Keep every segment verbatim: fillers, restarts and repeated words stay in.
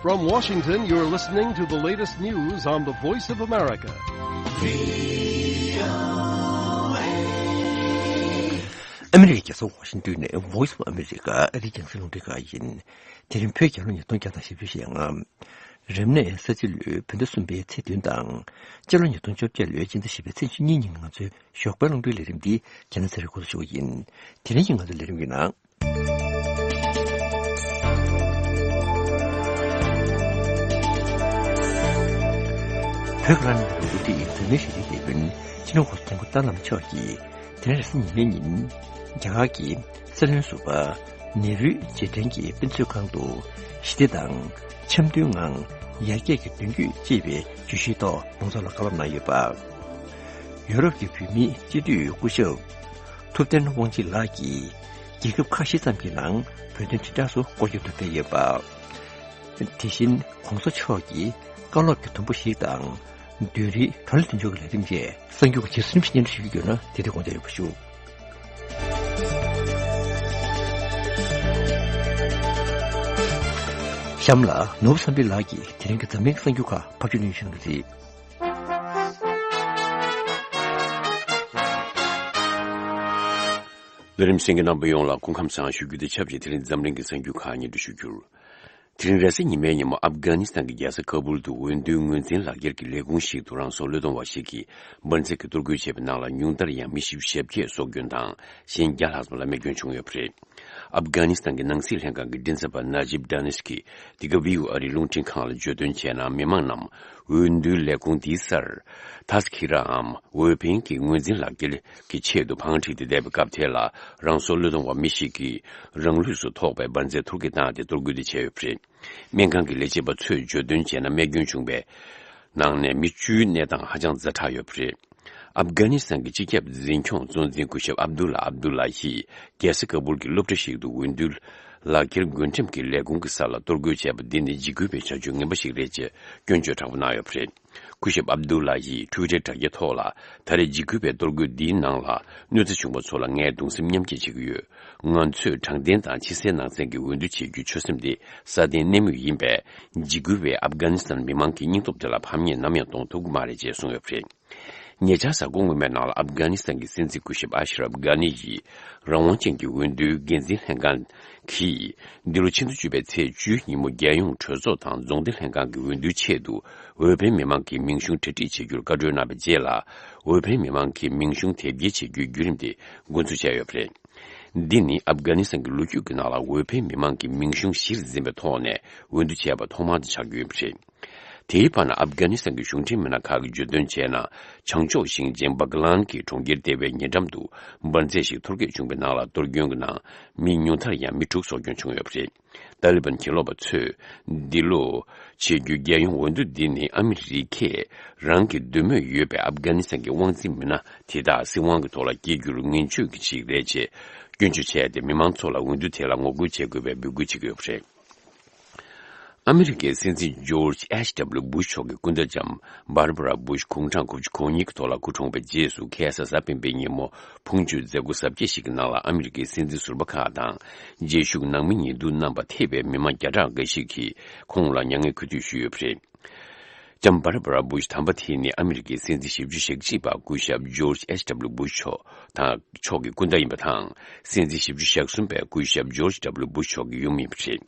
From Washington, you're listening to the latest news on the Voice of America. ཨ་མི་རི་ཀའི་རྒྱལ་ས་ཝ་ཤིང་ཏོན་ནས་Voice of America ཨ་རིའི་རྒྱང་སྲིང་རླུང་འཕྲིན་ཁང་ཡིན། དེ་རིང་བོད་རྒྱལ་ལོ་ཉིས་སྟོང་བརྒྱ་དང་བཞི་བཅུ་ཞེ་ལྔ། རབ་གནས་ས་བྱི་ལོའི་བོད་ཟླ་གསུམ་པའི་ཚེས་བདུན་དང་། སྤྱི་ལོ་ཉིས་སྟོང་བཅོ་བརྒྱད་ལོའི་སྤྱི་ཟླ་བཞི་པའི་ཚེས་བཅུ་གཉིས་ཉིན་ང་ཚོའི་ཞོགས་པའི་རླུང་འཕྲིན་ལས་རིམ་འདི་རྒྱལ་ན་ཚེ་རིང་འགོ་འཛུགས་ཞུ་བ་ཡིན། དེ་རིང་གི་ང་ཚོའི་ལས་རིམ་གྱི་ནང་། བོད་ཀྱི་བླ་ན་མེད་པའི་འོས་བསྡུ་ཡི་འཛམ་གླིང་ཞི་བདེའི་དེད་དཔོན་སྤྱི་ནོར་༧གོང་ས་༧སྐྱབས་མགོན་ཏཱ་ལའི་བླ་མ་མཆོག་གིས་དེ་རིང་རེས་གཟའ་ཉི་མའི་ཉིན། རྒྱ་གར་གྱི་སྲིད་བློན་ཟུར་པ་ནེ་རུའི་རྗེས་དྲན་གྱི་དཔེ་མཛོད་ཁང་དུ་ཞི་བདེ་དང་འཆམ་མཐུན་ངང་ཡར་རྒྱས་ཀྱི་མདུན་སྐྱོད་ཅེས་པའི་བརྗོད་གཞིའི་ཐོག་མང་ཚོགས་ལ་བཀའ་སློབ་གནང་ཡོད་པ། ཡོ་རོབ་ཀྱི་བོད་མིའི་སྤྱི་འཐུས་སྐུ་ཞབས་ཐུབ་བསྟན་དབང་ཆེན་ལགས་ཀྱིས་རྒྱལ་ཁབ་ཁ་ཤས་ཙམ་གྱི་ནང་བོད་དོན་དྲིལ་བསྒྲགས་སུ་སྐོར་སྐྱོད་དུ་ཕེབས་ཡོད་པ། དེ་བཞིན་གོང་ས་མཆོག་གིས་བཀའ་སློབ་ཀྱི་དུམ་བུ་ཞིག་དང་། བདུན་རེའི་བགྲོ་གླེང་མདུན་ལྕོག་གི་ལས་རིམ་བཅས་གསར་འགྱུར་བ་ཇི་སྲིད་ཞིག་སྙན་སྒྲོན་ཞུ་རྒྱུ་ཡོད་ན་དེ་དུས་དགོངས་འཇགས་ཡོད་པ་ཞུ། གཤམ་ལ་ནོར་བུ་བསམ་འཕེལ་ལགས་ཀྱིས་དེ་རིང་གི་འཛམ་གླིང་གི་གསར་འགྱུར་ཁག་ཕབ་སྒྱུར་གནང་ཞུ་གནང་གི་རེད། ལས་རིམ་གསན་མཁན་རྣམ་པ་ཡོངས་ལ་སྐུ་ཁམས་བཟང་ཞུ་རྒྱུ་དང་ཆབས་ཅིག་དེ་རིང་འཛམ་གླིང་གི་གསར་འགྱུར་ཁག་སྙན་སྒྲོན་ཞུ་རྒྱུར། དེ་རིང་རེས་གཟའ་ཉི་མའི་ཉིན་མོ་ཨབ་གྷ་ནི་སི་ཐན་གྱི་རྒྱལ་ས་ཀ་བུལ་དུ་འོས་བསྡུའི་ངོས་འཛིན་ལག་འཁྱེར་གྱི་ལས་ཁུངས་ཤིག་ཏུ་རང་སྲོག་བློས་གཏོང་བ་ཞིག་གིས་འབར་འཛེགས་ཀྱིས་གཏོར་རྒོལ་བྱས་པའི་ནང་ལ་ཉུང་མཐར་ཡང་མི་བཞི་བཅུ་ཞེ་བརྒྱད་སྲོག་སྐྱོན་དང་གཞན་བརྒྱ་ལྷག་ཙམ་ལ་རྨས་སྐྱོན་བྱུང་ཡོད་པ་རེད། ཨབ་གྷ་ནི་སི་ཐན་གྱི་ནང་སྲིད་ལྷན་ཁང་གི་མགྲིན་ཚབ་པ་ན་ཇིབ་ཌ་ནི་སི་ཀིས་འདི་ག་བྷི་ཨོ་ཨ་རིའི་རླུང་འཕྲིན་ཁང་ལ་བརྗོད་དོན་བྱས་ན། མི་མང་རྣམས་འོས་བསྡུའི་ལས་ཁུངས་དེའི་སར་ཐ་སི་ཁི་རའམ་འོས་འཕེན་གྱི་ངོས་འཛིན་ལག་འཁྱེར་གྱི་ཆེད་དུ་བང་བསྒྲིགས་ཏེ་བསྡད་པའི་སྐབས་དེ་ལ་རང་སྲོག་བློས་གཏོང་བ་མི་ཞིག་གིས་རང་ལུས་སུ་ཐོགས་པའི་འབར་རྫས་འཐོར་གྱིས་བཏང་སྟེ་གཏོར་རྒོལ་དེ་བྱས་ཡོད་པ་རེད། སྨན་ཁང་གི་ལས་བྱེད་པ་ཚོས་བརྗོད་དོན་བྱས་ན། རྨས་སྐྱོན་བྱུང་བའི་ནང་ནས་མི་བཅུའི་གནས་སྟངས་ཧ་ཅང་ཛ་དྲག་ཡོད་པ་རེད། ཨབ་གྷ་ནི་སི་ཐན་གྱི་སྤྱི་ཁྱབ་འཛིན་སྐྱོང་གཙོ་འཛིན་སྐུ་ཞབས་ཨབ་དུ་ལ་ཨབ་དུ་ལ་ཡིས་རྒྱལ་ས་ཀ་བུལ་གྱི་སློབ་གྲྭ་ཞིག་ཏུ་འོས་བསྡུའི་ལག་འཁྱེར་འགོད་འགྲེམས་ཀྱི་ལས་ཁུངས་ཀྱི་ས་ལ་གཏོར་རྒོལ་བྱས་པ་འདི་ནི་འཇིགས་སྐུལ་བའི་བྱ་སྤྱོད་ངན་པ་ཞིག་རེད་ཅེས་སྐྱོན་བརྗོད་དྲག་པོ་གནང་ཡོད་པ་རེད། སྐུ་ཞབས་ཨབ་དུ་ལ་ཡིས་ཊུའི་ཊར་དྲ་རྒྱའི་ཐོག་ལ། ད་རེས་འཇིགས་སྐུལ་བའི་གཏོར་རྒོལ་འདིའི་ནང་ལ་གནོད་འཚེ་བྱུང་བ་ཚོ་ལ་ངས་གདུང་སེམས་མཉམ་སྐྱེད་བྱེད་ཀྱི་ཡོད། ང་ཚོས་དྲང་བདེན་དང་ཕྱི་གསལ་ནང་གསལ་གྱི་འོས་བསྡུ་བྱེད་རྒྱུའི་ཆོད་སེམས་དེ་སྲ་བརྟན་གནད་མུས་ཡིན་པས། འཇིགས་སྐུལ་བས་ཨབ་གྷ་ནི་སི་ཐན་མི་མང་གི་སྙིང་སྟོབས་དེ་ལ་ཕམ་ཉེས་ནམ་ཡང་གཏོང་ཐུབ་ཀྱི་མ་རེད་ཅེས་གསུངས་ཡོད་པ་རེད། ཉེ་ཆར་གཟའ་འཁོར་སྔོན་མའི་ནང་ལ་ཨབ་གྷ་ནི་སི་ཐན་གྱི་སྲིད་འཛིན་སྐུ་ཞབས་ཨ་ཤ་རབ་གྷ་ནི་ཡིས་རང་དབང་ཅན་གྱི་འོས་བསྡུའི་འགན་འཛིན་ལྷན་ཁང་གིས་འདི་ལོ་ཕྱི་ཟླ་བཅུ་པའི་ཚེས་བཅུའི་ཉིན་མོ་རྒྱལ་ཡོངས་གྲོས་ཚོགས་དང་རྫོང་སྡེ་ལྷན་ཁང་གི་འོས་བསྡུའི་ཆེད་དུ་འོས་འཕེན་མི་མང་གི་མིང་གཞུང་གྲ་སྒྲིག་བྱེད་རྒྱུར་བཀའ་འཁྲོལ་གནང་བའི་རྗེས་ལ། འོས་འཕེན་མི་མང་གི་མིང་གཞུང་དེབ་སྐྱེལ་བྱེད་རྒྱུའི་བརྒྱུད་རིམ་དེ་འགོ་འཛུགས་བྱས་ཡོད་པ་རེད། འདི་ནི་ཨབ་གྷ་ནི་སི་ཐན་གྱི་ལོ་རྒྱུས་ཀྱི་ནང་ལ་འོས་འཕེན་མི་མང་གི་མིང་གཞུང་གཞིར་འཛིན་པའི་ཐོག་ནས་འོས་བསྡུ་བྱས་པ་ཐོག་མ་དེ་ཆགས་ཀྱི་ཡོད་པ་རེད། དེའི་བར་ན་ཨབ་གྷ་ནི་སི་ཐན་གྱི་གཞུང་འབྲེལ་མི་སྣ་ཁག་གིས་བརྗོད་དོན་བྱས་ན། བྱང་ཕྱོགས་ཞིང་ཆེན་སྦག་ལན་གྱི་གྲོང་ཁྱེར་ལྟེ་བའི་ཉེ་འགྲམ་དུ་འབར་རྫས་ཤིག་འཐོར་གྱིས་བྱུང་བའི་ནང་ལ་གཏོར་སྐྱོན་གྱི་ནང་མི་ཉུང་མཐར་ཡང་མི་དྲུག་སྲོག་སྐྱོན་བྱུང་ཡོད་པ་རེད། ཏཱ་ལི་བན་གྱེན་ལོག་པ་ཚོས་འདི་ལོ་བྱེད་རྒྱུའི་རྒྱལ་ཡོངས་འོས་བསྡུ་འདི་ནི་ཨ་མི་རི་ཀས་རང་གི་འདོད་མོས་ཡོད་པའི་ཨབ་གྷ་ནི་སི་ཐན་གྱི་དབང་འཛིན་མི་སྣ་དེ་དག་སྲིད་དབང་གི་ཐོག་ལ་སྐྱེལ་རྒྱུར་ངན་བྱུས་ཀྱི་ཞིག་རེད་ཅེས་སྐྱོན་བརྗོད་བྱས་ཏེ། མི་མང་ཚོ་ལ་འོས་བསྡུ་དེ་ལ་ངོ་རྒོལ་བྱེད་དགོས་པའི་འབོད་སྐུལ་བྱེད་ཀྱི་ཡོད་པ་རེད། ཨ་མི་རི་ཀའི་སྲིད་འཛིན་ཇོརྗ་ཨེཆ་ཌབ་ལུ་བུ་ཤ་མཆོག་གི་སྐུ་ཟླ་ལྕམ་བྷར་བྷ་ར་བུ་ཤ་དགུང་གྲངས་དགུ་བཅུ་གོ་གཉིས་ཀྱི་ཐོག་ལ་སྐུ་གྲོངས་པའི་རྗེས་སུ། ཁ་སང་གཟའ་སྤེན་པའི་ཉིན་མོ་ཕུང་མཆོད་མཛད་སྒོ་གཟབ་རྒྱས་ཤིག་གི་ནང་ལ་ཨ་མི་རི་ཀའི་སྲིད་འཛིན་ཟུར་པ་ཁག་དང་། རྗེས་ཞུགས་ནང་མི་ཉེ་དུ་རྣམ་པ་ཐེ་བའི་མི་མང་བརྒྱ་ཕྲག་འགའ་ཞིག་གིས་ཁོང་ལ་མྱ་ངན་གུས་འདུད་ཞུས་ཡོད་པ་རེད། ལྕམ་བྷར་བྷ་ར་བུ་ཤ་དམ་པ་དེ་ནི་ཨ་མི་རི་ཀའི་སྲིད་འཛིན་བཞི་བཅུ་ཞེ་གཅིག་པ་སྐུ་ཞབས་ཇོརྗ་ཨེཆ་ཌབ་ལུ་བུ་ཤ་མཆོག་དང་མཆོག་གི་སྐུ་ཟླ་ཡིན་པ་དང་། སྲིད་འཛིན་བཞི་བཅུ་ཞེ་གསུམ་པའི་སྐུ་ཞབས་ཇོརྗ་ཌབ་ལུ་བུ་ཤ་མཆོག་གི་ཡུམ་ཡིན་པ་རེད།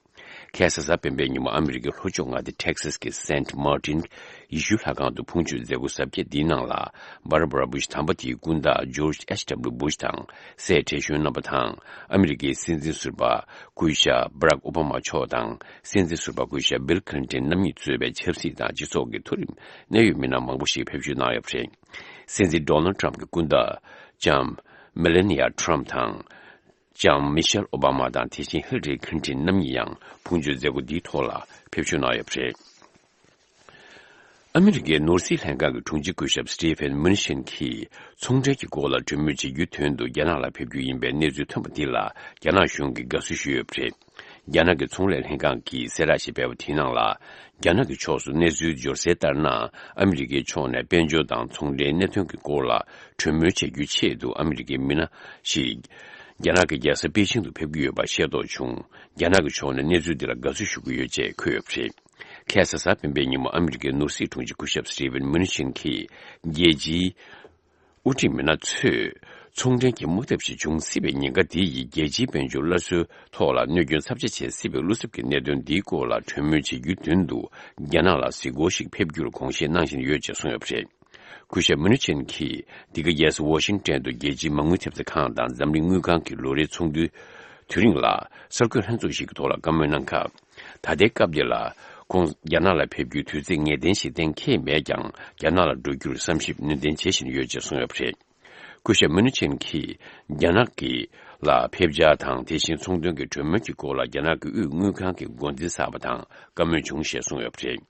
ཁ་སང་གཟའ་སྤེན་པའི་ཉིན་མོ་ཨ་མི་རི་ཀའི་ལྷོ་ཕྱོགས་མངའ་སྡེ་ཊེག་སཱས་ཀྱི་སེན་ཊི་མར་ཊིན་ཡེ་ཤུའི་ལྷ་ཁང་དུ་ཕུང་མཆོད་མཛད་སྒོ་གཟབ་རྒྱས་འདིའི་ནང་ལ། བྷར་བྷ་ར་བུ་ཤ་དམ་པ་དེའི་སྐུ་ཟླ་ཇོརྗ་ཨེཆ་ཌབ་ལུ་བུ་ཤ་དང་། སྲས་བགྲེས་གཞོན་རྣམ་པ་དང་། ཨ་མི་རི་ཀའི་སྲིད་འཛིན་ཟུར་པ་སྐུ་ཞབས་བྷ་རག་ཨོ་བྷ་མ་མཆོག་དང་། སྲིད་འཛིན་ཟུར་པ་སྐུ་ཞབས་བྷིལ་ཁི་ལིན་ཊོན་རྣམ་གཉིས་གཙོས་པའི་ཆབ་སྲིད་དང་སྤྱི་ཚོགས་ཀྱི་མཐོ་རིམ་གནད་ཡོད་མི་སྣ་མང་པོ་ཞིག་ཕེབས་བསུ་གནང་ཡོད་པ་རེད། སྲིད་འཛིན་ཌོ་ནལ་ཌི་ཊརམ་ཕི་གྱི་སྐུ་ཟླ་ལྕམ་མེ་ལེ་ནི་ཡ་ཊརམ་ཕི་དང་། ལྕམ་མི་ཤེལ་ཨོ་བྷ་མ་དང་། དེ་བཞིན་ཧིལ་ལི་རི་ཁི་ལིན་ཊོན་རྣམ་གཉིས་ཡང་ཕུང་མཆོད་མཛད་སྒོ་འདིའི་ཐོག་ལ་ཕེབས་བསུ་གནང་ཡོད་པ་རེད། ཨ་མི་རི་ཀའི་ནོར་སྲིད་ལྷན་ཁང་གི་དྲུང་ཆེ་སྐུ་ཞབས་སི་ཊི་ཕེན་མུན་ཤིན་གྱིས་ཚོང་འབྲེལ་གྱི་སྐོར་ལ་གྲོས་མོལ་བྱེད་རྒྱུའི་དོན་དུ་རྒྱ་ནག་ལ་ཕེབས་རྒྱུ་ཡིན་པའི་གནས་ཚུལ་ཐོན་པ་འདི་ལ་རྒྱ་ནག་གཞུང་གིས་དགའ་བསུ་ཞུས་ཡོད་པ་རེད། རྒྱ་ནག་གི་ཚོང་ལས་ལྷན་ཁང་གིས་གསལ་བསྒྲགས་ཤིག་སྤེལ་བ་དེའི་ནང་ལ། རྒྱ་ནག་གི་ཕྱོགས་སུ་གནས་ཚུལ་འབྱོར་གསལ་ལྟར་ན། ཨ་མི་རི་ཀའི་ཕྱོགས་ནས་དཔལ་འབྱོར་དང་ཚོང་འབྲེལ་གནད་དོན་གྱི་སྐོར་ལ་གྲོས་མོལ་བྱེད་རྒྱུའི་ཆེད་དུ་ཨ་མི་རི་ཀའི་མི་སྣ་ཞིག་རྒྱ་ནག་གི་རྒྱལ་ས་པེ་ཅིང་དུ་ཕེབས་ཀྱི་ཡོད་པ་ཤེས་རྟོགས་བྱུང་། རྒྱ་ནག་གི་ཕྱོགས་ནས་གནས་ཚུལ་འདི་ལ་དགའ་བསུ་ཞུ་གི་ཡོད་ཅེས་འཁོད་ཡོད་པ་རེད། ཁ་སང་གཟའ་སྤེན་པའི་ཉིན་མོ་ཨ་མི་རི་ཀའི་ནོར་སྲིད་དྲུང་ཆེ་སྐུ་ཞབས་Steven Mnuchin་གྱིས་རྒྱལ་སྤྱིའི་དབུ་ཁྲིད་མི་སྣ་ཚོས་ཚོང་འབྲེལ་གྱི་དམག་འཐབ་ཞིག་འབྱུང་སྲིད་པའི་ཉེན་ཁ་དེ་ཡིས་རྒྱལ་སྤྱིའི་དཔལ་འབྱོར་སླར་གསོའི་ཐོག་ལ་གནོད་སྐྱོན་ཚབས་ཆེ་བྱེད་སྲིད་པའི་བློ་འཚབ་ཀྱི་གནད་དོན་འདིའི་སྐོར་ལ་གྲོས་མོལ་བྱེད་རྒྱུའི་དོན་དུ་རྒྱ་ནག་ལ་གཟིགས་སྐོར་ཞིག་ཕེབས་རྒྱུར་དགོངས་བཞེས་གནང་བཞིན་ཡོད་ཅེས་གསུངས་ཡོད་པ་རེད། སྐུ་ཞབས་Mnuchin་གྱིས་འདི་ག་རྒྱལ་ས་ཝ་ཤིང་ཏན་དུ་རྒྱལ་སྤྱིའི་མ་དངུལ་ཐེབས་རྩ་ཁང་དང་འཛམ་གླིང་དངུལ་ཁང་གི་ལོ་རེའི་ཚོགས་འདུའི་དུས་རིང་ལ་གསར་འགོད་ལྷན་ཚོགས་ཤིག་གི་ཐོག་ལ་བཀའ་མོལ་གནང་སྐབས། ད་ལྟའི་སྐབས་འདི་ལ་ཁོང་རྒྱ་ནག་ལ་ཕེབས་རྒྱུའི་དུས་ཚོད་ངེས་གཏན་ཞིག་གཏན་འཁེལ་མེད་ཀྱང་། རྒྱ་ནག་ལ་འགྲོ་རྒྱུར་བསམ་ཞིབ་ནན་ཏན་བྱེད་བཞིན་ཡོད་ཅེས་གསུངས་ཡོད་པ་རེད། སྐུ་ཞབས་Mnuchin་གྱིས་རྒྱ་ནག་གི་ལ་ཕེབས་འཆར་དང་། དེ་བཞིན་ཚོང་དོན་གྱི་གྲོས་མོལ་གྱི་སྐོར་ལ་རྒྱ་ནག་གི་དབུས་དངུལ་ཁང་གི་འགོ་འཛིན་གསར་པ་དང་བཀའ་མོལ་བྱུང་ཞེས་གསུངས་ཡོད་པ་རེད།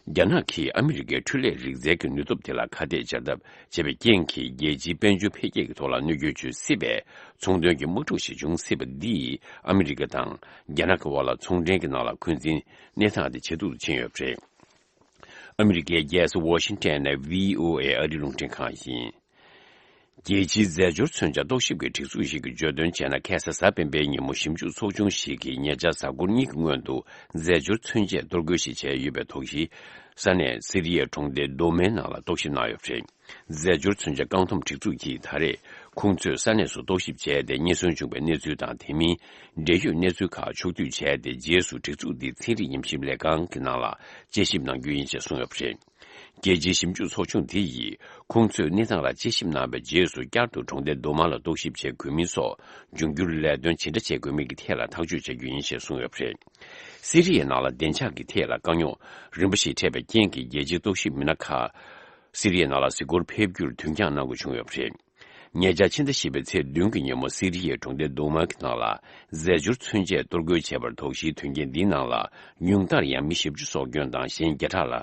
རྒྱ་ནག་གིས་ཨ་མི་རི་ཀའི་འཕྲུལ་ལས་རིག་རྩལ་གྱི་ནུས་སྟོབས་དེ་ལ་ཁ་གཏད་བཅག་ཐབས་བྱས་པའི་རྐྱེན་གྱིས་རྒྱལ་སྤྱིའི་དཔལ་འབྱོར་འཕེལ་རྒྱས་ཀྱི་ཐོག་ལ་གནོད་སྐྱོན་བྱེད་སྲིད་པའི་ཚོང་དོན་གྱི་དམག་འཁྲུག་ཞིག་འབྱུང་སྲིད་པ་འདིས་ཨ་མི་རི་ཀ་དང་རྒྱ་ནག་གི་དབར་ལ་ཚོང་འབྲེལ་གྱི་ནང་ལ་འཁོན་འཛིན་གནས་སྟངས་དེ་ཇེ་སྡུག་ཏུ་ཕྱིན་ཡོད་པ་རེད། ཨ་མི་རི་ཀའི་རྒྱལ་ས་ཝ་ཤིང་ཏན་ནས་ཝི་ཨོ་ཨེ་ཨ་རིའི་རླུང་འཕྲིན་ཁང་ཡིན། རྒྱལ་སྤྱིའི་རྫས་སྦྱོར་མཚོན་ཆ་རྟོག་ཞིབ་ཀྱི་སྒྲིག་འཛུགས་ཤིག་གིས་བརྗོད་དོན་བྱས་ན། ཁ་སང་གཟའ་སྤེན་པའི་ཉིན་མོ་ཞིབ་འཇུག་ཚོགས་ཆུང་ཞིག་གིས་ཉེ་ཆར་གཟའ་འཁོར་གཉིས་ཀྱི་སྔོན་དུ་རྫས་སྦྱོར་མཚོན་ཆས་གཏོར་རྒོལ་ཞིག་བྱས་ཡོད་པའི་དོགས་གཞི། ས་གནས་སི་རི་ཡའི་གྲོང་སྡེ་རྡོ་མའི་ནང་ལ་རྟོག་ཞིབ་གནང་ཡོད་པ་རེད། རྫས་སྦྱོར་མཚོན་ཆ་བཀག་སྡོམ་སྒྲིག་འཛུགས་ཀྱིས་ད་རེས་ཁོང་ཚོས་ས་གནས་སུ་རྟོག་ཞིབ་བྱས་ཏེ། རྙེད་སོན་བྱུང་བའི་གནས་ཚུལ་དང་། དེ་མིན་འབྲེལ་ཡོད་གནས་ཚུལ་ཁག་ཕྱོགས་བསྡུས་བྱས་ཏེ། རྗེས་སུ་སྒྲིག་འཛུགས་འདིའི་ཚན་རིག་ཉམས་ཞིབ་ལས་ཁང་གི་ནང་ལ་དཔྱད་ཞིབ་གནང་རྒྱུ་ཡིན་ཞེས་གསུངས་ཡོད་པ་རེད། རྒྱལ་སྤྱིའི་ཞིབ་འཇུག་ཚོགས་ཆུང་དེ་ཡིས་ཁོང་ཚོས་གནས་སྟངས་ལ་དཔྱད་ཞིབ་གནང་བའི་རྗེས་སུ། བསྐྱར་དུ་གྲོང་སྡེ་རྡོ་མ་ལ་རྟོག་ཞིབ་བྱེད་དགོས་མིན་སོགས་འབྱུང་འགྱུར་ལས་དོན་ཇི་འདྲ་བྱེད་དགོས་མིན་གྱི་ཐད་ལ་ཐག་གཅོད་བྱ་རྒྱུ་ཡིན་ཞེས་གསུངས་ཡོད་པ་རེད། སི་རི་ཡའི་ནང་ལ་བདེ་འཇགས་ཀྱི་ཐད་ལ་དཀའ་རྙོག་རིམ་པ་ཞིག་འཕྲད་པའི་རྐྱེན་གྱིས། རྒྱལ་སྤྱིའི་རྟོག་ཞིབ་མི་སྣ་ཁག་སི་རི་ཡའི་ནང་ལ་གཟིགས་སྐོར་ཕེབས་རྒྱུར་དུས་འགྱངས་གནང་དགོས་བྱུང་ཡོད་པ་རེད། ཉེ་ཆར་ཕྱི་ཟླ་བཞི་པའི་ཚེས་བདུན་གྱི་ཉིན་མོ། སི་རི་ཡའི་གྲོང་སྡེ་རྡོ་མ་གི་ནང་ལ་རྫས་སྦྱོར་མཚོན་ཆས་གཏོར་རྒོལ་བྱས་པར་དོགས་གཞིའི་དོན་རྐྱེན་འདིའི་ནང་ལ། ཉུང་མཐར་ཡང་མི་བཞི་བཅུ་སྲོག་སྐྱོན་དང་། གཞན་བརྒྱ་ཕྲག་ལ་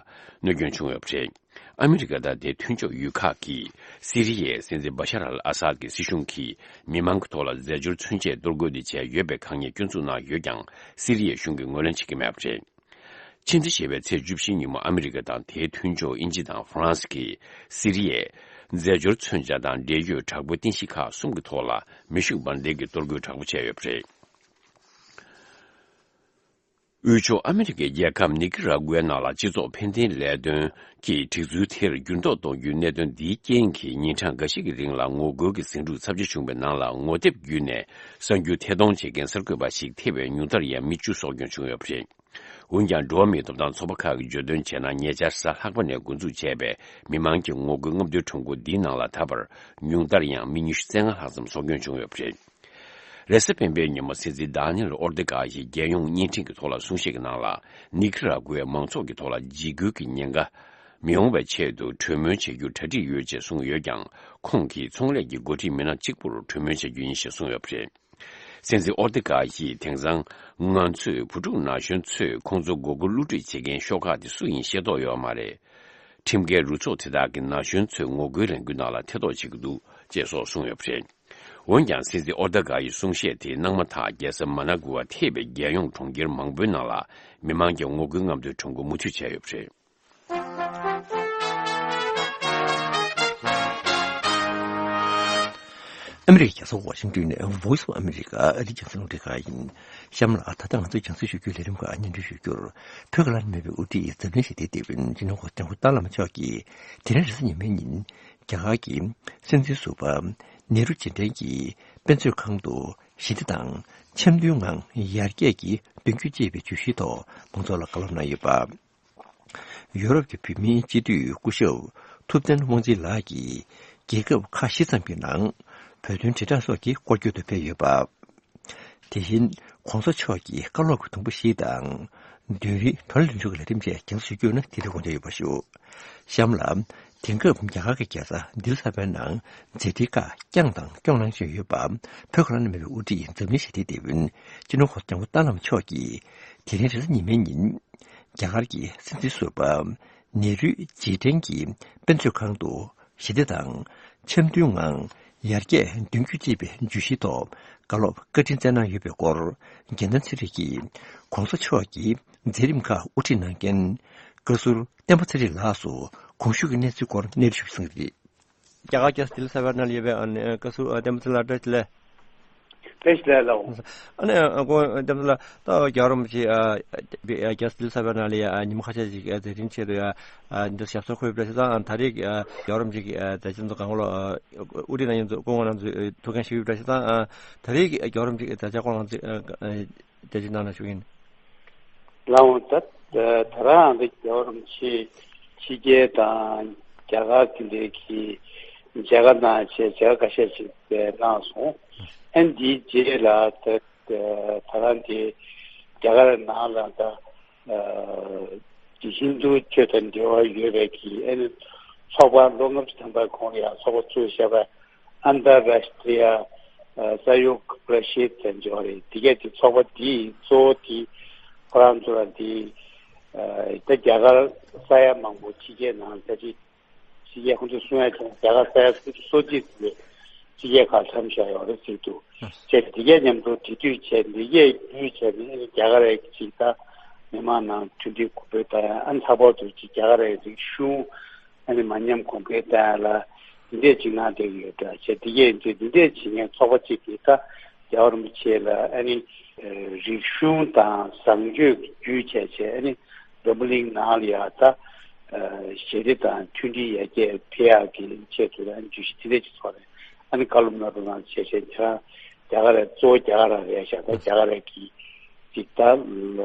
གནོད་སྐྱོན་བྱུང་ཡོད་པ་རེད། ཨ་མི་རི་ཀ་དང་དེའི་མཐུན་ཕྱོགས་ཡུལ་ཁག་གིས། སི་རི་ཡའི་སྲིད་འཛིན་བ་ཤར་ཨལ་ཨ་སཱད་ཀྱི་སྲིད་གཞུང་གིས་མི་མང་གི་ཐོག་ལ་རྫས་སྦྱོར་མཚོན་ཆས་གཏོར་རྒོལ་འདི་བྱས་ཡོད་པའི་དཀའ་ངལ་སྐྱོན་འཛུགས་གནང་ཡོད་ཀྱང་། སི་རི་ཡའི་གཞུང་གིས་ངོས་ལེན་བྱེད་ཀྱི་མེད་པ་རེད། ཕྱི་ཟླ་བཞི་པའི་ཚེས་བཅུ་བཞི་ཉིན་མོ། ཨ་མི་རི་ཀ་དང་དེའི་མཐུན་ཕྱོགས་དབྱིན་ཇི་དང་ཧྥ་རན་སི་གིས་སི་རི་ཡས་རྫས་སྦྱོར་མཚོན་ཆ་དང་འབྲེལ་ཡོད་དྲག་པོའི་རྟེན་གཞི་ཁག་གསུམ་གྱི་ཐོག་ལ་མེ་ཤུགས་འབར་མདེལ་གྱི་གཏོར་རྒོལ་དྲག་པོ་བྱས་ཡོད་པ་རེད། དབུས་ཕྱོགས་ཨ་མི་རི་ཀའི་རྒྱལ་ཁབ་ནི་ཀི་ར་གུའི་ནང་ལ་སྤྱི་ཚོགས་ཕན་བརྟེན་ལས་དོན་གྱི་སྒྲིག་འཛུལ་དེར་འགྱུར་ལྡོག་གཏོང་རྒྱུའི་གནད་དོན་འདིའི་རྐྱེན་གྱིས། ཉིན་གྲངས་འགའ་ཤས་ཀྱི་རིང་ལ་ངོ་རྒོལ་གྱི་ཟིང་འཁྲུག་ཚབས་ཆེ་བྱུང་བའི་ནང་ལ། ངོ་དེབ་བརྒྱུད་ནས་གསར་འགྱུར་ཐད་གཏོང་བྱེད་མཁན་གསར་འགོད་པ་ཞིག་ཐེ་བའི་ཉུང་མཐར་ཡང་མི་བཅུ་སྲོག་སྐྱོན་བྱུང་ཡོད་པ་རེད། འོན་ཀྱང་། འགྲོ་བ་མིའི་ཐོབ་ཐང་ཚོགས་པ་ཁག་གིས་བརྗོད་དོན་བྱས་ན། ཉེ་ཆར་གཟའ་ལྷག་པ་ནས་འགོ་འཛུགས་བྱས་པའི་མི་མང་གི་ངོ་རྒོལ་རྔམ་སྟོན་ཁྲོམ་སྐོར་འདིའི་ནང་ལ་ད་བར་ཉུང་མཐར་ཡང་མི་ཉི་ཤུ་རྩ་ལྔ་ལྷག་ཙམ་སྲོག་སྐྱོན་བྱུང་ཡོད་པ་རེད། རེས་གཟའ་སྤེན་པའི་ཉིན་མོ། སྲིད་འཛིན་ཌཱ་ནེལ་ཨོར་ཏེ་ཀ་ཡིས་རྒྱལ་ཡོངས་བརྙན་འཕྲིན་གྱི་ཐོག་ལ་གསུང་བཤད་ཀྱི་ནང་ལ། ནི་ཀི་ར་གུའི་མང་ཚོགས་ཀྱི་ཐོག་ལ་འཇིགས་སྐུལ་གྱི་ཉེན་ཁ་མི་འོང་བའི་ཆེད་དུ་གྲོས་མོལ་བྱེད་རྒྱུར་གྲ་སྒྲིག་ཡོད་ཅེས་གསུངས་ཡོད་ཀྱང་། ཁོང་གིས་ཚོང་ལས་ཀྱི་འགོ་ཁྲིད་མི་སྣ་གཅིག་པུར་གྲོས་མོལ་བྱ་རྒྱུ་ཡིན་ཞེས་གསུངས་ཡོད་པ་རེད། སྲིད་འཛིན་ཨོར་ཏེ་ཀ་ཡིས། དེང་སང་ང་ཚོས་བུ་ཕྲུག་ན་གཞོན་ཚོས་ཁོང་ཚོ་མགོ་སྐོར་བསླུ་བྲིད་བྱེད་མཁན་ཤོག་ཁག་དེ་སུ་ཡིན་ཤེས་རྟོགས་ཡོད་མ་རེད། ཁྲིམས་འགལ་རུ་ཚོགས་དེ་དག་གིས་ན་གཞོན་ཚོའི་ངོ་རྒོལ་ལས་འགུལ་ནང་ལ་ཐེ་གཏོགས་བྱེད་ཀྱི་འདུག་ཅེས་སོགས་གསུངས་ཡོད་པ་རེད། འོན་ཀྱང་། སྲིད་འཛིན་ཨོར་ཏེ་ཀ་ཡི་གསུང་བཤད་དེ་གནང་མ་ཐག་རྒྱལ་ས་མ་ན་གུ་ཝ་ཐེ་བའི་རྒྱལ་ཡོངས་གྲོང་ཁྱེར་མང་པོའི་ནང་ལ་མི་མང་གིས་ངོ་རྒོལ་རྔམ་སྟོན་ཁྲོམ་སྐོར་མུ་མཐུད་བྱས་ཡོད་པ་རེད། ཨ་མི་རི་ཀའི་རྒྱལ་ས་ཝ་ཤིང་ཏོན་ནས་Voice of America ཨ་རིའི་རྒྱང་སྲིང་རླུང་འཕྲིན་ཁང་ཡིན། གཤམ་ལ་ད་ལྟ་ང་ཚོའི་རྒྱང་སྲིང་ཞུ་རྒྱུའི་ལས་རིམ་ཁག་སྙན་སྒྲོན་ཞུ་རྒྱུར། བོད་ཀྱི་བླ་ན་མེད་པའི་དབུ་ཁྲིད་འཛམ་གླིང་ཞི་བདེའི་དེད་དཔོན་སྤྱི་ནོར་གོང་ས་སྐྱབས་མགོན་རིན་པོ་ཆེ་མཆོག་གིས། དེ་རིང་རེས་གཟའ་ཉི་མའི་ཉིན། རྒྱ་གར་གྱི་སྲིད་འཛིན་ཟུར་པ་ནེ་རུ་རྗེས་དྲན་གྱི་དཔེ་མཛོད་ཁང་དུ་ཞི་བདེ་དང་འཆམ་མཐུན་ངང་ཡར་རྒྱས་ཀྱི་མདུན་སྐྱོད་ཅེས་པའི་བརྗོད་གཞིའི་ཐོག་མང་ཚོགས་ལ་བཀའ་སློབ་གནང་ཡོད་པ། ཡོ་རོབ་ཀྱི་བོད་མིའི་སྤྱི་འཐུས་སྐུ་ཞབས་ཐུབ་བསྟན་དབང་འཛིན་ལགས་ཀྱིས་རྒྱལ་ཁབ་ཁག་བཞི་ཙམ་གྱི་ནང་བོད་དོན་དྲིལ་བསྒྲགས་སོགས་ཀྱི་སྐོར་སྐྱོད་དུ་ཕེབས་ཡོད་པ། དེ་བཞིན་གོང་ས་མཆོག་གི་བཀའ་སློབ་ཀྱི་དུམ་བུ་བཞི་དང་། མདུན་རིའི་དོན་ལ་ལེན་ཞུ་གི་ལས་རིམ་བཅས་རྒྱང་སྲིང་ཞུ་རྒྱུ་ནི་དེ་རིང་དགོངས་འཆར་ཡོད་པ་ཞུ། གཤམ་ལ། དེང་སྐབས་རྒྱ་གར་གྱི་རྒྱལ་ས་ལྡི་ལི་གསར་པའི་ནང་མཛད་འཕྲིན་ཁག་བསྐྱངས་དང་སྐྱོང་གནང་བཞིན་ཡོད་པ། བོད་ཀྱི་བླ་ན་མེད་པའི་དབུ་ཁྲིད་འཛམ་གླིང་ཞི་བདེའི་དེད་དཔོན་སྤྱི་ནོར་གོང་ས་སྐྱབས་མགོན་རྣམ་མཆོག་གིས། དེ་རིང་རེས་གཟའ་ཉི་མའི་ཉིན། རྒྱ་གར་གྱི་སྲིད་འཛིན་ཟུར་པ་ནེ་རུའི་རྗེས་དྲན་གྱི་དཔེ་མཛོད་ཁང་དུ་ཞི་བདེ་དང་འཆམ་མཐུན་ངང་ཡར་རྒྱས་མདུན་སྐྱོད་ཅེས་པའི་བརྗོད་གཞིའི་ཐོག་བཀའ་སློབ་བཀའ་དྲིན་སྩལ་གནང་ཡོད་པའི་སྐོར། རྒྱལ་མཚན་ཚེ་རིང་གིས་གོང་ས་མཆོག་གི་མཛད་རིམ་ཁག་དབུ་ཁྲིད་གནང་མཁན་བཀའ་ཟུར་བསྟན་པ་ཚེ་རིང་ལགས་སུ་གོང་ཞུས་ཀྱི་གནས་ཚུལ་སྐོར་གནས་ཚུལ་ཞིག་གསན་གྱི་རེད། རྒྱ་གར་རྒྱལ་ས་ལྡི་ལི་གསར་པའི་ནང་ལ་ཡོད་པའི་ཨ་ནི་བཀའ་ཟུར་བསྟན་པ་ཚེ་རིང་ལགས་བཀྲ་ཤིས་བདེ་ལེགས། བཀྲ་ཤིས་བདེ་ལེགས། ཨ་ནི་ཨ་ཁོང་ལྡེ་མོ་ལགས། ད་རྒྱལ་བ་རིན་པོ་ཆེ་ཨ་རྒྱལ་ས་ལྡི་ལི་གསར་པའི་ནང་ལ་ཡ་ཨ་ཉིན་མོ་ཁ་ཤས་ཤིག་ཨ་མཛད་འཕྲིན་ཆེད་དུ་ཡ་ཨ་འདི་ཞབས་སོར་འཁོད་པ་འདྲ་ཞིག་དང་། ད་རེས་ཨ་རྒྱལ་བ་རིན་པོ་ཆེ་གི་ཨ་མཛད་འཕྲིན་ཚོ་གང་ག་ལ་ཨ་དབུ་ཁྲིད་གནང་མཁན་ཚོ་སྐུ་ངོ་རྣམ་ཚོས་ཐུགས་འགན་བཞེས་ཡོད་པ་འདྲ་ཞིག་དང་། ཨ་ད་རེས་ཀྱི་རྒྱལ་བ་རིན་པོ་ཆེ་གི་མཛད་འཆར་སྐོར་ང་ཚོས་ཨ་ཨ་འགྲེལ་བརྗོད་གནང་ན་ཞུ་གི་ཡིན། ལགས་འོང་། ད་ད་རང་འདི་རྒྱལ་བ་རིན་པོ་ཆེ་ཕྱི་རྒྱལ་དང་རྒྱ་གར་དེ་འདྲའི་གི་མཇལ་ཁ་གནང་བྱས་མཇལ་ཁ་ཁ་ཤས་ཤིག་གནང་སོང་། ཨ་ནི་དེའི་རྗེས་ལ་ད་ད་རང་དེ་རྒྱ་གར་ནང་ལ་ད་ཨ་དེ་ཧིན་དུ་ཆོས་དང་འབྲེལ་བ་ཡོད་པའི་གི་ཨ་ནི་ཚོགས་པ་ལོ་ལྔ་བཅུ་ཐམ་པའི་གོང་ལ་ཡང་ཚོགས་པ་བཙུགས་བཞག་པའི་ཨན་ཏར་རཱཤ་ཏྲི་ཡ་ཨ་ས་ཡོག་པྲི་ཤད་ཟེར་འབྱོར་རེད། དེ་གས་དེ་ཚོགས་པ་དེའི་གཙོ་བོ་དེ་ཁོ་རང་ཚོ་ལ་དེ་ཨ་ད་རྒྱ་གར་ས་ཡ་མང་པོ་ཕྱི་རྒྱལ་ནང་ད་ཅི་ཕྱི་རྒྱལ་ཁོང་ཚོས་གསུང་ཡ་བྱུང་། རྒྱ་གར་ས་ཡ་སུམ་ཅུ་སོ་གཅིག་ཙམ་ཕྱི་རྒྱལ་ཁག་འཁྱམས་བཞག་ཡོད་རེད་ཟེར་འདུག་བྱས་དེ་གས་མཉམ་དུ་འབྲེལ་མཐུད་བྱས་འདི་གས་བསྡུས་བྱས་ནས་རྒྱ་གར་རའི་ཅིག་ད་མི་མང་ནང་མཐུན་སྒྲིལ་གོང་འཕེལ་བཏང་ཡ། ཨ་ནི་ལྷག་པར་དུ་ཅིག་རྒྱ་གར་རའི་རིག་གཞུང་ཨ་ནི་མ་ཉམས་གོང་འཕེལ་བཏང་ཡ་ལ་འདི་འདྲས་ཅིག་གནང་བསྡད་ཀྱི་ཡོད་འདྲ་བྱས། འདི་གས་འདི་འདི་འདྲས་བྱེད་མཁན་ཚོགས་པ་གཅིག་གིས་ད་རྒྱལ་བ་རིན་པོ་ཆེ་ལ་ཨ་ནི་རིག་གཞུང་དང་བཟང་སྤྱོད་ཀྱི་རྒྱུ་བྱས་བྱས་ཨ་ནི་འཛམ་བུ་གླིང་ནང་ལ་ཡ་ད་ཞི་བདེ་དང་མཐུན་སྒྲིལ་ཡར་རྒྱས་འཕེལ་ཡག་གི་ཆེད་དུ་ཨ་ནི་བརྗོད་གཞི་འདི་འདྲས་ཅིག་ཚོགས་ནས་ཨ་ནི་བཀའ་སློབ་གནང་རོགས་གནང་བྱས་བྱས། ཁྱེད་རང་རྒྱ་གར་ར་གཙོ་བོ་རྒྱ་གར་ར་རེད་ཤག་ད་རྒྱ་གར་ར་གི་ཅིག་ད་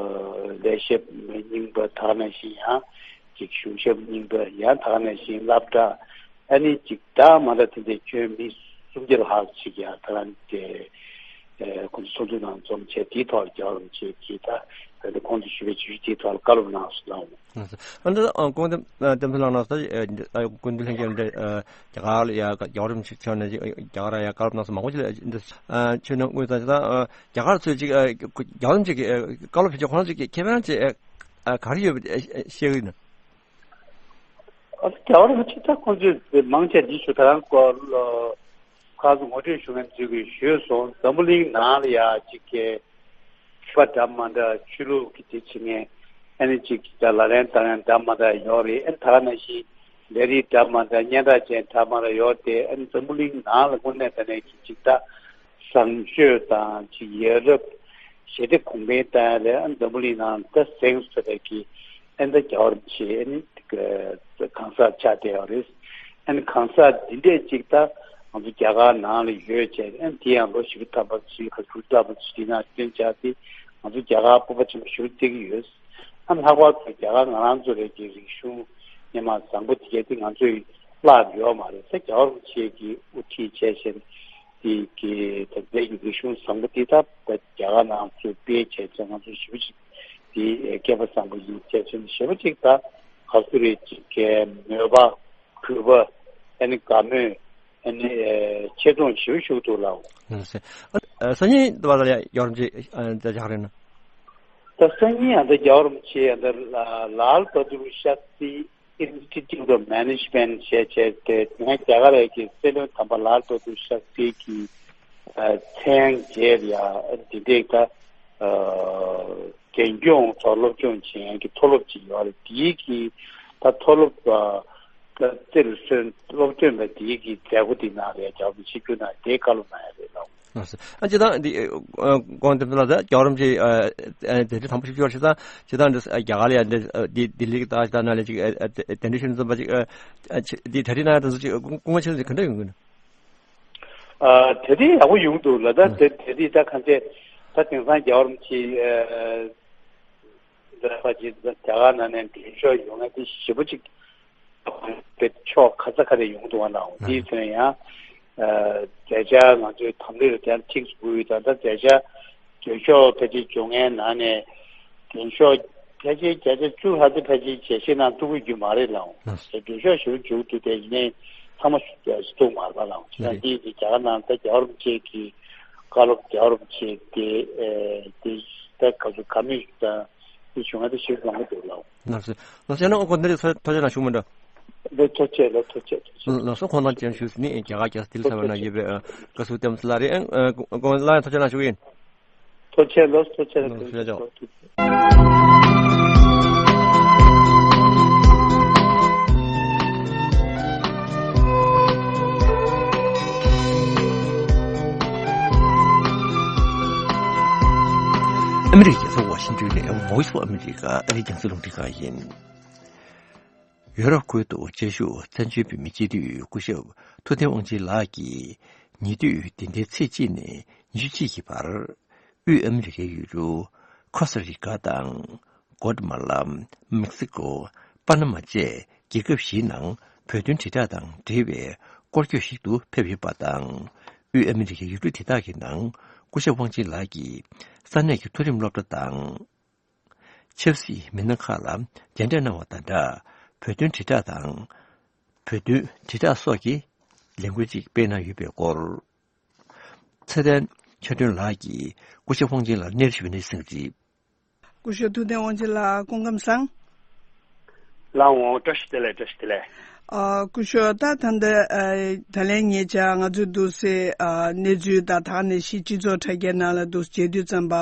ལས་ཞབས་རྙིང་པ་དག་ནང་བཞིན་ཡང་ཅིག་གཞུང་ཞབས་རྙིང་པ་ཡང་དག་ནང་བཞིན་སློབ་གྲྭ་ཨ་ནི་ཅིག་ད་མ་ད་དེ་འདྲའི་ཁྱོན་མི་སུམ་བརྒྱ་ལྷག་ཅིག་ཡང་ད་རང་དེ་ཁོང་ཚོ་ཚོགས་འདུ་ནང་འཛོམས་བྱས་དེའི་ཐོག་རྒྱལ་བ་རིན་པོ་ཆེ་གིས་ད་ད་ལྟ་ཁོང་ཚོ་ཞུ་བའི་བརྗོད་གཞི་དེའི་ཐོག་ལ་བཀའ་སློབ་གནང་སོང་ལགས། ཨ་འདི་ཨ་ཁོང་འདི་ཨ་འདེམས་ཐོན་ལགས་གནང་སོང་། ཨ་སྐུ་མདུན་ལྷན་རྒྱས་འདི་ཨ་རྒྱ་གར་ལ་ཡ་རྒྱལ་བ་རིན་པོ་ཆེ་མཆོག་ནས་རྒྱ་གར་ཡ་བཀའ་སློབ་གནང་སོང་མང་པོ་ཞིག་ལ་འདི་ཨ་ཆོས་ནང་དངོས་དང་ད་ཨ་རྒྱ་གར་ཚོས་ཅིག་ཨ་རྒྱལ་བ་རིན་པོ་ཆེ་གི་ཨ་བཀའ་སློབ་ཕེབས་ཆེད་ཁོ་རང་ཚོས་ཀྱི་ཁེ་ཕན་ཅིག་ཨ་ག་རེ་ཡོད་པ་ཨ་ཤེས་ཀྱི་ཡོད་ན། ཨ་རྒྱལ་བ་རིན་པོ་ཆེ་ད་ཁོང་ཚོས་མང་ཆེ་འདི་ཞུ་ད་རང་སྐོར་ལ་ཁ་སང་ངོ་སྤྲོད་ཞུ་མཁན་ཚོས་ཀྱིས་ཞུས་སོང་། འཛམ་བུ་གླིང་ནང་ལ་ཡ་གཅིག་གི་ཆོས་པ་འདྲ་མ་འདྲ་ཆོས་ལུགས་ཀྱི་དེ་བྱེད་མཁན་ཨ་ནི་གཅིག་ད་ལག་ལེན་བསྟར་མཁན་འདྲ་མ་འདྲ་ཡོད་རེད། ཨ་ནི་ད་ག་ནང་བཞིན་ལས་རིགས་འདྲ་མ་འདྲ་སྙན་གྲགས་ཅན་འདྲ་མ་འདྲ་ཡོད་དེ། ཨ་ནི་འཛམ་བུ་གླིང་ནང་ལ་དངོས་གནས་དྲང་གནས་ཀྱི་གཅིག་ད་བཟང་སྤྱོད་དང་ཅིག་ཡ་རབས་ཞི་བདེ་གོང་འཕེལ་བཏང་ཡ་ལ་ཨ་ནི་འཛམ་བུ་གླིང་ནང་ད་གཟེངས་སུ་ཐོན་པའི་གི་ཨ་ནི་ད་རྒྱལ་བ་རིན་པོ་ཆེ་ཨ་ནི་གང་ཟག་ཆགས་བསྡད་ཡོད་རེད། ཨ་ནི་གང་ཟག་འདི་འདྲས་ཅིག་ད་ང་ཚོ་རྒྱ་གར་ནང་ལ་ཡོད་བྱས་ཨ་ནི་དེ་ཡང་ལོ་བཞི་བཅུ་ཐམ་པ་ཚུད་ཁ་བཞི་བཅུ་ཐམ་པ་ཚུད་དེ་ནང་བསྟན་བྱ་དེ་ང་ཚོ་རྒྱ་གར་སྤོབས་པ་ཆེན་པོ་ཞིག་བརྩི་གི་ཡོད། ཨ་ནི་ལྷག་པར་དུ་རྒྱ་གར་ང་རང་ཚོ་རེ་གི་རིག་གཞུང་སྔོན་མ་བཟང་པོ་དེ་གས་དེ་ང་ཚོས་བརླག་ཡོད་མ་རེད། ད་རྒྱལ་བ་རིན་པོ་ཆེ་གིས་དབུ་ཁྲིད་བྱས་བྱས་དེ་གི་ད་ལྟའི་གི་རིག་གཞུང་བཟང་པོ་དེ་ད་ད་རྒྱ་གར་ནང་ཚུད་སྤེལ་བྱས་བྱས་ང་ཚོ་ཞེ་པོ་ཅིག་དེ་སྐལ་པ་བཟང་པོ་ཡིན་བྱས་བྱས་ཞེ་པོ་ཅིག་ད་ག་ཚོད་རེད་ཅིག་གི་མོས་པ་གུས་པ་ཨ་ནི་དགའ་མོས་ཨ་ནི་ཨ་ཆེ་མཐོང་ཞེ་པོ་ཞིག་འདུག་ལགས། ཨ་སང་ཉིན་དུ་བ་ལ་ཡ་རྒྱལ་བ་རིན་པོ་ཆེ་ཨ་ད་ཇག་རེད་ན། ད་སང་ཉིན་ཨ་ད་རྒྱལ་བ་རིན་པོ་ཆེ་ཨ་ད་ལ་ལཱལ་བྷ་དུར་ཤཱ་སྟྲི་Institute of Management ཞེས་བྱས་ཏེ་དེ་སྔ་རྒྱ་གར་ར་གི་སྲིད་བློན་དམ་པ་ལཱལ་བྷ་དུར་ཤཱ་སྟྲི་གི་ཨ་མཚན་སྒེར་ཡ་འདི་འདྲའི་ད་ཨ་རྒན་སྐྱོང་ཐོག་སློབ་སྦྱོང་བྱེད་མཁན་གྱི་མཐོ་སློབ་ཅིག་ཡོད་རེད། དེའི་གི་ད་མཐོ་སློབ་ཨ་ད་རྩེར་སོན་སློབ་སྟོན་པ་དེའི་གི་མཛད་སྒོ་དེ་ནང་ལ་ཡ་རྒྱལ་བ་རིན་པོ་ཆེ་ཆིབས་བསྒྱུར་གནང་དེའི་བཀའ་སློབ་གནང་ཡ་རེད་ལགས། ལགས་སོ། ཨ་སྤྱིར་བཏང་འདི་ཨ་དགོངས་དེ་ལ་ད་རྒྱལ་བ་རིན་པོ་ཆེ་ཨ་ཨ་དེ་འདྲ་དམ་པོ་ཞིག་ཤོར་ཞེས་དང་སྤྱིར་བཏང་འདི་ཨ་རྒྱ་གར་ལ་ཡ་འདི་ཨ་འདི་ལྡི་ལི་གི་ད་ད་ན་ལས་ཅིག་ཨ་ཨ་དེ་འདྲ་ཤོར་འཛོམས་པ་ཅིག་ཨ་ཨ་ཆེ་འདི་གྲ་སྒྲིག་གནང་ཡ་དང་སུ་ཅིག་ཨ་སྐུ་སྐུ་ངོ་ཆེན་ཟེར་ག་འདྲ་ཡོང་གི་ན། ཨ་དེ་རིང་ཡག་པོ་ཡོང་འདུག་ལ། ད་ཨ་དེ་དེ་རིང་ད་གང་ཚེ་ད་དེང་སང་རྒྱལ་བ་རིན་པོ་ཆེ་ཨ་འདི་ལ་ཕ་ཅིག་རྒྱ་གར་ནང་ནས་མགྲོན་ཤོག་ཡོང་ཡ་དེ་ཞེ་པོ་ཅིག་པའི་ཕྱོགས་ག་ས་ག་ནས་ཡོང་འདུག་བ་ལགས། ཨ་དེའི་ཚོན་ཡང་ཨ་མཛད་འཆར་ང་ཚོའི་དམ་ལུགས་ལ་དེ་ཡང་ཐིག་སུ་བུ་ཡོད་དང་ད་མཛད་འཆར་མགྲོན་ཤོག་ཕལ་ཆེར་འབྱོར་མཁན་ནང་ནས་མགྲོན་ཤོག་ཕལ་ཆེར་བརྒྱ་ཆ་བཅུ་ལྷག་ཙམ་ཕལ་ཆེར་ཞལ་བཞེས་གནང་ཐུབ་ཀྱི་རྒྱུ་མ་རེད་ལགས། ཨ་མགྲོན་ཤོག་ཞེ་པོ་འབྱོར་འདུག་དེ་ཡིན་ནའི་ཚང་མ་ཐུག་མ་རེད་པ་ལགས། ད་རེད། འདི་ཡིན་དུས་རྒྱ་གར་ནང་ད་རྒྱལ་བ་རིན་པོ་ཆེ་གི་བཀའ་སློབ་རྒྱལ་བ་རིན་པོ་ཆེ་དེ་ཨེ་དེ་ད་ག་ཚོད་ག་མི་ཞིག་དང་དེ་བྱུང་བ་དེ་ཞིག་མང་པོ་འདུག་ལགས། ལགས་སོ། ལགས་སོ། ཡང་ན་ཨོ་ཁོ་འདི་རིགས་ཐོ་ཐོ་ཅག་ནང་ཞུགས་མི་འདྲ། ལོ་ཐོ་ཆེ་ལོ་ཐོ་ཆེ་ཐོ་ཆེ། ལགས་སོ། ཁོང་དང་མཇལ་ཞུས་ནི་རྒྱ་གར་རྒྱལ་ས་ལྡི་ལི་གསར་པའི་ནང་ཡོད་པའི་ཨ་བཀའ་ཟུར་བསྟན་འཛིན་ལགས་རེད། ཨ་ཁོང་ལ་ཡང་ཐོ་ཅག་ནང་ཞུགས་ཡིན། ཐོ་ཆེ་ལོ་ཐོ་ཆེ་ལོ་ཐོ་ཆེ་ལོ། ཨ་མི་རི་ཀའི་རྒྱལ་ས་ཝ་ཤིང་ཏོན་ནས་Voice of America ཨ་རིའི་རྒྱང་སྲིང་རླུང་འཕྲིན་ཁང་ཡིན། ཡོ་རོབ་ཁུལ་དུ་བཅའ་བཞུགས་བཙན་བྱོལ་བོད་མིའི་སྤྱི་འཐུས་སྐུ་ཞབས་ཐུབ་བསྟན་དབང་ཆེན་ལགས་ཀྱིས་ཉེ་དུས་འདི་ཟླའི་ཚེས་གཅིག་ནས་ཉི་ཤུ་གཅིག་གི་བར། དབུས་ཨ་མི་རི་ཀའི་ཡུལ་གྲུ་ཁོ་སྟ་རི་ཀ་དང་། གོ་ཏ་མ་ལ། མེག་སི་ཀོ། པ་ན་མ་བཅས་རྒྱལ་ཁབ་བཞིའི་ནང་བོད་དོན་དྲིལ་བསྒྲགས་དང་འབྲེལ་བའི་སྐོར་སྐྱོད་ཞིག་ཏུ་ཕེབས་ཡོད་པ་དང་། དབུས་ཨ་མི་རི་ཀའི་ཡུལ་གྲུ་དེ་དག་གི་ནང་སྐུ་ཞབས་དབང་ཆེན་ལགས་ཀྱིས་ས་གནས་ཀྱི་མཐོ་རིམ་སློབ་གྲྭ་དང་། ཆབ་སྲིད་མི་སྣ་ཁག་ལ་མཇལ་འཕྲད་གནང་བ་དང་སྦྲགས། བོད་དོན་དྲིལ་བསྒྲགས་དང་། བོད་དོན་དྲིལ་བསྒྲགས་སོགས་ཀྱི་ལས་འགུལ་ཅིག་སྤེལ་གནང་ཡོད་པའི་སྐོར། ཚེ་བརྟན་ཆོས་སྒྲོན་ལགས་ཀྱིས་སྐུ་ཞབས་དབང་ཆེན་ལགས་གནས་རི་ཞུ་བའི་གནས་ཚུལ་རེད། སྐུ་ཞབས་ཐུབ་བསྟན་དབང་ཆེན་ལགས་སྐུ་ཁམས་བཟང་། ལགས་འོང་། བཀྲ་ཤིས་བདེ་ལེགས། བཀྲ་ཤིས་བདེ་ལེགས། ཨ། སྐུ་ཞབས་ད་ད་ལྟ་ཨ། ད་ལན་ཉེ་ཆར་ང་ཚོས་འདུག་སེ་ཨ། གནས་ཚུལ་དང་ད་ག་ནང་བཞིན་སྤྱི་ཚོགས་དྲ་རྒྱའི་ནང་ལ་འདུག་མཇལ་དུས་ཙམ་པ་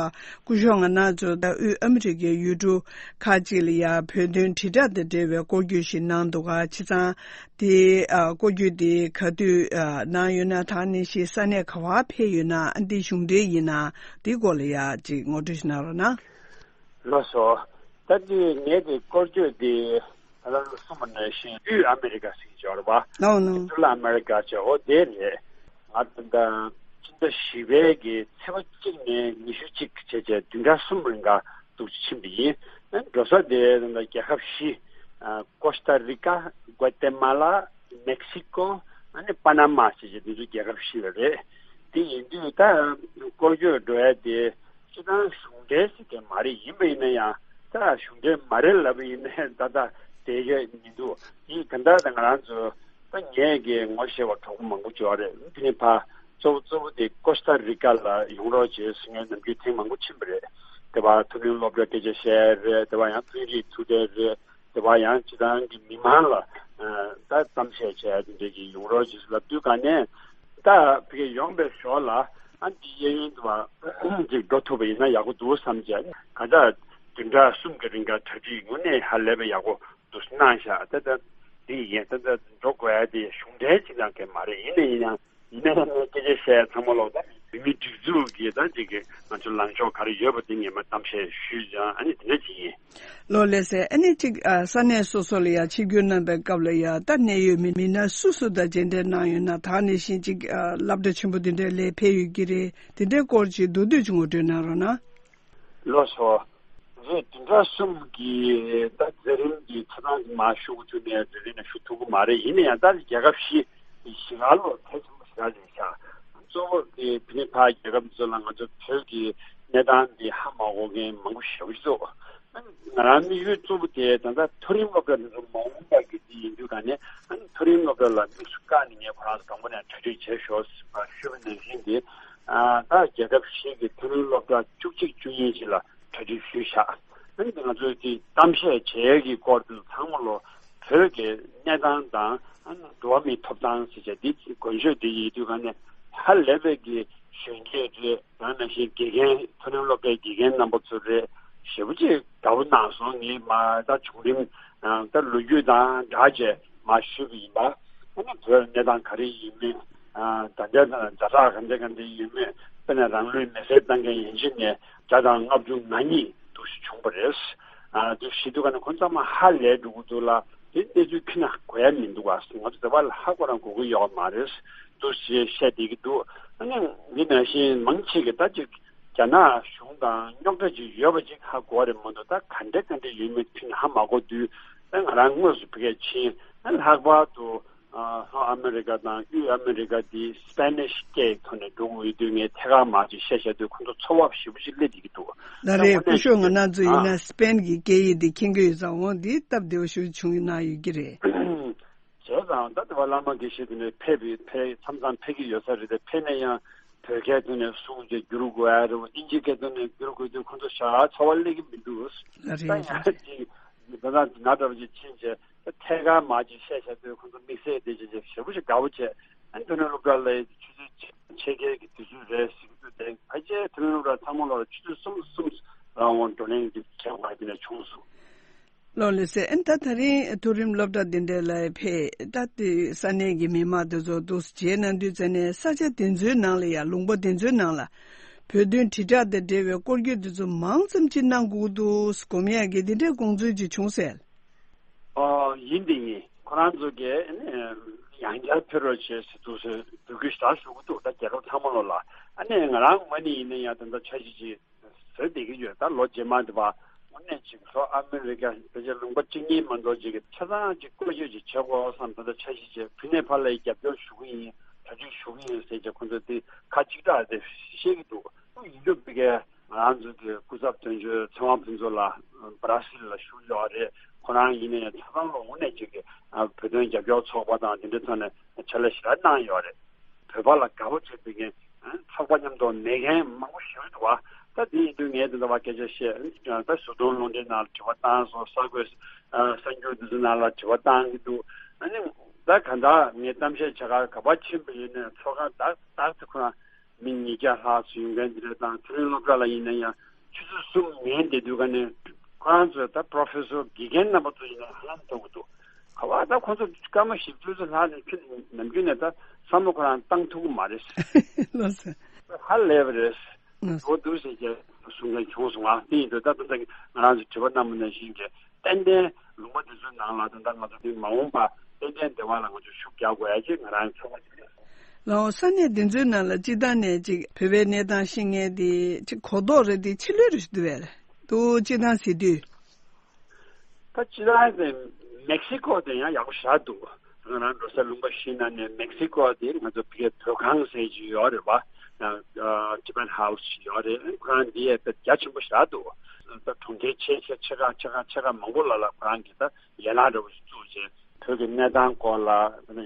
སྐུ་ཞབས་ང་རང་ཚོ་ད་དབུས་ཨ་མི་རི་ཀའི་ཡུལ་གྲུ་ཁག་ཅིག་ལ་ཡ་བོད་དོན་དྲིལ་བསྒྲགས་དང་འབྲེལ་བའི་སྐོར་སྐྱོད་ཞིག་གནང་འདུག་ག་བྱས་ཙང་དེ་ཨ། སྐོར་སྐྱོད་དེ་ག་དུས་ཨ། གནང་ཡོད་ན། ད་ག་ནང་བཞིན་ས་གནས་ག་བར་ཕེབས་ཡོད་ན། ཨ། འདི་གཞུང་འབྲེལ་ཡིན་ན་དེའི་སྐོར་ལ་ཡ་ཅིག་ངོ་སྤྲོད་ཞིག་གནང་རོགས་གནང་། ལགས་སོ། ད་དེ་ངས་དེ་སྐོར་སྐྱོད་དེ་ད་ལྟ་གསུངས་པ་ནང་བཞིན་དབུས་ཨ་མི་རི་ཀ་ཟེར་གྱི་ཡོད་རེད་པ། ལགས་འོང་། ལགས་འོང་། སེན་ཊ་རལ་ཨ་མེ་རི་ཀ་བྱས། འོ་དེ་རེད། ང་ད་ལྟ་ཕྱི་ཟླ་བཞི་པའི་གི་ཚེས་པ་གཅིག་ནས་ཉི་ཤུ་གཅིག་བྱས་བྱས་བདུན་ཕྲག་གསུམ་རིང་ག་འདུག་ཕྱིན་པ་ཡིན། ཨ་ནི་འགྲོ་ས་དེ་ད་ལྟ་རྒྱལ་ཁབ་བཞི། ཨ། ཀོ་སྟ་རི་ཀ། གོ་ཏེ་མ་ལ། མེག་སི་ཀོ། ཨ་ནི་པ་ན་མ་བྱས་བྱས་འདི་ཚོ་རྒྱལ་ཁབ་བཞི་ལ་རེད། དེ་ཡིན་དུས་ད་སྐོར་སྐྱོད་འགྲོ་ཡ་དེ་སྤྱིར་བཏང་གཞུང་འབྲེལ་ཟེར་མཁན་མ་རེད། ཡིན་པ་ཡིན་ན་ཡང་ད་གཞུང་འབྲེལ་མ་རེད་ལབ་པ་ཡིན་ན་ད་ད་དེ་ག་མི་འདུག་ཡིན་གང་ལྟར་ད་ང་རང་ཚོ་ད་ངས་ཀྱི་ངོ་ཤེས་པ་གྲོགས་པོ་མང་པོ་ཅིག་ཡོད་རེད། དེ་ནི་ཕ་གཙོ་བོ་གཙོ་བོ་དེ་ཀོ་སྟ་རི་ཀ་ལ་ཡོང་རོགས་བྱེད་ཟེར་ངས་ནམ་རྒྱུན་ཐེངས་མང་པོ་ཕྱིན་པ་རེད། དེ་བ་མཐོ་རིམ་སློབ་གྲྭ་སྐད་ཆ་བཤད་རེད། དེ་བ་ཡང་དཔོན་རིགས་ཐུག་འཕྲད་རེད། དེ་བ་ཡང་སྤྱིར་བཏང་གི་མི་མང་ལ་ཨ་ད་གཏམ་བཤད་བྱས་དེ་འདྲ་གི་ཡོང་རོགས་ཅིག་ལབ་དུས་ག་ནས་ད་ཕ་གི་ཡོང་པའི་ཞོར་ལ་ཨ་འདི་གཡས་གཡོན་དུ་བ་ཅིག་འགྲོ་ཐུབ་པ་ཡིན་ན་ཡག་པོ་འདུག་བསམ་བྱས། ག་ད་བདུན་ཕྲག་གསུམ་གི་རིང་ག་གྲ་སྒྲིག་དངོས་གནས་ཧ་ལས་པའི་ཡག་པོ་འདུག་གནང་ཤག་ད་ད་འདི་ཡིན། ད་ད་འགྲོ་དགོས་ཡ་དེ་གཞུང་འབྲེལ་ཅིག་ནང་གི་མ་རེད། ཡིན་ན་ཡིན་ཡང་ཡིན་ན་ཡང་སྐད་ཆ་བཤད་ཚང་མ་ལོག་ད་བོད་མི་སྒྲིག་འཛུགས་ཀྱི་ད་ཅིག་གི་ང་ཚོ་ལངས་ཕྱོགས་ག་རེ་ཡོད་པ་དེ་ངས་མར་གཏམ་བཤད་ཞུས་ཙང་ཨ་ནི་དེ་འདྲ་ཅིག་ཡིན། ལགས་ལགས་སེ། ཨ་ནི་ཅིག་ཨ་ས་གནས་སོ་སོ་ལ་ཡ་ཆིབས་བསྒྱུར་གནང་པའི་སྐབས་ལ་ཡ་ད་གནད་ཡོད་མི་མི་སྣ་སུ་སུ་དང་མཇལ་འཕྲད་གནང་ཡོད་ན། ད་ག་ནང་བཞིན་ཅིག་ཨ་སློབ་གྲྭ་ཆེན་པོ་དེ་འདྲའི་ལ་ཕེབས་ཡོད་ཀྱི་རེད། དེ་འདྲའི་སྐོར་ཅིག་མདོར་བསྡུས་ཅིག་ངོ་སྤྲོད་གནང་རོགས་གནང་། ལགས་སོ། རེད། བདུན་ཕྲག་གསུམ་གྱི་ད་མཛད་རིམ་གྱི་ཆ་ཚང་གི་མར་ཞུ་དགོས་ཚུལ་ནས་རེ་རེ་ནས་ཞུ་ཐུབ་ཀྱི་མ་རེད། ཡིན་ན་ཡང་ད་རྒྱལ་ཁབ་བཞི་གཞིས་སྒར་ལོ་གལ་ཆེན་པོ་ཞིག་རེད་ཤག་གཙོ་བོ་དེ་ཕ་གི་ཕ་རྒྱལ་ཁབ་འདི་ཚོ་ལ་ང་ཚོ་བོད་ཀྱི་གནས་སྟངས་འདི་ཧ་མ་གོ་མཁན་མང་པོ་ཞེ་པོ་ཅིག་འདུག་ང་རང་དམིགས་ཡུལ་གཙོ་བོ་དེ་ད་ལྟ་མཐོ་རིམ་སློབ་གྲྭ་འདི་ཚོ་མ་འོངས་པ་གི་དེ་ཡིན་དུས་ག་ནས་ཨ་ནི་མཐོ་རིམ་སློབ་གྲྭ་ལ་དམིགས་སུ་བཀར་ནས་ངས་ཁོ་རང་ཚོ་དང་པོ་ནས་གྲ་སྒྲིག་བྱས་ཤོག་ཟེར་བ་ཞུས་པ་ནང་བཞིན་དེ། ཨ་ད་རྒྱལ་ཁབ་བཞི་གི་མཐོ་རིམ་སློབ་གྲྭ་བཅུ་གཅིག་བཅུ་གཉིས་ཅིག་ལ་གྲ་སྒྲིག་ཞུས་བཞག་ཨ་ནི་ང་ཚོས་དེ་གཏམ་བཤད་བྱེད་ཡས་ཀྱི་སྐོར་དེ་ཚང་མ་ལོ་བོད་ཀྱི་གནས་སྟངས་དང་ཨ་ནི་འགྲོ་བ་མིའི་ཐོབ་ཐང་ཟེར་བྱས་འདི་འགོ་བརྗོད་འདི་ཡིན་དུས་ག་ནས་ཧ་ལས་པའི་གི་གཞོན་སྐྱེས་རེད། ད་ནང་བཞིན་དགེ་རྒན་མཐོ་རིམ་སློབ་གྲྭའི་དགེ་རྒན་རྣམ་པ་ཚོ་རེད། ཞེ་པོ་ཅིག་དགའ་པོ་གནང་སོང་། ངས་མ་ད་བྱུང་རིམ་ད་ལོ་རྒྱུས་དང་སྦྲགས་བྱས་མ་ཞུས་པ་ཡིན་པ། ཨ་ནི་བོད་གནས་སྟངས་ག་རེ་ཡིན་མིན། ད་ལྟ་ཛ་དྲག་ག་འདྲ་ག་འདྲ་ཡིན་མིན། དཔེར་ན་རང་ལུས་མེར་སྲེག་བཏང་མཁན་ཡན་ཆད་ནས་བརྒྱ་དང་ལྔ་བཅུ་ང་གཉིས་འདུག་སེ་བྱུང་བ་རེད། དུ་ཞིག་དུས་ག་ནས་ཁོང་ཚང་མ་ཧ་ལས་འགྲོ་གི་འདུག་ལ། དེ་གནས་ཚུལ་ཁྱོན་ནས་གོ་ཡ་མི་འདུག་ག་ང་ཚོ་བོད་པ་ལ་ཧ་གོ་རང་གོ་གི་ཡོད་མ་རེད། འདུག་ཞེས་བཤད་བསྡད་ཀྱི་འདུག་ཨ་ནི་འདི་ནང་བཞིན་མང་ཆེ་གི་ད་ཅིག་རྒྱ་ནག་གཞུང་དང་རྙོག་དྲ་ཅིག་ཡོད་པ་ཅིག་ཧ་གོ་བ་རེད་མ་གཏོགས། ད་ག་འདྲ་ག་འདྲ་ཡོད་མེད་ཁྱོན་ནས་ཧ་མ་གོ་དུས། ཨ་ང་རང་དངོས་སུ་ཕ་གིར་ཕྱིན། ཨ་ལྷག་པར་དུ་ལྷོ་ཨ་མེ་རི་ཀ་དང་དབུས་ཨ་མེ་རི་ཀ་འདི་སི་པེ་ནིཤ་སྐད་ཐོག་ནས་འགྲོ་དགོས་ཡོད་དུས། ངས་ཐད་ཀར་མར་ཅིག་བཤད་བཤད་དུས་ཁོང་ཚོ་ཚོར་བ་ཞེ་པོ་ཅིག་སླེབས་བསྡད་ཀྱི་འདུག་ལགས་རེད། སྐུ་ཞབས་ང་རང་ཚོ་ཡིན་ན་སི་པེན་གྱི་སྐད་ཡིག་འདི་མཁྱེན་གྱི་ཡོད་ཙང་འོ་འདི་སྟབས་བདེ་བོ་ཞིག་བྱུང་ཡོད་ན་ཡོད་ཀྱི་རེད། བྱས་ཙང་ད་ལྟ་བ་བླ་མ་དགེ་བཤེས་དེ་ནས་ཕེབས་པའི་ཕེབས་མཚམས་མཚམས་ཕེབས་ཀྱི་ཡོད་ས་རེད་དེ། ཕེབས་ནས་ཡང་བོད་སྐད་ཐོག་ནས་གསུང་རྗེས་བསྒྱུར་དགོས་ཡ་རེད། ཨིན་ཇི་སྐད་ཐོག་ནས་བསྒྱུར་དགོས་དུས་ཁོང་ཚོ་ཞེ་དྲག་ཚོར་བ་སླེབས་ཀྱི་མི་འདུག་ལགས་རེད། ད་ཡང་ཅིག་ད་ང་འདྲ་བ་ཅིག་ཕྱིན་བྱས་ད་ཐད་ཀར་མར་ཅིག་བཤད་བྱ་དུས་ཁོང་ཚོ་དམིགས་བསལ་དེ་ཅིག་ཅིག་ཞེ་པོ་ཅིག་དགའ་པོ་བྱས། ཨ་ནི་མཐོ་རིམ་སློབ་གྲྭ་ལ་ཆུ་ཚོད་ཕྱེད་ཀའི་གི་དུས་ཚོད་རེད་ཟེར་གྱི་འདུག་དེ་ཕལ་ཆེར་མཐོ་རིམ་སློབ་གྲྭ་ཚང་མ་ལ་ཆུ་ཚོད་གསུམ་གསུམ་རང་དབང་བགྲོ་གླེང་གི་བྱེད་དགོས་དེ་ནས་བྱུང་སོང་། ལགས་ལགས་སེ། ཨ་ནི་ད་ད་རིང་མཐོ་རིམ་སློབ་གྲྭ་འདི་འདྲ་ལ་ཕེབས། ད་དེ་ས་གནས་ཀྱི་མི་མང་དེ་ཚོ་འདུག་སེ་མཇལ་གནང་དུས་ཙམ་ནས་ས་ཆ་དེ་ཚོའི་ནང་ལ་ཡ་ལུང་པ་དེ་ཚོའི་ནང་ལ་ བོད་དོན་དྲིལ་བསྒྲགས་དང་འབྲེལ་བའི་སྐོར་སྐྱོད་དེ་ཚོ་མང་ཙམ་ཅིག་གནང་དགོས་འདུག་གོམས་ཡས་ཀྱི་འདི་འདྲའི་དགོངས་ཚུལ་ཅིག་བྱུང་ཟེར། ཨོ་ཡིན་དེ་ཡིན། ཁོ་རང་ཚོ་གིས་ཨ་ནི་ཡང་བསྐྱར་ཕེབས་རོགས་བྱེད་ཟེར་འདུག་ཟེར་འབོད་སྐུལ་ཞེ་དྲག་ཞུ་གི་འདུག་ད་རྒྱལ་ཁབ་ཚང་མ་ལོ་ལ་ཨ་ནི་ང་རང་ངོས་ནས་ཡིན་ན་ཡང་ད་ལྟ་འཆར་གཞི་ཅིག་བཟོས་བསྡད་ཀྱི་ཡོད། ད་ལོ་རྗེས་མ་དེ་བ་དངོས་གནས་ཅིག་ལྷོ་ཨ་མི་རི་ཀ་ཕལ་ཆེར་ལུང་པ་གཅིག་གཉིས་མ་གཏོགས་ཅིག་ཆ་ཚང་ཅིག་བཀོལ་སྤྱོད་ཅིག་བྱེད་དགོས་བསམ། ད་ལྟ་འཆར་གཞི་ཅིག་བུད་མེད་ཕར་ལ་ཡི་རྒྱབ་སྐྱོར་ཞུ་གི་ཡིན། གྲ་སྒྲིག་ཞུ་གི་ཡིན་ཟེར་ཅིག་ཁོང་ཚོ་དེ་ཁ་གཅིག་གྲགས་དེ་བཤད་ཀྱི་འདུག་ཡིན་རྒྱུ་བི་གའི་ང་རང་ཚོ་གི་སྐུ་ཚབ་དོན་གཅོད་ཚེ་དབང་ཕུན་ཚོགས་ལགས་སྦ་ར་སིལ་ལ་བཞུགས་ཡོད་རེད། ཁོ་རང་ཡིན་ན་ཡང་ཆ་ཚང་ལོ་དངོས་གནས་ཅིག་གི་བོད་དོན་རྒྱབ་སྐྱོར་ཚོགས་པ་དང་དེ་འདྲའི་ཐོག་ནས་ཕྱག་ལས་ཞེ་དྲག་གནང་ཡོད་རེད། བོད་པ་ལ་དགའ་པོ་བྱེད་པའི་མཁན་ཚོགས་པ་མཉམ་དུ་མེད་མཁན་མང་པོ་ཞིག་འདུག་བ། ད་དེ་ཡིན་དུས་ངས་དེ་འདྲ་བ་སྐད་ཆ་བཤད། ད་གཟུགས་མཐོང་རླུང་འཕྲིན་ནང་ལ་དྲི་བ་བཏང་སོང་། གསར་འགོད་གསར་འགྱུར་འདི་ཚོ་ནང་ལ་དྲི་བ་བཏང་གི་འདུག་ཨ་ནི་ད་གང་ལྟར་ངས་གཏམ་བཤད་བྱེད་གར་ག་པར་ཕྱིན་པ་ཡིན་ནའི་ཚོགས་ཁང་ཏག་ཏག་ཏུ་ཁོ་རང་མི་ཉིས་བརྒྱ་ལྷག་ཙམ་ཡོང་མཁན་འདི་འདྲ་དང་། ཚེ་རིང་སློབ་གྲྭ་ལ་ཡིན་ན་ཡང་ཆུ་ཚོད་གསུམ་ཉལ་བསྡད་དུས་ཀ་ནས་ཁོ་རང་ཚོས་ད་པྲོ་ཕེ་སོར་དགེ་རྒན་རྣམ་པ་ཚོ་ཡིན་ན་ཧ་ལམ་མཐོང་གི་འདུག་ག་བ་ད་ཁོ་ཚོ་སྐར་མ་བཞི་བཅུ་ཙམ་ལྷག་ནས་ཁྱོད་ནམ་རྒྱུན་ནས་ད་བསམ་བློ་ཁོ་རང་བཏང་ཐུབ་ཀྱི་མ་རེད། ལགས་སོ། ཧ་ལས་པ་རེད། ལགས་སོ། འགྲོ་འདུག་ཟེར་གྱི་གསུང་མཁན་བྱུང་སོང་ང་། དེ་ཡིན་དུས་ད་ལྟ་ང་རང་ཚོ་དྲི་བ་གནང་བ་ནང་བཞིན་གྱི་ཏན་ཏན་ལུང་པ་འདི་ཚོའི་ནང་ལ་ད་ལྟ་ང་ཚོ་འདི་མ་འོངས་པ་ཏན་ཏན་བདེ་བ་ལ་ང་ཚོ་ཤུགས་རྒྱག་དགོས་ཡ་ཅིག་ང་རང་ཚོ་ལ་ཡོད། ལགས་སོ། ས་གནས་འདི་ཚོའི་ནང་ལ་སྤྱིར་བཏང་ནས་ཅིག་བོད་པའི་གནས་སྟངས་ཤེས་མཁན་དེ་ཅིག་གོ་རྟོགས་རེ་དེ་ཆེ་ལོས་རེ་ཞིག་འདུག་བས། འདུག་སྤྱིར་བཏང་ཟེར་དུས། ད་སྤྱིར་བཏང་དེ་མེག་སི་ཀོ་དེ་ཡང་ཡག་པོ་ཞེ་དྲག་འདུག་ང་རང་འགྲོ་ས་ལུང་པ་བཞི་ནང་ནས་མེག་སི་ཀོ་དེ་ང་ཚོ་བོད་སྐད་བོད་ཁང་ཟེར་གྱི་ཡོད་རེད་བ། ཨ་ཨ་ཊི་བེ་ཊན་ཧའུ་སི་ཡོད་རེད། ཁོ་རང་འདི་ཡང་དཔེ་རྒྱ་ཆེན་པོ་ཞེ་དྲག་འདུག་ད་གྲོང་ཁྱེར་ཆེ་ཆེ་ཆེ་ཁག་ཆེ་ཁག་ཆེ་ཁག་མང་པོ་ལ་ལ་ཁོ་རང་གིས་ད་ཡན་ལག་འདྲ་བོ་ཞིག་བཙུགས་བྱས། བོད་ཀྱི་གནས་སྟངས་སྐོར་ལ་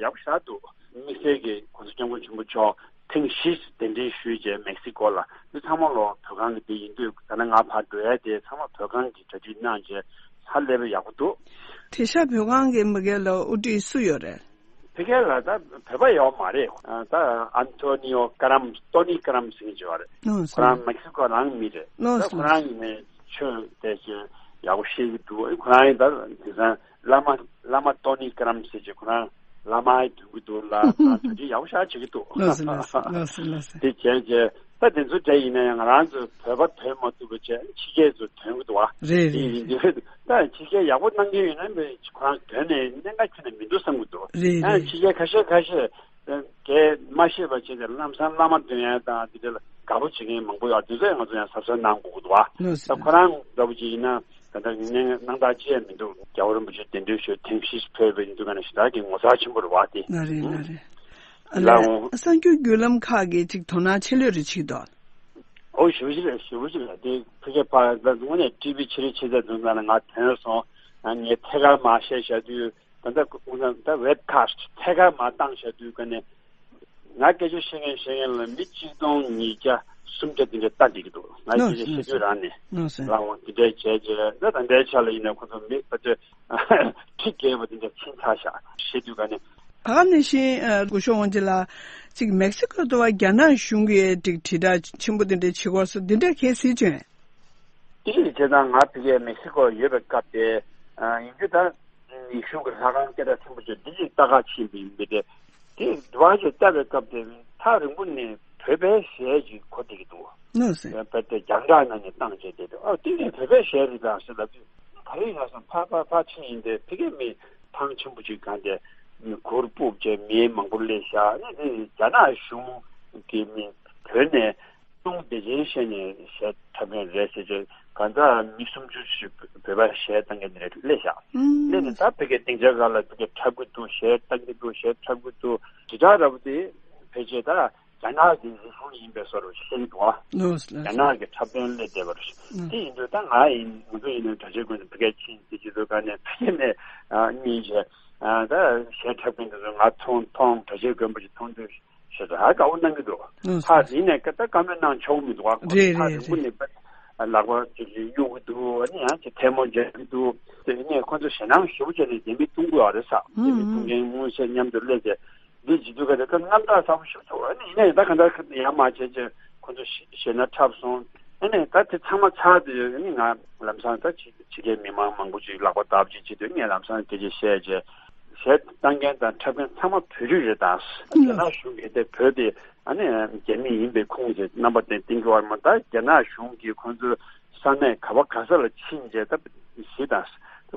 ཡག་པོ་ཞེ་དྲག་འདུག་དམིགས་བསལ་གྱིས་༸གོང་ས་༸སྐྱབས་མགོན་ཆེན་པོ་མཆོག་ཐེངས་བཞི་གདན་འདྲེན་ཞུས་རྗེས་མེག་སི་ཀོ་ལ། འདི་ཚང་མ་ལོ་བོད་ཁང་གི་དེ་ཡིན་དུས། ད་ནི་ང་ཕར་འགྲོ་ཡ་དེ་ཚང་མ་བོད་ཁང་གིས་གྲ་སྒྲིག་གནང་རྗེས་ཧ་ལས་པའི་ཡག་པོ་འདུག་དེང་སང་བོད་ཁང་གི་མི་སྒེར་ལ་དབུ་ཁྲིད་སུ་ཡོད་རེད། ཕ་གི་ལ་ད་བོད་པ་ཡོད་མ་རེད། ད་ཨན་ཐོ་ནི་ཡོ་ཀ་རམ་ཏོ་ནི་ཀ་རམ་ཟེར་མཁན་ཅིག་ཡོད་རེད། ཨོ་ཁོ་རང་མེག་སི་ཀོ་རང་མི་རེད། ལགས་ད་སོ། ཁོ་རང་ཡིན་ནའི་ཆོས་དེ་ཅིག་ཡག་པོ་ཤེས་ཀྱི་འདུག་ཁོ་རང་ཡིན་ད་དེང་སང་བླ་མ་བླ་མ་ཏོ་ནི་ཀ་རམ་ཟེར་གྱི་ཁོ་རང་བླ་མ་ཡི་དོན་གྱི་འདུག་ལ་གྲ་སྒྲིག་ཡག་པོ་ཞེ་དྲག་བྱེད་ཀྱི་འདུག་ལགས་སོ་ལགས་སོ་ལགས་སོ་ལགས་སོ། དེ་བྱས་རྗེས་ད་དེ་ཚོ་གྲས་ཡིན་ན་ཡང་ང་རང་ཚོ་བོད་པ་དོན་མ་ཐུབ་པ་བྱས་ཕྱི་རྒྱལ་ཚོ་དོན་གྱི་འདུག་བ། རེད་རེད་རེད། ད་ཕྱི་རྒྱལ་ཡག་པོ་གནང་མཁན་ཡོད་ན་ཁོ་རང་དོན་ནས་གནད་འགག་ཁྱོན་ནས་མི་འདུག་བསམ་གྱི་འདུག་རེད་ཡང་རེད། ཕྱི་རྒྱལ་ཁ་ཤས་ཁ་ཤས་གས་མ་ཤེས་པ་བྱས་ཏེ་ལམ་སང་བླ་མ་འདོན་ཡ་དང་དེ་འདྲ་ལ་དགའ་པོ་བྱེད་མཁན་མང་པོ་ཡོད། དེ་ཚོ་ཡང་ང་ཚོ་ཡང་གཟབ་གཟབ་གནང་དགོས་ཀྱི་འདུག་བ། ལགས་སོ། ད་ཁོ་རང་འདྲ་པོ་ཅིག་ཡིན་ན་ད་ལྟ་གནས་སྣང་དག་ཅི་ཡང་མི་འདུག་རྒྱལ་བ་རིན་པོ་ཆེ་གདན་འདྲེན་ཞུ་ཐེངས་བཞི་ཕེབས་པ་ཡིན་དུས་ཀ་ནས་ཞེ་དྲག་གི་ངོ་མཚར་ཆེན་པོ་རེད་བ་དེ། ལགས་རེད་ལགས་རེད། ལགས་འོང་། གསར་འགྱུར་བརྒྱུད་ལམ་ཁག་གིས་ཅིག་དོ་སྣང་ཆེ་ལོས་རེ་བྱེད་དོ། ཨོ་ཞེ་པོ་ཅིག་རེད། ཞེ་པོ་ཅིག་རེད། དེ་ཕ་གིར་ཕར་ད་དངོས་གནས་ཊི་ཝི་ཕྱི་རིལ་ཕྱི་ཚེས་དུས་ཙམ་ལ་ང་ཐོན་སོང་། ང་ངས་ཐད་ཀར་མར་བཤད་བཞག་དུས། ད་ལྟ་ཁོང་ཚོ་ད་ཝེབ་ཁ་སི་ཊི་ཐད་ཀར་མར་བཏང་བཞག་དུས་ཀ་ནས། ང་སྐད་ཆ་བཤད་མཁན་བཤད་མཁན་ལ་མི་གཅིག་སྟོང་ཉིས་བརྒྱ་སུམ་བརྒྱ་དེ་འདྲ་ལྟ་བསྡད་ཀྱི་འདུག་ང་སྐད་ཆ་བཤད་དུས་རང་ནས། ལགས་འོང་། དེ་འདྲའི་བྱས་རྗེས་ད་ད་ལྟའི་ཆ་ལ་ཡིན་ན་ཁོང་ཚོ་མི་ཕལ་ཆེར་ཁྲི་བརྒལ་བ་དེ་འདྲ་ཕྱིན་ཚར་ཤག་བཤད་དུས་ཀ་ནས། ད་ག་ནང་བཞིན་སྐུ་ཞབས་དབང་ཕྱུག་ལགས། ཅིག་མེག་སི་ཀོ་དུ་བ་རྒྱ་ནག་གཞུང་གིས་ཅིག་དྲིལ་བསྒྲགས་ཆེན་པོ་དེ་འདྲ་བྱེད་དགོས་སོ་དེ་འདྲ་གལ་སྲིད་བྱུང་། དེ་ཡིན་བྱས་ཙང་ང་ཕ་གིར་མེག་སི་ཀོ་ཡོད་པའི་སྐབས་དེ་ཡིན་རྒྱུ་ད། ཡེ་ཤུ་གི་ལྷ་ཁང་སྐད་གྲགས་ཆེན་པོ་ཅིག་འདི་ཅིག་ལྟ་ག་ཕྱིན་པ་ཡིན་པས། དེ་དེ་དུ་བ་ཅིག་ལྟ་བའི་སྐབས་དེ་ཐག་རིང་པོ་ནས་བོད་པའི་གཞས་ཅིག་གོ་བསྡད་ཀྱི་འདུག་ལགས་སོ། བོད་དེ་རྒྱང་བསྒྲགས་ནང་ནས་བཏང་བྱས་བསྡད་འདུག་ཨ་དེ་ནས་བོད་པའི་གཞས་རེད་དམ་ཟེར་ལབ་དུས་ག་རེ་ཡིན་ན་བསམ། ཕར་ཕར་ཕར་ཕྱིན་ཡིན་ཏེ་ཕ་གིའི་མི་ཐང་ཆེན་པོ་ཅིག་སྒང་དེ་གུར་ཕུབ་བྱས་མི་མང་པོ་སླེབས་ཤག་ཨ་ནི་དེ་རྒྱ་ནག་གཞུང་གི་མི་བོད་ནས། ཀྲུང་བདེ་ཆེན་བཤད་ནས་གཞས་འཁྲབ་མཁན་རེད་ཟེར་བྱས་གང་ཟག་མི་སུམ་ཅུ་ཞིག་བོད་པ་གཞས་བཏང་མཁན་རེད་སླེབས་ཤག་ཨང་། སླེབས་ནས་ད་ཕ་གིའི་སྡིངས་ཆ་སྒང་ལ་ཕ་གིར་འཁྲབ་ཀྱི་འདུག་གཞས་བཏང་གི་འདུག་གཞས་འཁྲབ་ཀྱི་འདུག་དྲིལ་བསྒྲགས་འདྲ་པོ་དེ་ཕལ་ཆེར་ད་རྒྱ་ནག་གི་རིག་གཞུང་ཡིན་པའི་བཟོ་འདྲ་ཞིག་བཤད་ཀྱི་འདུག་ཨ། ལགས་སོ་ལགས་སོ། རྒྱ་ནག་གི་འཁྲབ་སྟོན་སླེབས་བསྡད་པ་རེད། ཨང་། དེ་ཡིན་དུས་ད་ང་ཡིན་ང་ཚོ་ཡིན་ན་གྲྭ་ཆས་གོན་ནས་ཕ་གིར་ཕྱིན་དེ་བྱེད་དུས་ག་ནས་ཕ་གི་ནས་གཉིས་བྱས་ད་གཞས་འཁྲབ་མཁན་དེ་ཚོ་ང་མཐོང་མཐོང་གྲྭ་ཆས་གོན་པ་ཞིག་མཐོང་དུས། ཞེ་དྲག་དགའ་བོ་གནང་གི་འདུག་ཨང་། ད་ཡིན་ནའི་ད་བཀའ་མོལ་གནང་ཆོག་མི་འདུག་ཨ། ཁོ་རེད་ད་རེད་རིང་པོ་རེད། ནས་ལག་པ་ཅིག་གཡུག་གི་འདུག་ཨ་ནི་ཡང་ཅིག་ཐལ་མོ་སྦྱར་གི་འདུག་དེ་ནས་ཁོ་ཚོ་ཞེད་སྣང་ཞེ་པོ་བྱས་ནས་འདི་མི་བཏུང་དགོས་ཨ་རེད་ས། ཨང་འདི་མི་བཏུང་མཁན་དངོས་གཞི་མཉམ་དུ་སླེབས་ཏེ་འདི་བྱེད་དུས་ག་དེ་ད་རྣམ་དག་ཚ་པོ་ཞེ་པོ་བྱུང་། ཨ་ནི་ཡིན་ནའི་ད་ག་འདྲ་ཡང་མ་བྱས་བྱས་ཁོ་ཚོ་ཞེད་སྣང་འཁྲབ་སོང་། ཨ་ནི་ད་དེ་ཚང་མ་ཚར་དུས་ཨ་ནི་ང་ལམ་སང་ད་ཕྱི་ཕྱི་རྒྱལ་མི་མང་མང་པོ་ཅིག་ལག་པ་བརྡབ་ཅིག་བྱེད་དུས་ངས་ལམ་སང་དེ་ཅིག་བཤད་བྱས། གཞས་བཏང་མཁན་དང་འཁྲབ་མཁན་ཚང་མ་བོད་རིགས་རེད་དང་། རྒྱ་ནག་གཞུང་གིས་དེ་བོད་དེ་ ཨ་ནི་རྒྱ་མི་ཡིན་པའི་ཁུངས་བྱས་རྣམ་པ་དེ་བསྟན་གྱི་ཡོད་རེད་མ། ད་རྒྱ་ནག་གཞུང་གིས་ཁོང་ཚོའི་ས་གནས་ག་བ་ག་ས་ལ་ཕྱིན་བྱས་ད་གཞི་དང་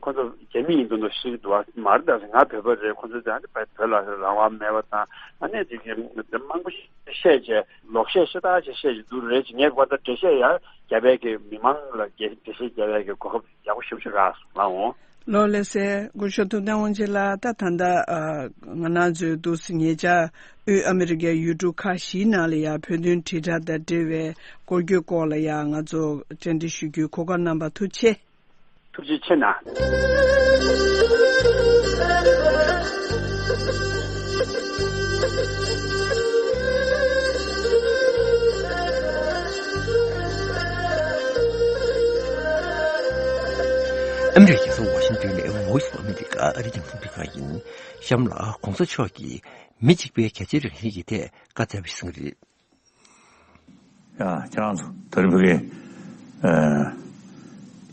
ཁོང་ཚོ་རྒྱ་མི་ཡིན་མདོག་མདོག་ཤེས་ཀྱི་འདུག་བ། མ་རེད། ད་ང་བོད་པ་རེད། ཁོང་ཚོ་ད་ཨ་ནི་བོད་ལ་རང་དབང་མེད་པ་དང་ཨ་ནི་དེ་གི་མང་པོ་བཤད་བྱས་ལོག་བཤད་ཤ་སྟག་ཅིག་བཤད་ཀྱི་འདུག་རེད་ཅེས། ངས་གོ་ད་འགྲེལ་བཤད་ཡང་རྒྱ་བལ་གྱི་མི་མང་ལ་འགྲེལ་བཤད་རྒྱག་ཡག་གི་གོ་སྐབས་ཡག་པོ་ཞེ་པོ་ཅིག་རག་སོང་ལགས་འོང་། ལགས་ལགས་སེ། སྐུ་ཞབས་ཐུབ་བསྟན་དབང་ཆེན་ལགས། ད་ད་ལྟ་ཨ་ང་རང་ཚོའི་འདུག་སེ་ཉེ་ཆར་དབུས་ཨ་མི་རི་ཀའི་ཡུལ་གྲུ་ཁག་བཞིའི་ནང་ལ་ཡང་བོད་དོན་དྲིལ་བསྒྲགས་དང་འབྲེལ་བའི་སྐོར་གྱི་སྐོར་ལ་ཡང་ང་ཚོ་བཅར་འདྲི་ཞུ་རྒྱུའི་གོ་སྐབས་གནང་བར་ཐུགས་རྗེ་ཆེ། ཐུགས་རྗེ་ཆེ་གནང་། ཨ་མི་རི་ཀའི་རྒྱལ་ས་ཝ་ཤིང་ཏོན་ནས་Voice of America ཨ་རིའི་རྒྱང་སྲིང་ལྷན་ཁང་ཡིན། གཤམ་ལ་གོང་ས་མཆོག་གིས་མི་གཅིག་པའི་རྒྱལ་སྤྱིའི་རང་བཞིན་གྱི་ཐད་བཀའ་སྩལ་བ་ཞིག་གསན་གྱི་རེད། ཡ། ཁྱེད་རང་ཚོ་ད་རེས་ཕ་གིར་ཨ་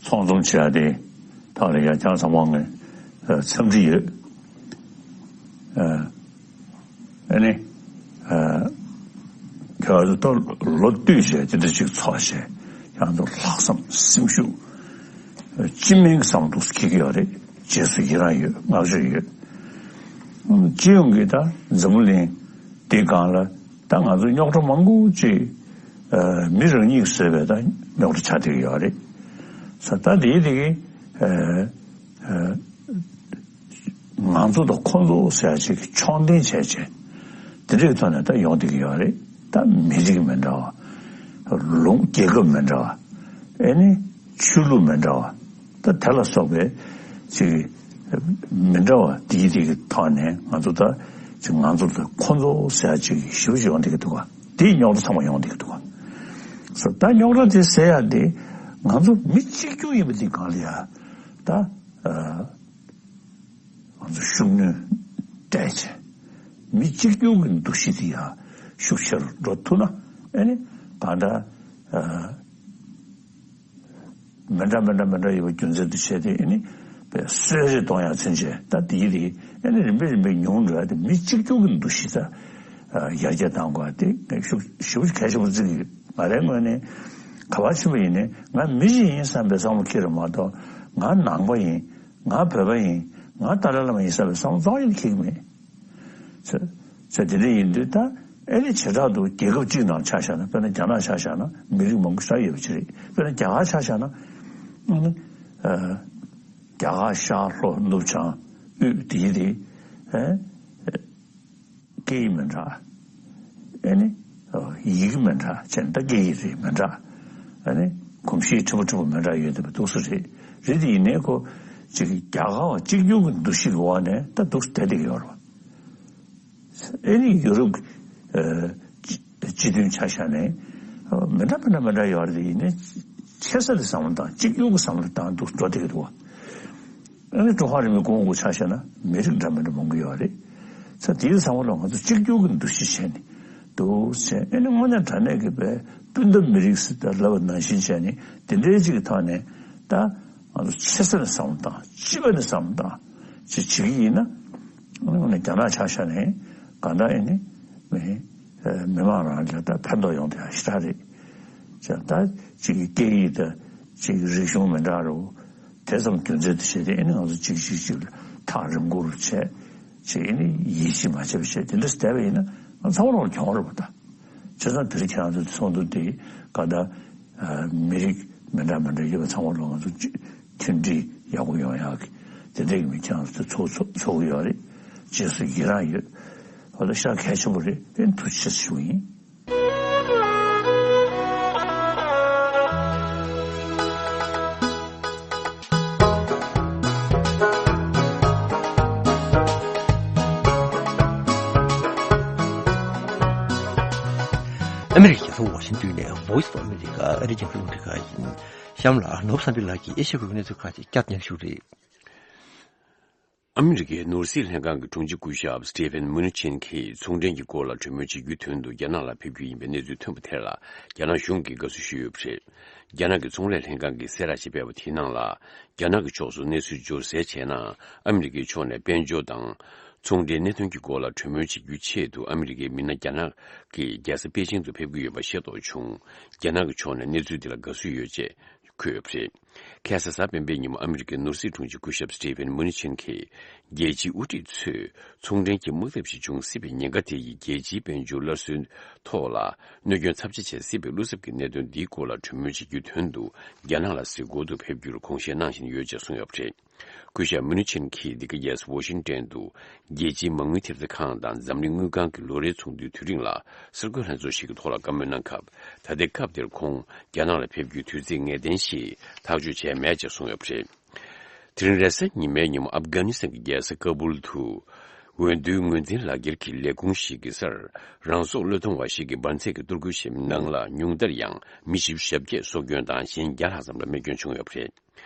ཚོགས་འཛོམས་བྱེད་ཡ་དེ་ཐོག་ལ་ཡ་ཁྱེད་རང་ཚང་མ་ངས་ཨ་འཚམས་འདྲི་ཡོད། ཨ་ཨ་ནི་ཨ་ཁྱེད་རང་ཚོ་ད་ལོ་སྟོད་བྱས་དེ་འདྲ་ཅིག་ཚོགས་བྱས་ཁྱེད་རང་ཚོ་ལྷག་བསམ་སེམས་ཤུགས་ཨ་སྤྱི་སྨན་གྱི་བསམ་བློ་འཁྱེར་གྱི་ཡོད་རེད། རྗེས་སུ་ཡི་རང་ཡོད། བསྔགས་བརྗོད་ཡོད། སྤྱི་ཡོངས་ཀྱི་ད་འཛམ་བུ་གླིང་འདི་སྒང་ལ་ད་ང་ཚོ་རྙོག་དྲ་མང་པོ་ཅིག་ཨ་མི་རང་ཉིད་ཀྱིས་བཟོས་པའི་ད་རྙོག་དྲ་ཆགས་བསྡད་ཀྱི་ཡོད་རེད། ས་ད་དེའི་དེ་གི་ཨ་ཨ་ང་ཚོ་དང་ཁོ་ཚོ་ཟེར་ཡ་ཅིག་ཕྱོགས་འཐེན་བྱས་བྱས་དེ་འདྲའི་ཐོག་ནས་ད་ཡོང་བསྡད་ཀྱི་ཡོད་རེད། ད་མི་རིགས་མི་འདྲ་བ། ལུང་རྒྱལ་ཁབ་མི་འདྲ་བ། ཨེ་ནི་ཆོས་ལུགས་མི་འདྲ་བ། ད་དེ་ལ་སོགས་པའི་ཅིག་མི་འདྲ་བ་དེའི་རིགས་ཀྱི་ཐོག་ནས་ང་ཚོ་ད་ཅིག་ང་ཚོ་ད་ཁོ་ཚོ་ཟེར་ཡ་ཅིག་ཞེ་པོ་ཅིག་ཡོང་བསྡད་ཀྱི་འདུག་བ། དེའི་རྙོག་དྲ་ཚང་མ་ཡོང་བསྡད་ཀྱི་འདུག་བ། སོ་ད་རྙོག་དྲ་དེ་ཟེར་ཡ་དེ་ང་ཚོ་མི་གཅིག་གྱུར་ཡིན་པ་དེ་སྒང་ལ་ཡ་ད་ཨ། ང་ཚོ་ཤུགས་སྣོན་སྤྲད་བྱས་མི་གཅིག་གྱུར་གྱི་འདུ་ཤེས་དེ་ཡང་ཤུགས་ཆེ་རུ་འགྲོ་ཐུབ་ན། ཨ་ནི་གང་ལྟར་ཨ་མི་འདྲ་མི་འདྲ་མི་འདྲ་ཡོད་པ་རྒྱུ་མཚན་དུ་བྱས་ཏེ། ཨ་ནི་པའི་གསོད་རེས་གཏོང་ཡག་ཚུན་ཆད་ད་དེའི་རིགས་ཨ་ནི་རིམ་པས་རིམ་པས་ཉུང་འགྲོ་ཡག་དེ། མི་གཅིག་གྱུར་གྱི་འདུ་ཤེས་ད་ཡར་རྒྱས་གཏང་དགོས་ཡག་དེ་ངས་ཤུགས་ཞེ་པོ་གལ་ཆེན་པོ་བརྩི་གི་ཡོད། ང་རའི་ངོས་ནས་ག་པར་ཕྱིན་པ་ཡིན་ནའི་ང་མི་ཞིག་ཡིན་བསམ་པའི་བསམ་བློ་འཁྱེར་རེད་མ་གཏོགས། ང་ནང་པ་ཡིན། ང་བོད་པ་ཡིན། ང་ཏཱ་ལའི་བླ་མ་ཡིན་བསམ་པའི་བསམ་བློ་རྩ་བ་ཉིད་ནས་འཁྱེར་གྱི་མེད། ཚེ་ཚེ་དེ་འདྲ་ཡིན་དུས་ད་ཨེ་ནི་བྱེ་བྲག་ཏུ་རྒྱལ་ཁབ་གཅིག་ནང་ཆ་བཞག་ན། དཔེར་ན་རྒྱ་ནག་ཆ་བཞག་ན་མི་རིགས་མང་པོ་ཞེ་དྲག་ཡོད་པ་ཅིག་རེད། དཔེར་ན་རྒྱ་གར་ཆ་བཞག་ན་ཨ་ནི་ཨ་རྒྱ་གར་ཤར་ལྷོ་ནུབ་བྱང་དབུས་དེའི་དེ་ཨེ། སྐད་ཡིག་མི་འདྲ། ཨ་ནི་ཡི་གེ་མི་འདྲ་བྱས་ན་ད་སྐད་ཡིག་རེད་མི་འདྲ། ཨ་ནི་གོམས་གཤིས་ཕྲན་བུ་ཕྲན་བུ་མི་འདྲ་ཡོད་བསྡད་པ་འདུག་སེ་རེད། རེད་དེ་ཡིན་ནའི་ཁོ་ཅིག་རྒྱ་གར་བ་གཅིག་གྱུར་གྱི་འདུ་ཤེས་ཀྱི་འོག་ནས་ད་འདུག་སེ་བསྡད་བསྡད་ཀྱི་ཡོད་རེད་བ། ཨ་ནི་ཡུ་རོབ་ཀྱི་སྤྱི་མཐུན་ཆ་བཞག་ནས་མི་འདྲ་མི་འདྲ་མི་འདྲ་ཡོད་རེད་དེ། ཡིན་ནའི་ཆེ་ས་ལ་བསམ་བློ་བཏང་། གཅིག་གྱུར་གྱི་བསམ་བློ་བཏང་འདུག་འགྲོ་བསྡད་ཀྱི་འདུག་བ། ཨ་ནི་ཀྲུང་ཧྭ་རིན་པོ་ཆེ་གོང་འོག་ཆ་བཞག་ན་མི་རིགས་འདྲ་མི་འདྲ་མང་པོ་ཡོད་རེད། ས་དེའི་བསམ་བློ་ང་ཚོ་གཅིག་གྱུར་གྱི་འདུ་ཤེས་བྱས་ནས་འདུག་བྱས། ཨ་ནི་དངོས་གནས་དྲང་གནས་ཀྱི་པའི་སྤུན་ཟླ་མི་རིགས་ཟེར་ད་ལབ་པ་ནང་བཞིན་བྱས་ནས་དེ་འདྲའི་ཅིག་གི་ཐོག་ནས་ད་ང་ཚོ་ཆེ་ས་ནས་བསམ་བློ་བཏང་། སྤྱི་པ་ནས་བསམ་བློ་བཏང་ཅིག་བྱེད་ཀྱི་ཡིན་ན། ཨ་ནི་དངོས་གནས་རྒྱ་ནག་ཆ་བཞག་ནས་གང་ལྟར་ཨ་ནི་མི་མི་མང་རང་ལ་ད་ཕན་ཐོགས་ཡོང་དེ་ཡག་ཞེ་དྲག་རེད། ཅེས་ད་ཅིག་གི་སྐད་ཡིག་དང་ཅིག་གི་རིག་གཞུང་མི་འདྲ་རུ། དེ་ཙམ་རྒྱུ་མཚན་དུ་བྱས་ཏེ་ཨ་ནི་ང་ཚོ་གཅིག་གཅིག་གཅིག་ལ་ཐག་རིང་པོ་རུ་བྱས། ཅིག་ཨ་ནི་ཡིད་ཆེས་མ་བྱས་པ་བྱས། དེ་འདྲ་བསྡད་པ་ཡིན་ན་ང་ཚང་མ་ལོག་གྱོང་རེད་པ་ད། བྱས་ཙང་དེ་རིང་ཁྱེད་རང་ཚོ་ཚོགས་འདུ་འདི་ག་ད་མི་རིགས་མི་འདྲ་མི་འདྲ་ཡོད་པ་ཚང་མ་ལོག་ང་ཚོ་གཅིག་མཐུན་སྒྲིལ་ཡག་པོ་ཡོང་ཡག་གི་དེ་འདྲའི་མི་ཁྱེད་རང་ཚོ་ཚོགས་ཚོགས་ཚོགས་ཀྱི་ཡོད་རེད། རྗེས་སུ་ཡི་རང་ཡོད། འོ་ད་ཤ་གལ་ཆེན་པོ་རེད། ཨེ་ཐུགས་རྗེ་ཆེ་ཞུ་ཡིན། ཨ་མི་རི་ཀའི་རྒྱལ་ས་ཝ་ཤིང་ཏོན་ནས་Voice of America ཨ་རིའི་རྒྱང་སྲིང་རླུང་འཕྲིན་ཁང་ཡིན། གཤམ་ལ་ནོར་བུ་བསམ་འཕེལ་ལགས་ཀྱིས་ཨེ་ཤ་ཡའི་གནས་ཚུལ་ཁག་ཅིག་བསྐྱར་སྙན་ཞུ་རེད། ཨ་མི་རི་ཀའི་ནོར་སྲིད་ལྷན་ཁང་གི་དྲུང་ཆེ་སྐུ་ཞབས་Steven Mnuchin གྱིས་ཚོང་འབྲེལ་གྱི་སྐོར་ལ་གྲོས་མོལ་བྱེད་རྒྱུའི་དོན་དུ་རྒྱ་ནག་ལ་ཕེབས་རྒྱུ་ཡིན་པའི་གནས་ཚུལ་ཐོན་པ་དེ་ལ་རྒྱ་ནག་གཞུང་གིས་དགའ་བསུ་ཞུས་ཡོད་པ་རེད། རྒྱ་ནག་གི་ཚོང་ལས་ལྷན་ཁང་གིས་གསལ་བསྒྲགས་ཤིག་སྤེལ་བ་དེའི་ནང་ལ། རྒྱ་ནག་གི་ཕྱོགས་སུ་གནས་ཚུལ་འབྱོར་གསལ་བྱས་ན། ཨ་མི་རི་ཀའི་ཕྱོགས་ནས་དཔལ་འབྱོར་དང་། ཚོང་འབྲེལ་གནད་དོན་གྱི་སྐོར་ལ་གྲོས་མོལ་བྱེད་རྒྱུའི་ཆེད་དུ་ཨ་མི་རི་ཀའི་མི་སྣ་རྒྱ་ནག་གི་རྒྱལ་ས་པེ་ཅིང་དུ་ཕེབས་ཀྱི་ཡོད་པ་ཤེས་རྟོགས་བྱུང་། རྒྱ་ནག་གི་ཕྱོགས་ནས་གནས་ཚུལ་འདི་ལ་དགའ་བསུ་ཡོད་ཅེས་འཁོད་ཡོད་པ་རེད། ཁ་སང་གཟའ་སྤེན་པའི་ཉིན་མོ་ཨ་མི་རི་ཀའི་ནོར་སྲིད་དྲུང་ཆེ་སྐུ་ཞབས་སི་ཏི་ཕན་མུ་ནི་ཆིན་གྱིས། རྒྱལ་སྤྱིའི་དབུ་ཁྲིད་ཚོས་ཚོང་འབྲེལ་གྱི་དམག་འཐབ་ཞིག་འབྱུང་སྲིད་པའི་ཉེན་ཁ་དེ་ཡིས་རྒྱལ་སྤྱིའི་དཔལ་འབྱོར་སླར་གསོའི་ཐོག་ལ་གནོད་སྐྱོན་ཚབས་ཆེ་བྱེད་སྲིད་པའི་བློ་འཚབ་ཀྱི་གནད་དོན་འདིའི་སྐོར་ལ་གྲོས་མོལ་བྱེད་རྒྱུའི་དོན་དུ་རྒྱ་ནག་ལ་གཟིགས་སྐོར་དུ་ཕེབས་རྒྱུར་དགོངས་བཞེས་གནང་བཞིན་ཡོད་ཅེས་གསུངས་ཡོད་པ་རེད། སྐུ་ཞབས་མུ་ནི་ཆིན་གྱིས་འདི་ག་རྒྱལ་ས་ཝ་ཤིང་ཏན་དུ་རྒྱལ་སྤྱིའི་མ་དངུལ་ཐེབས་རྩ་ཁང་དང་འཛམ་གླིང་དངུལ་ཁང་གི་ལོ་རེའི་ཚོགས་འདུའི་དུས་རིང་ལ་གསར་འགོད་ལྷན་ཚོགས་ཤིག་གི་ཐོག་ལ་བཀའ་མོལ་གནང་སྐབས། ད་ལྟའི་སྐབས་འདིར་ཁོང་རྒྱ་ནག་ལ་ཕེབས་རྒྱུའི་དུས་ཚིགས་ངེས་གཏན་ཞིག་ཐག་གཅོད་བྱས་མེད་ཅེས་གསུངས་ཡོད་པ་རེད། དེ་རིང་རེས་གཟའ་ཉི་མའི་ཉིན་མོ་ཨབ་གྷ་ནི་སི་ཐན་གྱི་རྒྱལ་ས་ཀ་བུལ་དུ། འོས་བསྡུའི་ངོས་འཛིན་ལག་འཁྱེར་གྱི་ལས་ཁུངས་ཤིག་གི་སར། རང་སྲོག་བློས་གཏོང་བ་ཞིག་གིས་འབར་རྫས་ཀྱི་གཏོར་རྒོལ་ཞིག་ནང་ལ་ཉུང་མཐར་ཡང་མི་བཞི་བཅུ་ཞེ་བརྒྱད་སྲོག་སྐྱོན་དང་གཞན་བརྒྱ་ལྷག་ཙམ་ལ་རྨས་སྐྱོན་བྱུང་ཡོད་པ་རེད།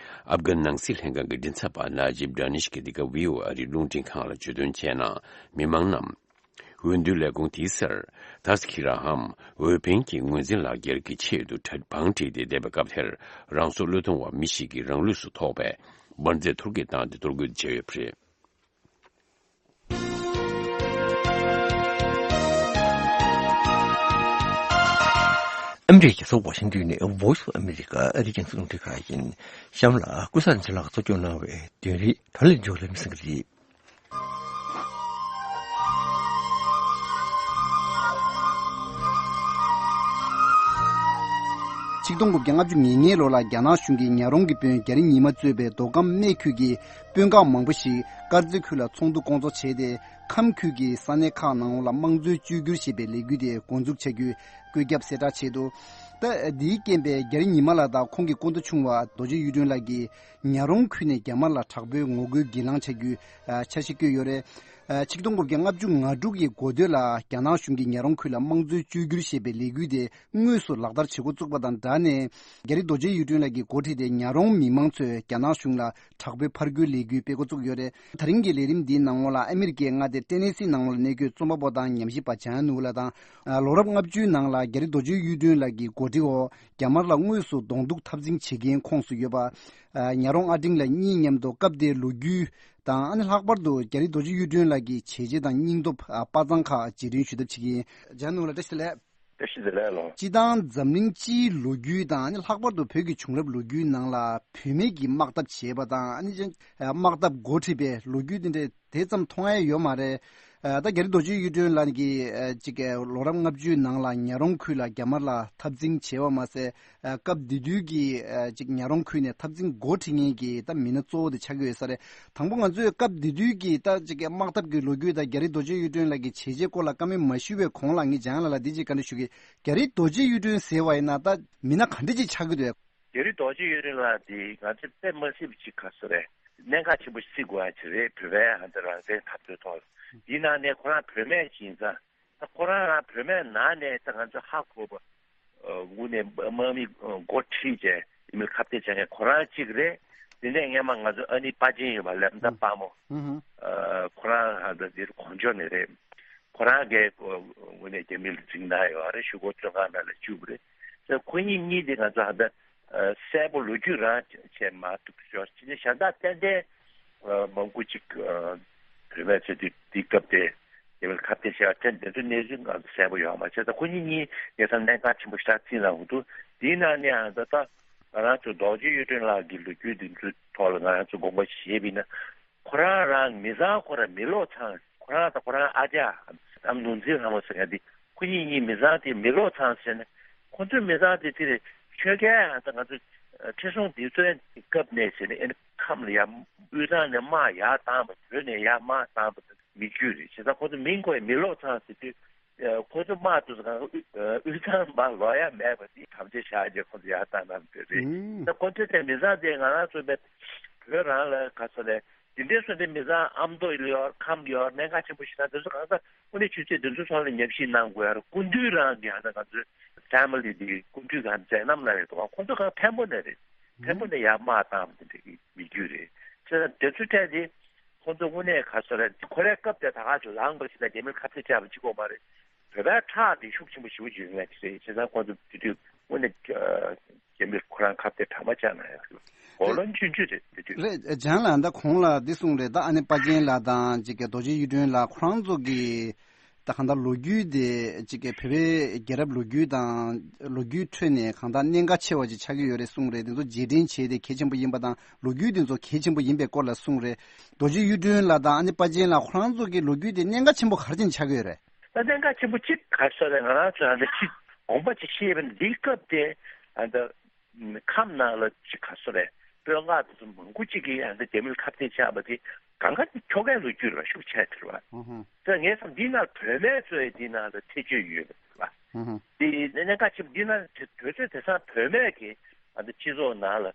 ཨབ་གྷན་ནང་སྲིད་ལྷན་ཁང་གི་མགྲིན་ཚབ་པ་ན་ཇིབ་ཌ་ནི་ཤི་གིས་འདི་ག་ཝི་ཨོ་ཨེ་ཨ་རིའི་རླུང་འཕྲིན་ཁང་ལ་བརྗོད་དོན་བྱས་ན། མི་མང་རྣམས། འོས་བསྡུ་ལས་ཁུངས་དེའི་སར། ཏཱ་སི་ཁི་ར་ཧམ་འོས་འཕེན་གྱི་ངོས་འཛིན་ལག་འཁྱེར་གྱི་ཆེད་དུ་བང་བསྒྲིགས་ཏེ་བསྡད་པའི་སྐབས་དེར། རང་སྲོག་བློས་གཏོང་བ་མི་ཞིག་གིས་རང་ལུས་སུ་ཐོགས་པའི་འབར་རྫས་གཏོར་རྒོལ་བཏང་སྟེ་གཏོར་རྒོལ་བྱས་ཡོད་པ་རེད། ཨ་མི་རི་ཀའི་རྒྱལ་ས་ཝ་ཤིང་ཏོན་ནས་Voice of America ཨ་རིའི་རྒྱང་སྲིང་རླུང་འཕྲིན་ཁང་ཡིན། གཤམ་ལ་ཀུན་བཟང་ལགས་ཀྱིས་གཙོ་སྐྱོང་གནང་བའི་དོན་རིག་གྲོགས་ལས་འཇོག་ལ་མི་སེང་གི་རེད། ཆིག་སྟོང་དགུ་བརྒྱ་ལྔ་བཅུ་ང་ལྔའི་ལོ་ལ་རྒྱ་ནག་གཞུང་གིས་ཉག་རོང་གི་དཔོན་རྒྱ་རི་ཉི་མ་གཙོས་པའི་མདོ་ཁམས་སྨད་ཁུལ་གྱི་དཔོན་ཁག་མང་པོ་ཞིག་དཀར་མཛེས་ཁུལ་ལ་ཚོགས་འདུ་སྐོང་ཚོགས་བྱས་ཏེ། ཁམས་ཁུལ་གྱི་ས་གནས་ཁག་ནང་ལ་དམངས་གཙོའི་བཅོས་བསྒྱུར་ཞེས་པའི་ལས་འགུལ་དེ་འགོ་འཛུགས་བྱ་རྒྱུའི་བཀོད་ཁྱབ་གསལ་བསྒྲགས་བྱས་འདུག་ད་འདིའི་རྐྱེན་པས་རྒྱ་རི་ཉི་མ་ལགས་དང་ཁོང་གི་སྐུ་ཟླ་ཆུང་བ་རྡོ་རྗེ་གཡུ་སྒྲོན་ལགས་ཀྱིས་ཉག་རོང་ཁུལ་ནས་རྒྱ་དམར་ལ་དྲག་པོའི་ངོ་རྒོལ་གྱི་ལངས་བྱ་རྒྱུའི་འཆར་གཞི་བཀོད་ཡོད་རེད། ཆིག་སྟོང་དགུ་བརྒྱ་ལྔ་བཅུ་ང་དྲུག་གི་འགོ་སྟོད་ལ་རྒྱ་ནག་གཞུང་གིས་ཉག་རོང་ཁུལ་ལ་དམངས་གཙོའི་བཅོས་བསྒྱུར་ཞེས་པའི་ལས་འགུལ་དེ་དངོས་སུ་ལག་བསྟར་བྱེད་འགོ་བཙུགས་པ་དང་སྦྲགས་ནས། རྒྱ་རི་རྡོ་རྗེ་གཡུ་སྒྲོན་ལགས་ཀྱིས་འགོ་ཁྲིད་དེ་ཉག་རོང་མི་མང་ཚོས་རྒྱ་ནག་གཞུང་ལ་དྲག་པོའི་ཕར་རྒོལ་ལས་འགུལ་སྤེལ་འགོ་བཙུགས་ཡོད་རེད། ད་རིང་གི་ལས་རིམ་འདིའི་ནང་ལོགས་ལ་ཨ་མི་རི་ཀའི་མངའ་སྡེ་ཏེ་ནེ་སི་ནང་ལ་གནས་འཁོད་རྩོམ་པ་པོ་དང་ཉམས་ཞིབ་པ་ལྕམ་ནུ་ལགས་དང་། ལོ་རབས་ལྔ་བཅུའི་ནང་ལ་རྒྱ་རི་རྡོ་རྗེ་གཡུ་སྒྲོན་ལགས་ཀྱི་འགོ་ཁྲིད་འོག་རྒྱ་དམར་ལ་དངོས་སུ་གདོང་གཏུག་འཐབ་འཛིང་བྱེད་མཁན་ཁོངས་སུ་ཡོད་པ། ཉག་རོང་ཨ་འབྲིང་ལགས་གཉིས་མཉམ་དུ་སྐབས་དེའི་ལོ་རྒྱུས་དང་། ཨ་ནི་ལྷག་པར་དུ་རྒྱ་རི་རྡོ་རྗེ་གཡུ་སྒྲོན་ལགས་ཀྱི་བྱས་རྗེས་དང་སྙིང་སྟོབས་དཔའ་མཛངས་ཁག་རྗེས་དྲན་ཞུ་ཐབས་བྱེད་ཀྱི་ཡིན། ལྕམ་ནུ་ལགས་བཀྲ་ཤིས་བདེ་ལེགས། བཀྲ་ཤིས་བདེ་ལེགས་ལགས། སྤྱིར་བཏང་འཛམ་གླིང་སྤྱིའི་ལོ་རྒྱུས་དང་། ཨ་ནི་ལྷག་པར་དུ་བོད་ཀྱི་བྱུང་རབས་ལོ་རྒྱུས་ནང་ལ་བུད་མེད་ཀྱིས་དམག་འཐབ་བྱས་པ་དང་། ཨ་ནི་དམག་འཐབ་འགོ་ཁྲིད་པའི་ལོ་རྒྱུས་དེ་འདྲ་དེ་ཙམ་མཐོང་ཡ་ཡོད་མ་རེད། ད་རྒྱ་རི་རྡོ་རྗེ་གཡུ་སྒྲོན་ལགས་ཀྱིས་ཅིག་ལོ་རབས་ལྔ་བཅུའི་ནང་ལ་ཉག་རོང་ཁུལ་ལ་རྒྱ་དམར་ལ་འཐབ་འཛིང་བྱས་པ་མ་ཟད། སྐབས་དེ་དུས་ཀྱི་ཅིག་ཉག་རོང་ཁུལ་ནས་འཐབ་འཛིང་འགོ་ཁྲིད་མཁན་གྱི་ད་མི་སྣ་གཙོ་བོ་དེ་ཆགས་ཀྱི་ཡོད་ས་རེད། དང་པོ་ང་ཚོས་སྐབས་དེ་དུས་ཀྱི་ད་ཅིག་དམག་འཐབ་ཀྱི་ལོ་རྒྱུས་དང་རྒྱ་རི་རྡོ་རྗེ་གཡུ་སྒྲོན་ལགས་ཀྱི་བྱས་རྗེས་སྐོར་ལ་བཀའ་མོལ་མ་ཞུས་པའི་གོང་ལ་ངས་ལྕམ་ལགས་ལ་འདི་ཅིག་བཀའ་འདྲི་ཞུ་གི། རྒྱ་རི་རྡོ་རྗེ་གཡུ་སྒྲོན་ཟེར་བ་ཡིན་ན་ད་མི་སྣ་ག་འདྲ་ཅིག་ཆགས་ཀྱི་འདུག་རྒྱ་རི་རྡོ་རྗེ་གཡུ་སྒྲོན་ལགས་འདི་ང་ཚོས་དཔེ་མ་སྲིད་པ་ཅིག་ག་ཚོད་རེད། གནད་འགག་ཆེན་པོ་ཞིག་བརྩི་དགོས་ཡ་ཅིག་རེད། བོད་པའི་ཧ་ད་རང་བཙན་འཐབ་རྩོད་ཐོག་ལ། ཡིན་ནའང་ནས་ཁོ་རང་བུད་མེད་ཅིག་ཡིན་ཙང་། ད་ཁོ་རང་རང་བུད་མེད་ནང་ནས་ད་ང་ཚོས་ཧ་གོ་བ། དངོས་གནས་དམག་མི་འགོ་ཁྲིད་བྱས་ཡིན་མིན་ཁ་གཏད་བྱ་མཁན་ཁོ་རང་གཅིག་རེད། དེ་ནས་སྔས་མ་ང་ཚོ་ཨ་ནི་པ་ཅིན་ཡོད་པ་ལབ་ད་དཔའ་མོ། ཁོ་རང་ཧ་ད་འདིར་གོང་ཕྱོགས་ནས་རེད། ཁོ་རང་གིས་དངོས་གནས་རྒྱ་མི་ལ་འཛིང་གནང་ཡོད་རེད། ཞུ་སྒོ་བཙོན་ཁང་ནང་ལ་བཅུག་པ་རེད། ད་ཁོ་གཉིས་གཉིས་དེ་ང་ཚོ་ཧ་ད་གསལ་པོ་ལོ་རྒྱུས་རང་བྱས་མ་ཐུབ་ཞོར་ཕྱི་ནས་གཞན་དག་ཏན་ཏན་མང་པོ་ཅིག་བུད་མེད་ཚོས་དུས་དེའི་སྐབས་དེ་རྒྱ་མིར་ཁ་གཏད་བྱས་པ་དེ་འདི་ཚོ་གནས་ཚུལ་ང་ཚོ་གསལ་པོ་ཡོད་མ་རེད། ད་ཁོ་གཉིས་གཉིས་ཡ་ད་གནད་འགག་ཆེན་པོ་ཞིག་རྩིས་གནང་གི་འདུག་དེའི་ནང་ནས་ཡང་ད་ལྟ་ང་རང་ཚོ་རྡོ་རྗེ་གཡུ་སྒྲོན་ལགས་ཀྱི་ལོ་རྒྱུས་འདི་ཚོའི་ཐོག་ལ་ང་རང་ཚོ་དགོངས་པ་བཞེས་པ་ཡིན་ན། ཁོ་རང་རང་མི་ཚང་ཁོ་རང་མི་བློ་ཚང་། ཁོ་རང་དང་ཁོ་རང་ཨ་ཅག་ཨམ་ནོར་འཛིན་ལྷ་མོ་ཟེར་མཁན་འདི་ཁོ་གཉིས་གཉིས་མི་ཚང་དེ་མི་བློ་ཚང་ཟེར་ནས། ཁོ་ཚོའི་མི་ཚང་དེ་དེ་རེད། ཆོལ་ཁའི་ཨ་ད་ང་ཚོ་ཁྲི་སྲོང་ལྡེ་བཙན་གྱི་སྐབས་ནས་ཟེར་ནས་ཨེ་ནི་ཁམས་ལ་ཡ་དབུས་གཙང་ནས་དམག་ཡར་བཏང་བ། བོད་ནས་ཡར་དམག་བཏང་བ་མི་རྒྱུད་རེད། བྱས་ཙང་ཁོ་ཚོ་མིང་ཁོ་ཡི་མི་བློ་ཚང་ཟེར་དུས། ཁོ་ཚོ་དམག་དུས་སུ་གང་དབུས་གཙང་མར་ལོག་ཡ་མེད་པ་འདི་དམ་བཅའ་བཞག་རྗེས་ཁོ་ཚོ་ཡར་བཏང་གནང་དེ་རེད། ད་ཁོ་ཚོའི་དེ་མི་ཚང་དེ་ང་རང་ཚོ་བོད་རང་ལ་ག་ཚོད་ལས་དེ་འདྲའི་སོ་དེ་མི་ཚང་ཨ་མདོ་ཡོད། ཁམས་ཡོད། གནད་འགག་ཆེན་པོ་ཞིག་ན་དེ་ཚོ་གང་ཟག་དངོས་གནས་ཆུ་ཚོད་དེ་ཚོ་སོགས་ལ་ཉམས་ཞིབ་གནང་དགོས་ཡ་རེད། སྐུ་མདུན་རང་གི་ཧ་ན་ང་ཚོའི་ཕེ་མི་ལི་དེ་སྐུ་མདུན་གང་མཛད་རྣམ་ལ་རེད་དོ། ཁོ་ཚོ་གང་འཕན་པོ་ནས་རེད། འཕན་པོ་ནས་ཡར་དམག་བཏང་བ་དེ་འདྲ་གི་མི་རྒྱུད་རེད། ཁྱེད་དེ་ཚོ་ཐད་དེ། ཁོ་ཚོ་དངོས་གནས་ག་ཚོད་རེད། ཁོ་རའི་སྐབས་དེ་ད་ག་ཚོད་ལངས་པ་ཞིག་དང་རྒྱ་མིར་ཁ་གཏད་བཅག་པ་གཅིག་པོ་མ་རེད། བོད་པའི་ཁྲག་དེ་ཤུགས་ཆེན་པོ་ཞེ་པོ་ཅིག་ཡོད་མཁན་ཅིག་རེད། བྱས་ཙང་ཁོ་ཚོ་དེ་དུས་ དངོས་གནས་རྒྱ་མིར་ཁོ་རང་ཁ་གཏད་དྲ་མ་བཅག་ན་ཡང་གོ་ལོན་ཆུང་ཆུང་རེད་དེ་དུས། རེད། ལྗང་ལགས་ད་གོང་ལ་འདི་གསུངས་རེད། ད་ཨ་ནི་པ་ཅན་ལགས་དང་ཅིག་གི་རྡོ་རྗེ་གཡུ་སྒྲོན་ལགས་ཁོ་རང་ཚོ་གི་ད་གང་ལྟར་ལོ་རྒྱུས་དེ་ཅིག་གི་བོད་པའི་རྒྱལ་རབས་ལོ་རྒྱུས་དང་ལོ་རྒྱུས་ཁྲོད་ནས་གང་ལྟར་གནད་འགག་ཆེ་བ་ཅིག་ཆགས་ཀྱི་ཡོད་རེད་གསུངས་རེད། འདི་ཚོ་རྗེས་དྲན་བྱས་ཏེ་གལ་ཆེན་པོ་ཡིན་པ་དང་ལོ་རྒྱུས་འདི་ཚོ་གལ་ཆེན་པོ་ཡིན་པའི་སྐོར་ལ་གསུངས་རེད། རྡོ་རྗེ་གཡུ་སྒྲོན་ལགས་དང་ཨ་ནི་པ་ཅན་ལགས་ཁོ་རང་ཚོ་གི་ལོ་རྒྱུས་དེ་གནད་འགག་ཆེན་པོ་ག་རེ་བྱས་ནས་ཆགས་ཀྱི་ཡོད་རེད། ད་གནད་འགག་ཆེན་པོ་གཅིག་ག་རེ་ཟེར་ན་ང་རང་ཚོ་ཡང་ད་ཅིག་དགོངས་པ་ཅིག་བཞེས་པ་ཡིན་ན་འདིའི་སྐབས་དེ་ཨ་ད་ཁམས་ནང་ལ་ཅིག་ག་རེ་ཟེར་རེད། དཔོན་ཁག་དེ་ཚོ་མང་པོ་ཅིག་གིས་ཨ་ད་རྒྱ་མིར་ཁ་གཏད་བཅག་པ་དེ་གང་ག་ཁྱོ་གའི་ལོ་རྒྱུས་རེད་བ། ཤུགས་ཆེ་དེ་རེད་བ། ཨུ་ཧུ། ད་ངས་བསམ་འདི་ནང་བོད་སྨན་ཚོ་ཡི་འདི་ནང་ལ་ཐེ་བྱུས་ཡོད་རེད་བ། ཨུ་ཧུ། དེ་གནད་འགག་ཆེན་པོ་འདི་ནང་དེ་དུས་ཚོད་དེང་སང་བོད་སྨན་གྱི་ཨ་ད་སྤྱི་ཚོགས་ནང་ལ་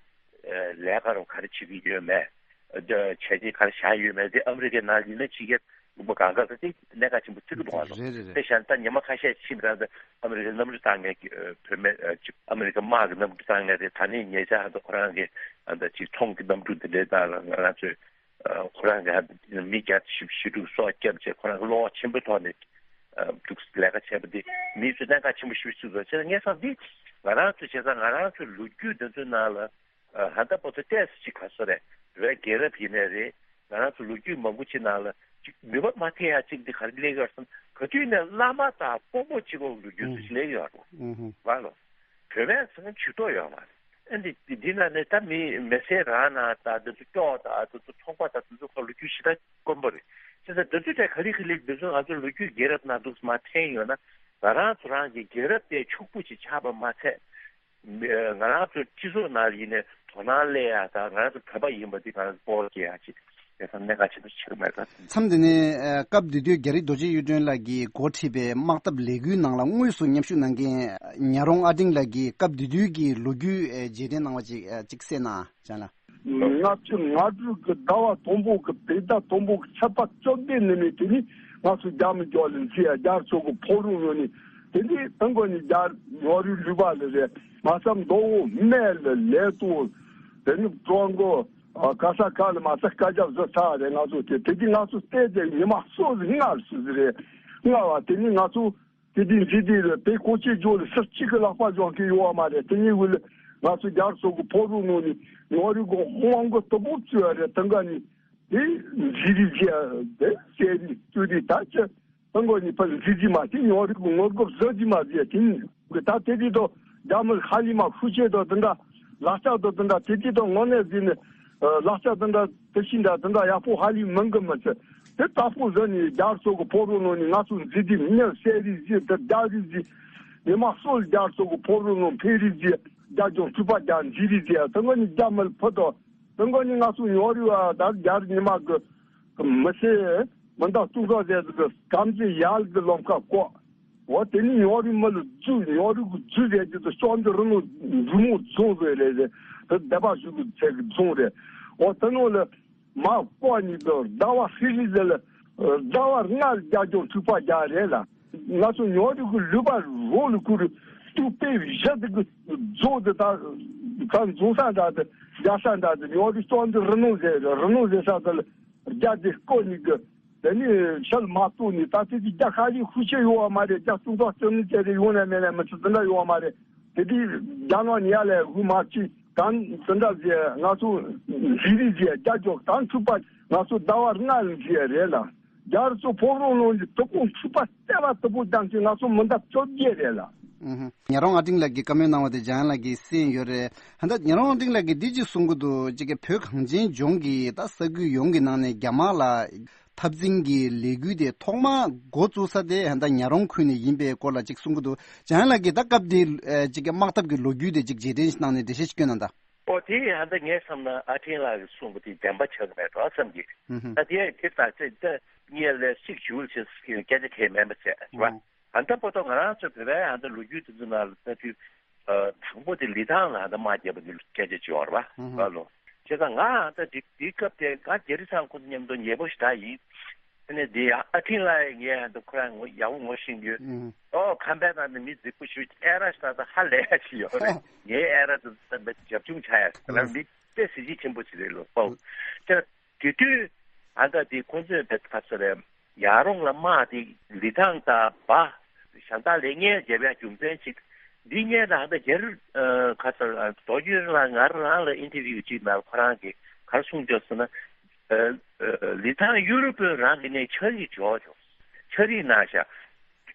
ལས་ཀ་རུ་ག་རེ་བྱེད་ཀྱི་ཡོད་མེད། བྱས་རྗེས་ག་རེ་བཞག་ཡོད་མེད་དེ་ཨ་མི་རི་ཀའི་ནང་ཡིན་ན་ཕྱི་རྒྱལ་ལུང་པ་གང་ག་ས་དེ་གནད་འགག་ཆེན་པོ་ཆགས་ཀྱི་འདུག་ཨ་ལོ། རེད་རེད་རེད། དེ་བཞིན་ད་ཉི་མ་ཁ་ཤས་ཕྱིན་པ་ད་ཨ་མི་རི་ཀའི་གནམ་གྲུ་བཏང་མཁན་གྱི་བོད་སྨན་ཨ་མི་རི་ཀ་དམག་གི་གནམ་གྲུ་བཏང་མཁན་དེ་ད་ནི་ཉེ་ཆར་ད་ཁོ་རང་གི་ཨ་ད་ཅིག་ཚོང་གི་གནམ་གྲུ་དེ་འདྲའི་སྟེང་ལ་ང་རང་ཚོས་ཁོ་རང་གི་མི་བརྒྱ་བཞི་བཅུ་ཞེ་དྲུག་སྲོག་བསྐྱབས་བྱས་ཁོ་རང་གི་བློ་ཁོག་ཆེན་པོའི་ཐོག་ནས་འདུག་ལས་ཀ་བྱས་པ་དེ་མི་ཚོས་གནད་འགག་ཆེན་པོ་ཞེ་པོ་ཅིག་བཟོ་བྱས་ངས་བསམ་འདི་ང་རང་ཚོ་བྱས་ཙང་ང་རང་ཚོའི་ལོ་རྒྱུས་འདི་ཚོའི་ནང་ལ། ཨ་ད་པོ་ཏོ་ཏེས་ཅིག་ག་སོ་རེད། བོད་རྒྱལ་རབས་ཡིན་ནའི་རེད། ང་རང་ཚོ་ལོ་རྒྱུས་མང་པོ་ཅིག་ནང་ལ་ཅིག་ནུས་པ་མ་ཐེ་ཡ་ཅིག་འདི་ག་རེ་སླེབས་ཡོད་སམ། ག་དུས་ནས་བླ་མ་དང་དཔོན་པོ་གཅིག་པོ་ལོ་རྒྱུས་སུ་ཅིག་སླེབས་ཡོད་རེད། ཨུ་ཧུ། བ་ལོ། བོད་པའི་ཚང་ཇུས་གཏོགས་ཡོད་མ་རེད། ཨ་འདི་འདི་ནང་ནས་ད་མི་མི་སེར་རང་ན་ད་འདི་ཚོ་སྐྱོག་ད་འདི་ཚོ་ཚོང་པ་ད་འདི་ཚོ་ཁ་ལོ་རྒྱུས་ཞེ་དྲག་དཀོན་པོ་རེད། བྱས་ཙང་འདི་ཚོ་གྲས་ག་ལེ་ག་ལེ་འདི་ཚོ་ང་ཚོ་ལོ་རྒྱུས་རྒྱལ་རབས་ནང་འདུག་མ་ཐེན་ཡོད་ན་ང་རང་ཚོ་རང་གི་རྒྱལ་རབས་དེ་ཕྱུག་པོ་ཅིག་ཆགས་པ་མ་ཚད། ང་རང་ཚོའི་སྤྱི་ཚོགས་ནང་ཡིན་ནའི་དོ་སྣང་སླེབས་ཡ་དང་ང་རང་ཚོ་བོད་པ་ཡིན་པ་འདི་ང་རང་ཚོ་སྤོབས་པ་སྐྱེ་ཡ་ཅིག་དེ་ཚང་གནད་འགག་ཆེན་པོ་ཆགས་མེད་ལ། མཚམས་འདི་ནས་ཨ་སྐབས་དེ་དུས་རྒྱ་རི་རྡོ་རྗེ་གཡུ་སྒྲོན་ལགས་ཀྱིས་འགོ་ཁྲིད་པའི་དམག་འཐབ་ལས་འགུལ་ནང་ལ་དངོས་སུ་མཉམ་ཞུགས་གནང་མཁན་ཉ་རོང་ཨ་འབྲིང་ལགས་ཀྱིས་སྐབས་དེ་དུས་ཀྱི་ལོ་རྒྱུས་ཨ་རྗེས་དྲན་གནང་བ་ཅིག་ཨ་ཅིག་གསན་ན་ལྗང་ལགས། ལྔ་བཅུ་ང་དྲུག་གི་ཟླ་བ་དང་པོ་གི་བོད་ཟླ་དང་པོ་གི་ཚེས་པ་བཅོ་བརྒྱད་ཉིན་ནས་དེ་ནས་ང་ཚོ་རྒྱ་མི་འཇོག་ལ་འཛིན་ཡ་རྒྱ་མཚོ་གི་ཕོ་རུ་ངོས་ནས་དེ་ནས་དང་པོ་ནས་རྒྱ་ཡོ་རུ་ལུས་པ་ལ་རེད། མ་སམ་མདོ་བོ་སྨད་ལ་ལས་ཏོ་དེ་ནས་ཀྲོང་གོ་ག་ས་ག་ལ་མ་ས་སྐད་རྒྱབ་བཟོ་ཚར་རེད། ང་ཚོ་དེ་དེ་དུས་ང་ཚོ་བལྟས་ཏེ་ཉི་མ་སོ་ཟིག་སྔར་སུ་ཟིག་རེད། སྔ་བ་དེ་ནས་ང་ཚོ་དེ་དུས་འཛིན་དེ་ལ་དེ་ཀོ་ཆེ་ཇོ་ལ་སུ་གཅིག་གི་ལག་པ་སྦྱོང་གི་ཡོད་བ་མ་རེད། དེ་ནས་འུ་ལ་ང་ཚོ་རྒྱ་མཚོ་གི་ཕོ་རུ་ནང་ནས་ཡོ་རུ་གི་དབང་གི་དུ་པོ་བཙུགས་རེད། དེ་འགའ་ནས་དེ་འཛིན་རེས་བྱས་དེ་བཤད་རེས་བཙུགས་རེས་ད་ཅི། ཏང་གོ་ནི་ཕར་འཛི་ཛི་མ་ཅི་ཉོ་རིག་ངོ་རྒོབ་ཟ་ཛི་མ་ཟེར་ཏིང་གི་ད་དེ་དུས་དོ་རྒྱ་མི་ཧ་ལི་མ་ཧུ་ཆེ་དོ་དེ་འདྲ་ལག་ཆ་དོ་དེ་འདྲ་དེ་དུས་དོ་ངོ་ནས་ཟིན་ནི་ལག་ཆ་དོ་དེ་འདྲ་དེ་ཤི་འདྲ་དེ་འདྲ་ཡག་པོ་ཧ་ལི་མང་གི་མི་ཚེ་དེ་ད་ཕུ་ཟ་ནི་རྒྱ་སོ་གི་ཕོ་རུ་ནོ་ནི་ང་ཚོ་འཛི་ཛི་མི་སེ་རི་ཟི་དེ་རྒྱ་རི་ཟི་ཉི་མ་སོ་རྒྱ་སོ་གི་ཕོ་རུ་ནོ་ཕེ་རི་ཟི་རྒྱ་ལྗོངས་ཁྲུ་པ་རྒྱ་འཛི་རི་ཟི་དེ་ངོ་ནི་རྒྱ་མི་ཕུ་དོ། དེ་འགོ་ནི་ང་ཚོ་ཉོ་རི་བ་ད་རྒྱ་རི་ཉི་མ་གི་མི་སེ་མི་འདའ་ཏུང་ཀྲོ་ཟེར་གི་སྐམ་ཅི་ཡལ་གི་ལོམ་ཁ་ཀོ། འོ་དེ་ནི་ཉོ་རི་མི་ལ་རྫུ་ཉོ་རི་གི་རྫུ་ཟེར་གི་དུ་ཤོག་འདི་རི་མོ་རི་མོ་རྫོང་ཟེར་རེད་ཟེར་དེ་སྡེ་པ་ཞུ་གི་ཚད་གི་རྫོང་རེད། འོ་དེ་ནོ་ལ་མ་ཀོ་ནི་གི་ཟླ་བ་ཧི་རི་ཟེར་ལ་ཟླ་བ་ལྔ་རྒྱ་ལྗོངས་ཁྲུ་པ་རྒྱ་རེད་ལ། ང་ཚོ་ཉོ་རི་གི་ལུས་པ་རོ་ལ་ཁུ་རི་ཏུ་པེ་བཞི་དི་གི་རྫོང་དི་ད་ད་རྫོང་ས་འདྲ་དི་རྒྱ་ས་འདྲ་དི་ཉོ་རི་ཅོ་འདི་རི་ནོ་ཟེར་རི་ནོ་ཟེར་ས་དི་རྒྱ་དི་ཀོ་ནི་གི་དེ་ནི་ཤལ་མ་ཏུ་ནི་ད་དི་དི་རྒྱ་ཁ་ལི་ཧུ་ཆེ་ཡོ་བ་མ་རེད། རྒྱ་ཙུང་ཏོ་ཅོ་ནི་ཅེ་རི་ཡོང་ན་མེད་ན་མི་ཚི་དི་འདྲ་ཡོ་བ་མ་རེད། དེ་དི་རྒྱ་ནོ་ཉ་ལེ་ཧུ་མ་ཅི་གང་དི་འདྲ་ཟེར་ང་ཚོ་ཟི་རི་ཟེར་རྒྱ་ཇོག་དང་ཚུགས་པ་ང་ཚོ་ཟླ་བ་ལྔ་ལ་ཟེར་རེད་ལ། རྒྱ་རི་ཚོ་ཕོག་རོགས་ལོང་གི་དུ་ཀོང་ཚུགས་པ་ལྟེ་བ་དུ་པོ་ཀྱང་གི་ང་ཚོ་མི་འདབ་བཅོ་བརྒྱད་རེད་ལ། ཉ་རོང་ཨ་ཏིང་ལགས་ཀྱིས་བཀའ་མོལ་གནང་བ་དེ་ལྗང་ལགས་ཀྱིས་གསན་ཡོད་རེད། ད་ལྟ་ཉ་རོང་ཨ་ཏིང་ལགས་ཀྱིས་འདི་ཅིག་གསུང་གི་འདུག་ཅིག་གི་བོད་གངས་ཅན་ལྗོངས་ཀྱི་ད་ས་ཁུལ་ཡོངས་ཀྱི་ནང་ནས་རྒྱ་དམག་ལ་འཐབ་འཛིང་གི་ལས་འགུལ་དེ་ཐོག་མར་འགོ་བཙུགས་ས་དེ་ད་ཉ་རོང་ཁུལ་ནས་ཡིན་པའི་སྐོར་ལ་ཅིག་གསུང་གི་འདུག་ལྗང་ལགས་ཀྱིས་ད་སྐབས་དེའི་ཅིག་གི་དམག་འཐབ་ཀྱི་ལོ་རྒྱུས་དེ་ཅིག་རྗེས་དྲན་ཞིག་གནང་ནས་འགྲེལ་བཤད་ཅིག་སྐྱོན་གནང་དང་། ཨོ་དེ་ཡང་ད་ངས་བསམ་ན་ཨ་ཕྲེང་ལགས་ཀྱིས་གསུངས་པ་དེ་བདེན་པ་ཆགས་ཀྱི་མེད་འགྲོ་བསམ་གྱི། ད་དེ་ཡང་དེ་ལྟར་ཚེ་ད་ངས་ལས་སྲིད་ཞུ་ལ་ཞེས་སྐད་ཆ་གང་མེད་པ་བྱས་རེད་བ། ཨ་ད་པོ་ཏོ་ང་རང་ཚོ་བོད་པའི་ཨ་ད་ལོ་རྒྱུས་དེ་ཚོ་ནང་ལ་ལྟ་དུས་དང་པོ་དེ་ལི་ཐང་ལ་ཨ་ད་དམག་རྒྱབ་པ་དེ་སྐད་ཆ་བྱས་ཡོད་རེད་བ་ལ་ལོ། བྱས་ཙང་ང་ཨ་ད་དེ་དེའི་སྐབས་དེ་ང་རྒྱ་རི་ཚང་ཁོ་ཚོ་མཉམ་དུ་ཉེ་པོ་ཞིག་ད་ཡིན། ཨ་ནི་དེ་ཡང་ཨ་ཕྲེང་ལགས་ངས་ཨ་ད་ཁོ་རང་ངོ་ཡག་པོ་ངོ་ཤེས་ཡོད། ཨོ་ཁམས་པའི་ནང་ནས་མི་རྫིག་པོ་ཞིག་ཨེ་ར་ཞིག་ད་ད་ཧ་ལས་ཞིག་ཡོད་རེད། ངའི་ཨེ་ར་ད་ད་རྒྱབ་ཆུང་ཆགས་ཡ་ད་ལ་མི་དཔེ་གཟི་བརྗིད་ཆེན་པོ་ཞིག་རེད་ལོ་ཨོ། དེ་དུས་ཨ་ད་དེ་ཁོ་ཚོས་བེད་ཁ་ཚོ་རེད། ཡར་རོང་ལ་དམག་དེ་ལི་ཐང་དང་བ་ཞང་ཏ་ལེ་ངས་རྒྱབ་ཡ་རྒྱུ་མཚན་ཅིག་ འདི་ངས་ད་ལྟ་རྒྱལ་ཁ་ཚར་རྡོ་རྗེ་ལ་ང་རང་ལ་ཨིན་ཊར་བིའུ་ཅིག་ནང་ཁོ་རང་གིས་ག་རེ་གསུངས་བྱུང་ཟེར་ན། ལི་ཐང་ཡུ་རོབ་པའི་རང་གི་ནས་ཆ་རིག་འཇོག་བྱུང་། ཆ་རིག་གནང་ཤག་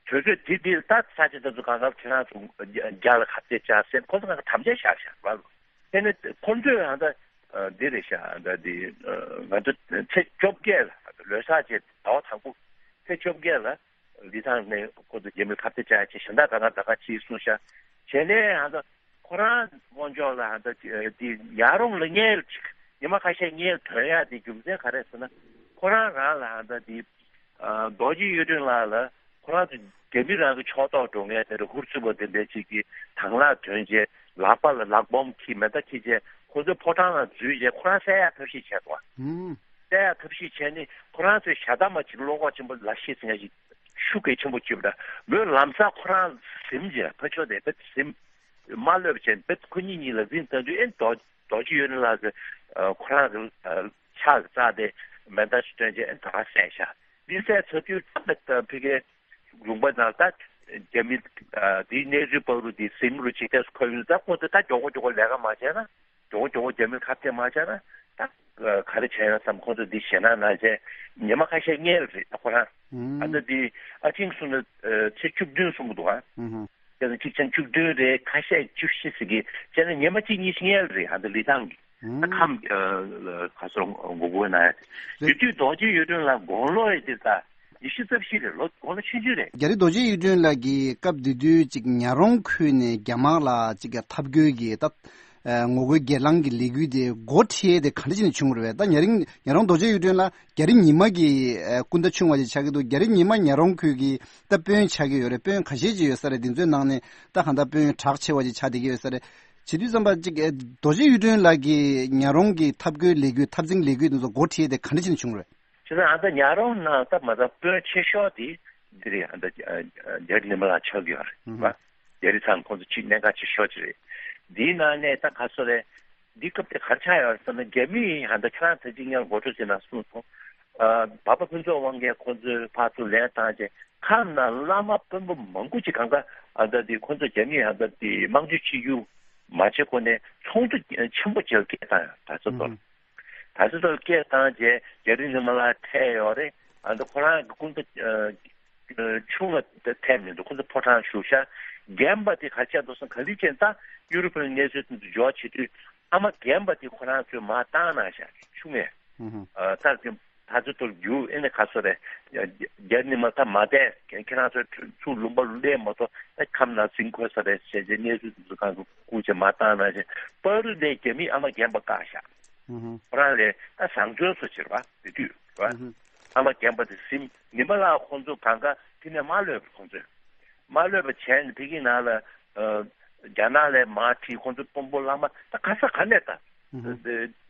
དུས་ཚོད་དེ་དེ་ད་ས་ཆ་དེ་ཚོ་གང་ག་ཁྱེད་རང་ཚོ་རྒྱ་ལ་ཁ་གཏད་བཅག་སེམས་ཁོ་ཚོ་གང་ག་དམ་བཅའ་བཞག་ཤག་ར། དེ་ནས་ཁོ་ཚོས་ཨ་ད་འདི་རེད་ཤག་ཨ་ད་འདི་ང་ཚོ་ཚེས་བཅོ་བརྒྱད་ལ་ལོ་གསར་བྱས་ཟླ་བ་དང་པོ་ཚེས་བཅོ་བརྒྱད་ལ་ལི་ཐང་ནས་ཁོ་ཚོ་རྒྱ་མིར་ཁ་གཏད་བཅག་ཡ་ཆེད་གཞན་དག་གང་ག་ད་ག་ཅིག་གསུངས་ཤག་བྱས་ནས་ཨ་ད་ཁོ་རང་དབང་ཕྱོགས་ལ་ཨ་ད་འདི་ཡར་རོང་ལ་སྔོན་ལ་ཅིག་ཉི་མ་ཁ་ཤས་སྔོན་ལ་ཐོན་ཡག་དེ་རྒྱུ་མཚན་ག་རེ་ཟེར་ན། ཁོ་རང་རང་ལ་ཨ་ད་འདི་རྡོ་རྗེ་གཡུ་སྒྲོན་ལགས་ལ་ཁོ་རང་ཚོ་རྒྱ་མི་རང་གི་ཕྱོགས་གཏོགས་འགྲོ་མཁན་དེ་འདྲ་ཧུར་བརྩོན་པ་དེ་འདྲ་ཅིག་གིས་དང་བླངས་ཐོན་བྱས་ལག་པ་ལ་ལག་སྦོམ་འཁྱེར་མེ་མདའ་འཁྱེར་བྱས་ཁོ་ཚོའི་ཕོ་བྲང་ལ་འཛུལ་བྱས་ཁོ་རང་བསད་ཡག་ཐབས་ཤེས་བྱས་འདུག་བ། ཨུམ། བསད་ཡག་ཐབས་ཤེས་བྱས་ནས་ཁོ་རང་ཚོའི་ཞྭ་དམར་ཅིག་བློ་ཁོག་ཆེན་པོ་ལ་ཤེས་ཟིན་ཡ་ཞིག་ཤུགས་གལ་ཆེན་པོ་བྱུང་བ་འདྲ། མོས་ལམ་སང་ཁོ་རང་ཟིན་བྱས་ཕར་ཕྱོགས་དེ་བེད་ཟིན་མ་ལྷོད་པ་བྱས་བེད་ཁོ་གཉིས་གཉིས་ལ་འཛིང་བཏང་དུས་ཨེ་རྡོ་རྡོ་རྗེ་གཡུ་སྒྲོན་ལགས་ཀྱི་ཁོ་རང་གི་ཕྱག་གི་རྩ་དེ་མེ་མདའ་ཞིག་བཏོན་བྱས་ཨེ་ད་ག་བསད་ཤག་འདི་བསད་ཚར་དུས་ད་ཕ་གིའི་ལུང་པ་ནང་ད་རྒྱ་མི་འདིའི་གནས་ཚུལ་པ་རུ་འདི་ཟིང་རུ་ཅིག་ཏེ་ཁོ་ཡུལ་ད་ཁོ་ཚོ་ད་མགྱོགས་པོ་མགྱོགས་པོ་ལས་ཀ་མ་བྱས་ན་མགྱོགས་པོ་མགྱོགས་པོ་རྒྱ་མིར་ཁ་གཏད་མ་བྱས་ན་ད་ག་རེ་བྱས་ཡོང་བསམ། ཁོ་ཚོ་འདི་ཞེད་སྣང་གནང་བྱས་ཉི་མ་ཁ་ཤས་སྔོན་ལ་རེད་ད་ཁོ་རང་ཨ་ད་འདི་ཨ་ཆིང་གསུངས་ན་ཚེས་བཅུ་བདུན་གསུངས་འདུག་ཨ། ཨུ་ཧུ། ཁྱེད་ཚོ་གཅིག་ཚན་བཅུ་བདུན་རེད། ཁ་ཤས་བཅུ་བཞི་ཟེར་གི་བྱས་ན་ཉི་མ་གཅིག་གཉིས་ཤིག་སྔོན་ལ་རེད་ཨ་ད་ལི་ཐང་གི་ཨ་ཁམས་ག་སོ་མགོ་སྐོར་ན་ཡ་དེ་དུས་རྡོ་རྗེ་གཡུ་སྒྲོན་ལགས་དགུང་ལོ་ཡི་དེ་ད་ཉི་ཤུ་རྩ་བཞི་རེད། ལོ་དགུང་ལོ་ཆུང་ཆུང་རེད། རྒྱ་རི་རྡོ་རྗེ་གཡུ་སྒྲོན་ལགས་ཀྱིས་སྐབས་དེ་དུས་ཅིག་ཉག་རོང་ཁུལ་ནས་རྒྱ་དམག་ལ་ཅིག་གི་འཐབ་རྒོལ་གྱི་ད་ངོ་རྒོལ་སྒེར་ལངས་ཀྱི་ལས་འགུལ་དེ་འགོ་ཁྲིད་དེ་ག་འདྲ་བྱས་ནས་བྱུང་བ་རེད་པས། ད་ཉག་རིང་ཉག་རོང་རྡོ་རྗེ་གཡུ་སྒྲོན་ལགས་རྒྱ་རི་ཉི་མ་གི་སྐུ་ཟླ་ཆུང་བ་ཅིག་ཆགས་ཀྱི་འདུག་རྒྱ་རི་ཉི་མ་ཉག་རོང་ཁུལ་གྱི་ད་དཔོན་ཆགས་ཀྱི་ཡོད་རེད། དཔོན་ཁ་ཤས་ཅིག་ཡོད་ས་རེད། འདི་ཚོའི་ནང་ནས་ད་གང་ལྟར་དཔོན་གྲགས་ཆེ་བ་ཅིག་ཆགས་བསྡད་ཀྱི་ཡོད་ས་རེད། བྱེད་དུས་ཙམ་པ་ཅིག་རྡོ་རྗེ་གཡུ་སྒྲོན་ལགས་ཀྱིས་ཉག་རོང་གི་འཐབ་རྒོལ་ལས་འགུལ་འཐབ་འཛིང་ལས་འགུལ་འདི་ཚོ་འགོ་ཁྲིད་དེ་ག་འདྲ་བྱས་ནས་བྱུང་བ་རེད། བྱས་ཙང་ཨ་ད་ཉག་རོང་ནང་ད་མ་ད་དཔོན་ཆེ་ཤོས་དེ་འདི་རེད། ཨ་ད་རྒྱ་རི་ཉི་མ་ལགས་ཆགས་ཀྱི་ཡོད་རེད་པ། རྒྱ་རི་ཚང་ཁོང་ཚོ་ཆེས་གནད་འགག་ཆེ་ཤོས་ཅིག་རེད། འདིའི་ནང་ནས་ད་ག་སོ་རེད། འདི་སྐབས་དེ་ག་རེ་ཆགས་ཡོད་རེད་ཟེར་ན་རྒྱ་མིས་ཨ་ད་ཁྱེད་རང་ད་ཅིག་ཉར་འགོ་ཁྲིད་ཟེར་ན་གསུངས་སོང་། ཨ་བ་པ་ཕུན་ཚོགས་དབང་རྒྱལ་ཁོང་ཚོས་ཕར་ཚུར་ལན་བཏང་རྗེས་ཁམས་ནང་བླ་མ་དཔོན་པོ་མང་པོ་ཅིག་གང་ག་ཨ་ད་དེ་ཁོང་ཚོ་རྒྱ་མིས་ཨ་ད་དེ་དམག་ཇུས་བྱེད་རྒྱུ་མ་བྱེད་གོང་ནས་ཚོགས་འདུ་ཆེན་པོ་ཅིག་སྐད་བཏང་ཡོད་ད་ཚོ་ཚོ། ད་ཚོ་ཚོ་སྐད་བཏང་རྗེས་རྒྱ་རི་ཉི་མ་ལགས་ཐད་ཡོད་རེད། ཨ་ད་ཁོ་རང་གི་སྐུ་ཟླ་ཆུང་བ་ཐད་མི་འདུག་ཁོ་ཚོ་ཕོ་བྲང་བཞུགས་ཤག་རྒན་པ་དེ་ག་རེ་བྱས་འདུག་ཟེར་ན་ག་ལེར་ཅན་ད་ཡུ་རོབ་པའི་གནས་ཚུལ་དེ་ཚོ་འབྱོར་བྱེད་དུས་ཨ་མ་རྒན་པ་དེ་ཁོ་རང་ཚོས་མར་བཏང་གནང་ཤག་ཆུང་ངས། ཨུ་ཧུ། ཨ་ད་ད་ཚོད་ཐོར་རྒྱུ་ཨེ་ནས་ག་སོ་རེད། རྒྱ་རི་ཉི་མ་ད་མ་བསྡད་ཁྱེད་རང་ཚོ་ཚུར་ལུང་པ་ལུང་བསྡད་མ་གཏོགས་ད་ཁམས་ནང་འཛིང་དགོས་ས་རེད་ཟེར་བྱས་གནས་ཚུལ་དེ་ཚོ་གང་ག་སྐུ་མཁྱེན་མར་བཏང་གནང་ཞིང་པ་རུ་ནས་རྒྱ་མིས་ཨ་མ་རྒན་པ་བཀག་ཤག་ཨུ་ཧུ། ཁོ་རང་ལས་ད་བཟང་བཙོན་སོ་བྱེད་པ་དེ་དུས་རེད་པ། ཨུ་ཧུ། ཨ་མ་རྒན་པ་དེ་ཟིན་ཉི་མ་ལགས་ཁོང་ཚོ་གང་ག་དེ་ནས་མ་ལྷོད་པ་ཁོང་ཚོས། མ་ལྷོད་པ་བྱས་ནས་ཕ་གི་ནང་ལ་ཨ་རྒྱ་ནག་ལས་མར་ཁྲིད་ཁོང་ཚོ་དཔོན་པོ་བླ་མ་ད་ག་ས་ག་ནས་ད། ཨུ་ཧུ།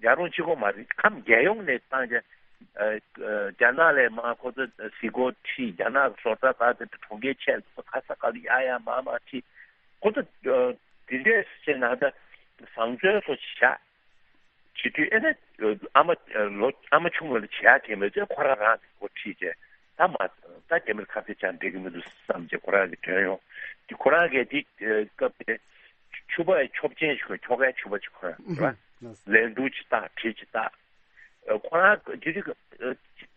རྒྱལ་རོང་གཅིག་པོ་མ་རེད། ཁམས་རྒྱལ་ཡོངས་ནས་བཏང་རྒྱ་ཨ་རྒྱ་ནག་ལས་མར་ཁོ་ཚོ་གཟིགས་སྐོར་ཁྲིད། རྒྱ་ནག་གི་བཟོ་གྲྭ་དང་དེ་འདྲ་གྲོང་ཁྱེར་ཆེ་ཚོ་ག་ས་ག་ལ་ཡར་ཡར་མར་མར་ཁྲིད། ཁོ་ཚོ་ཨ་དེ་འདྲས་བྱས་ན་ད་བཟང་བཙོན་སོ་བཞག་བྱེད་དུས་ཨེ་ན་ཨ་མ་ལོ་ཨ་མ་ཆུང་བ་ལ་བྱེད་ཡག་གང་མེད་ཚེ་ཁོ་རང་རང་གི་འགོ་ཁྲིད་བྱས་ད་མ་ད་རྒྱ་མིར་ཁ་གཏད་བཅག་འགྲིག་གི་མི་འདུག་བསམ་བྱས་ཁོ་རང་གི་དོན་ཡོང་དེ་ཁོ་རང་གིས་དེ་སྐབས་དེ་ཕྱུ་པ་ཆོབ་ཆེན་ཞིག་ཁྱོ་གའི་ཕྱུ་པ་ཅིག་ཁོ་རང་རེད་པ། ལན་གྲུ་ཅིག་བཏགས་གྲི་ཅིག་བཏགས་ཁོ་རང་གི་རིགས་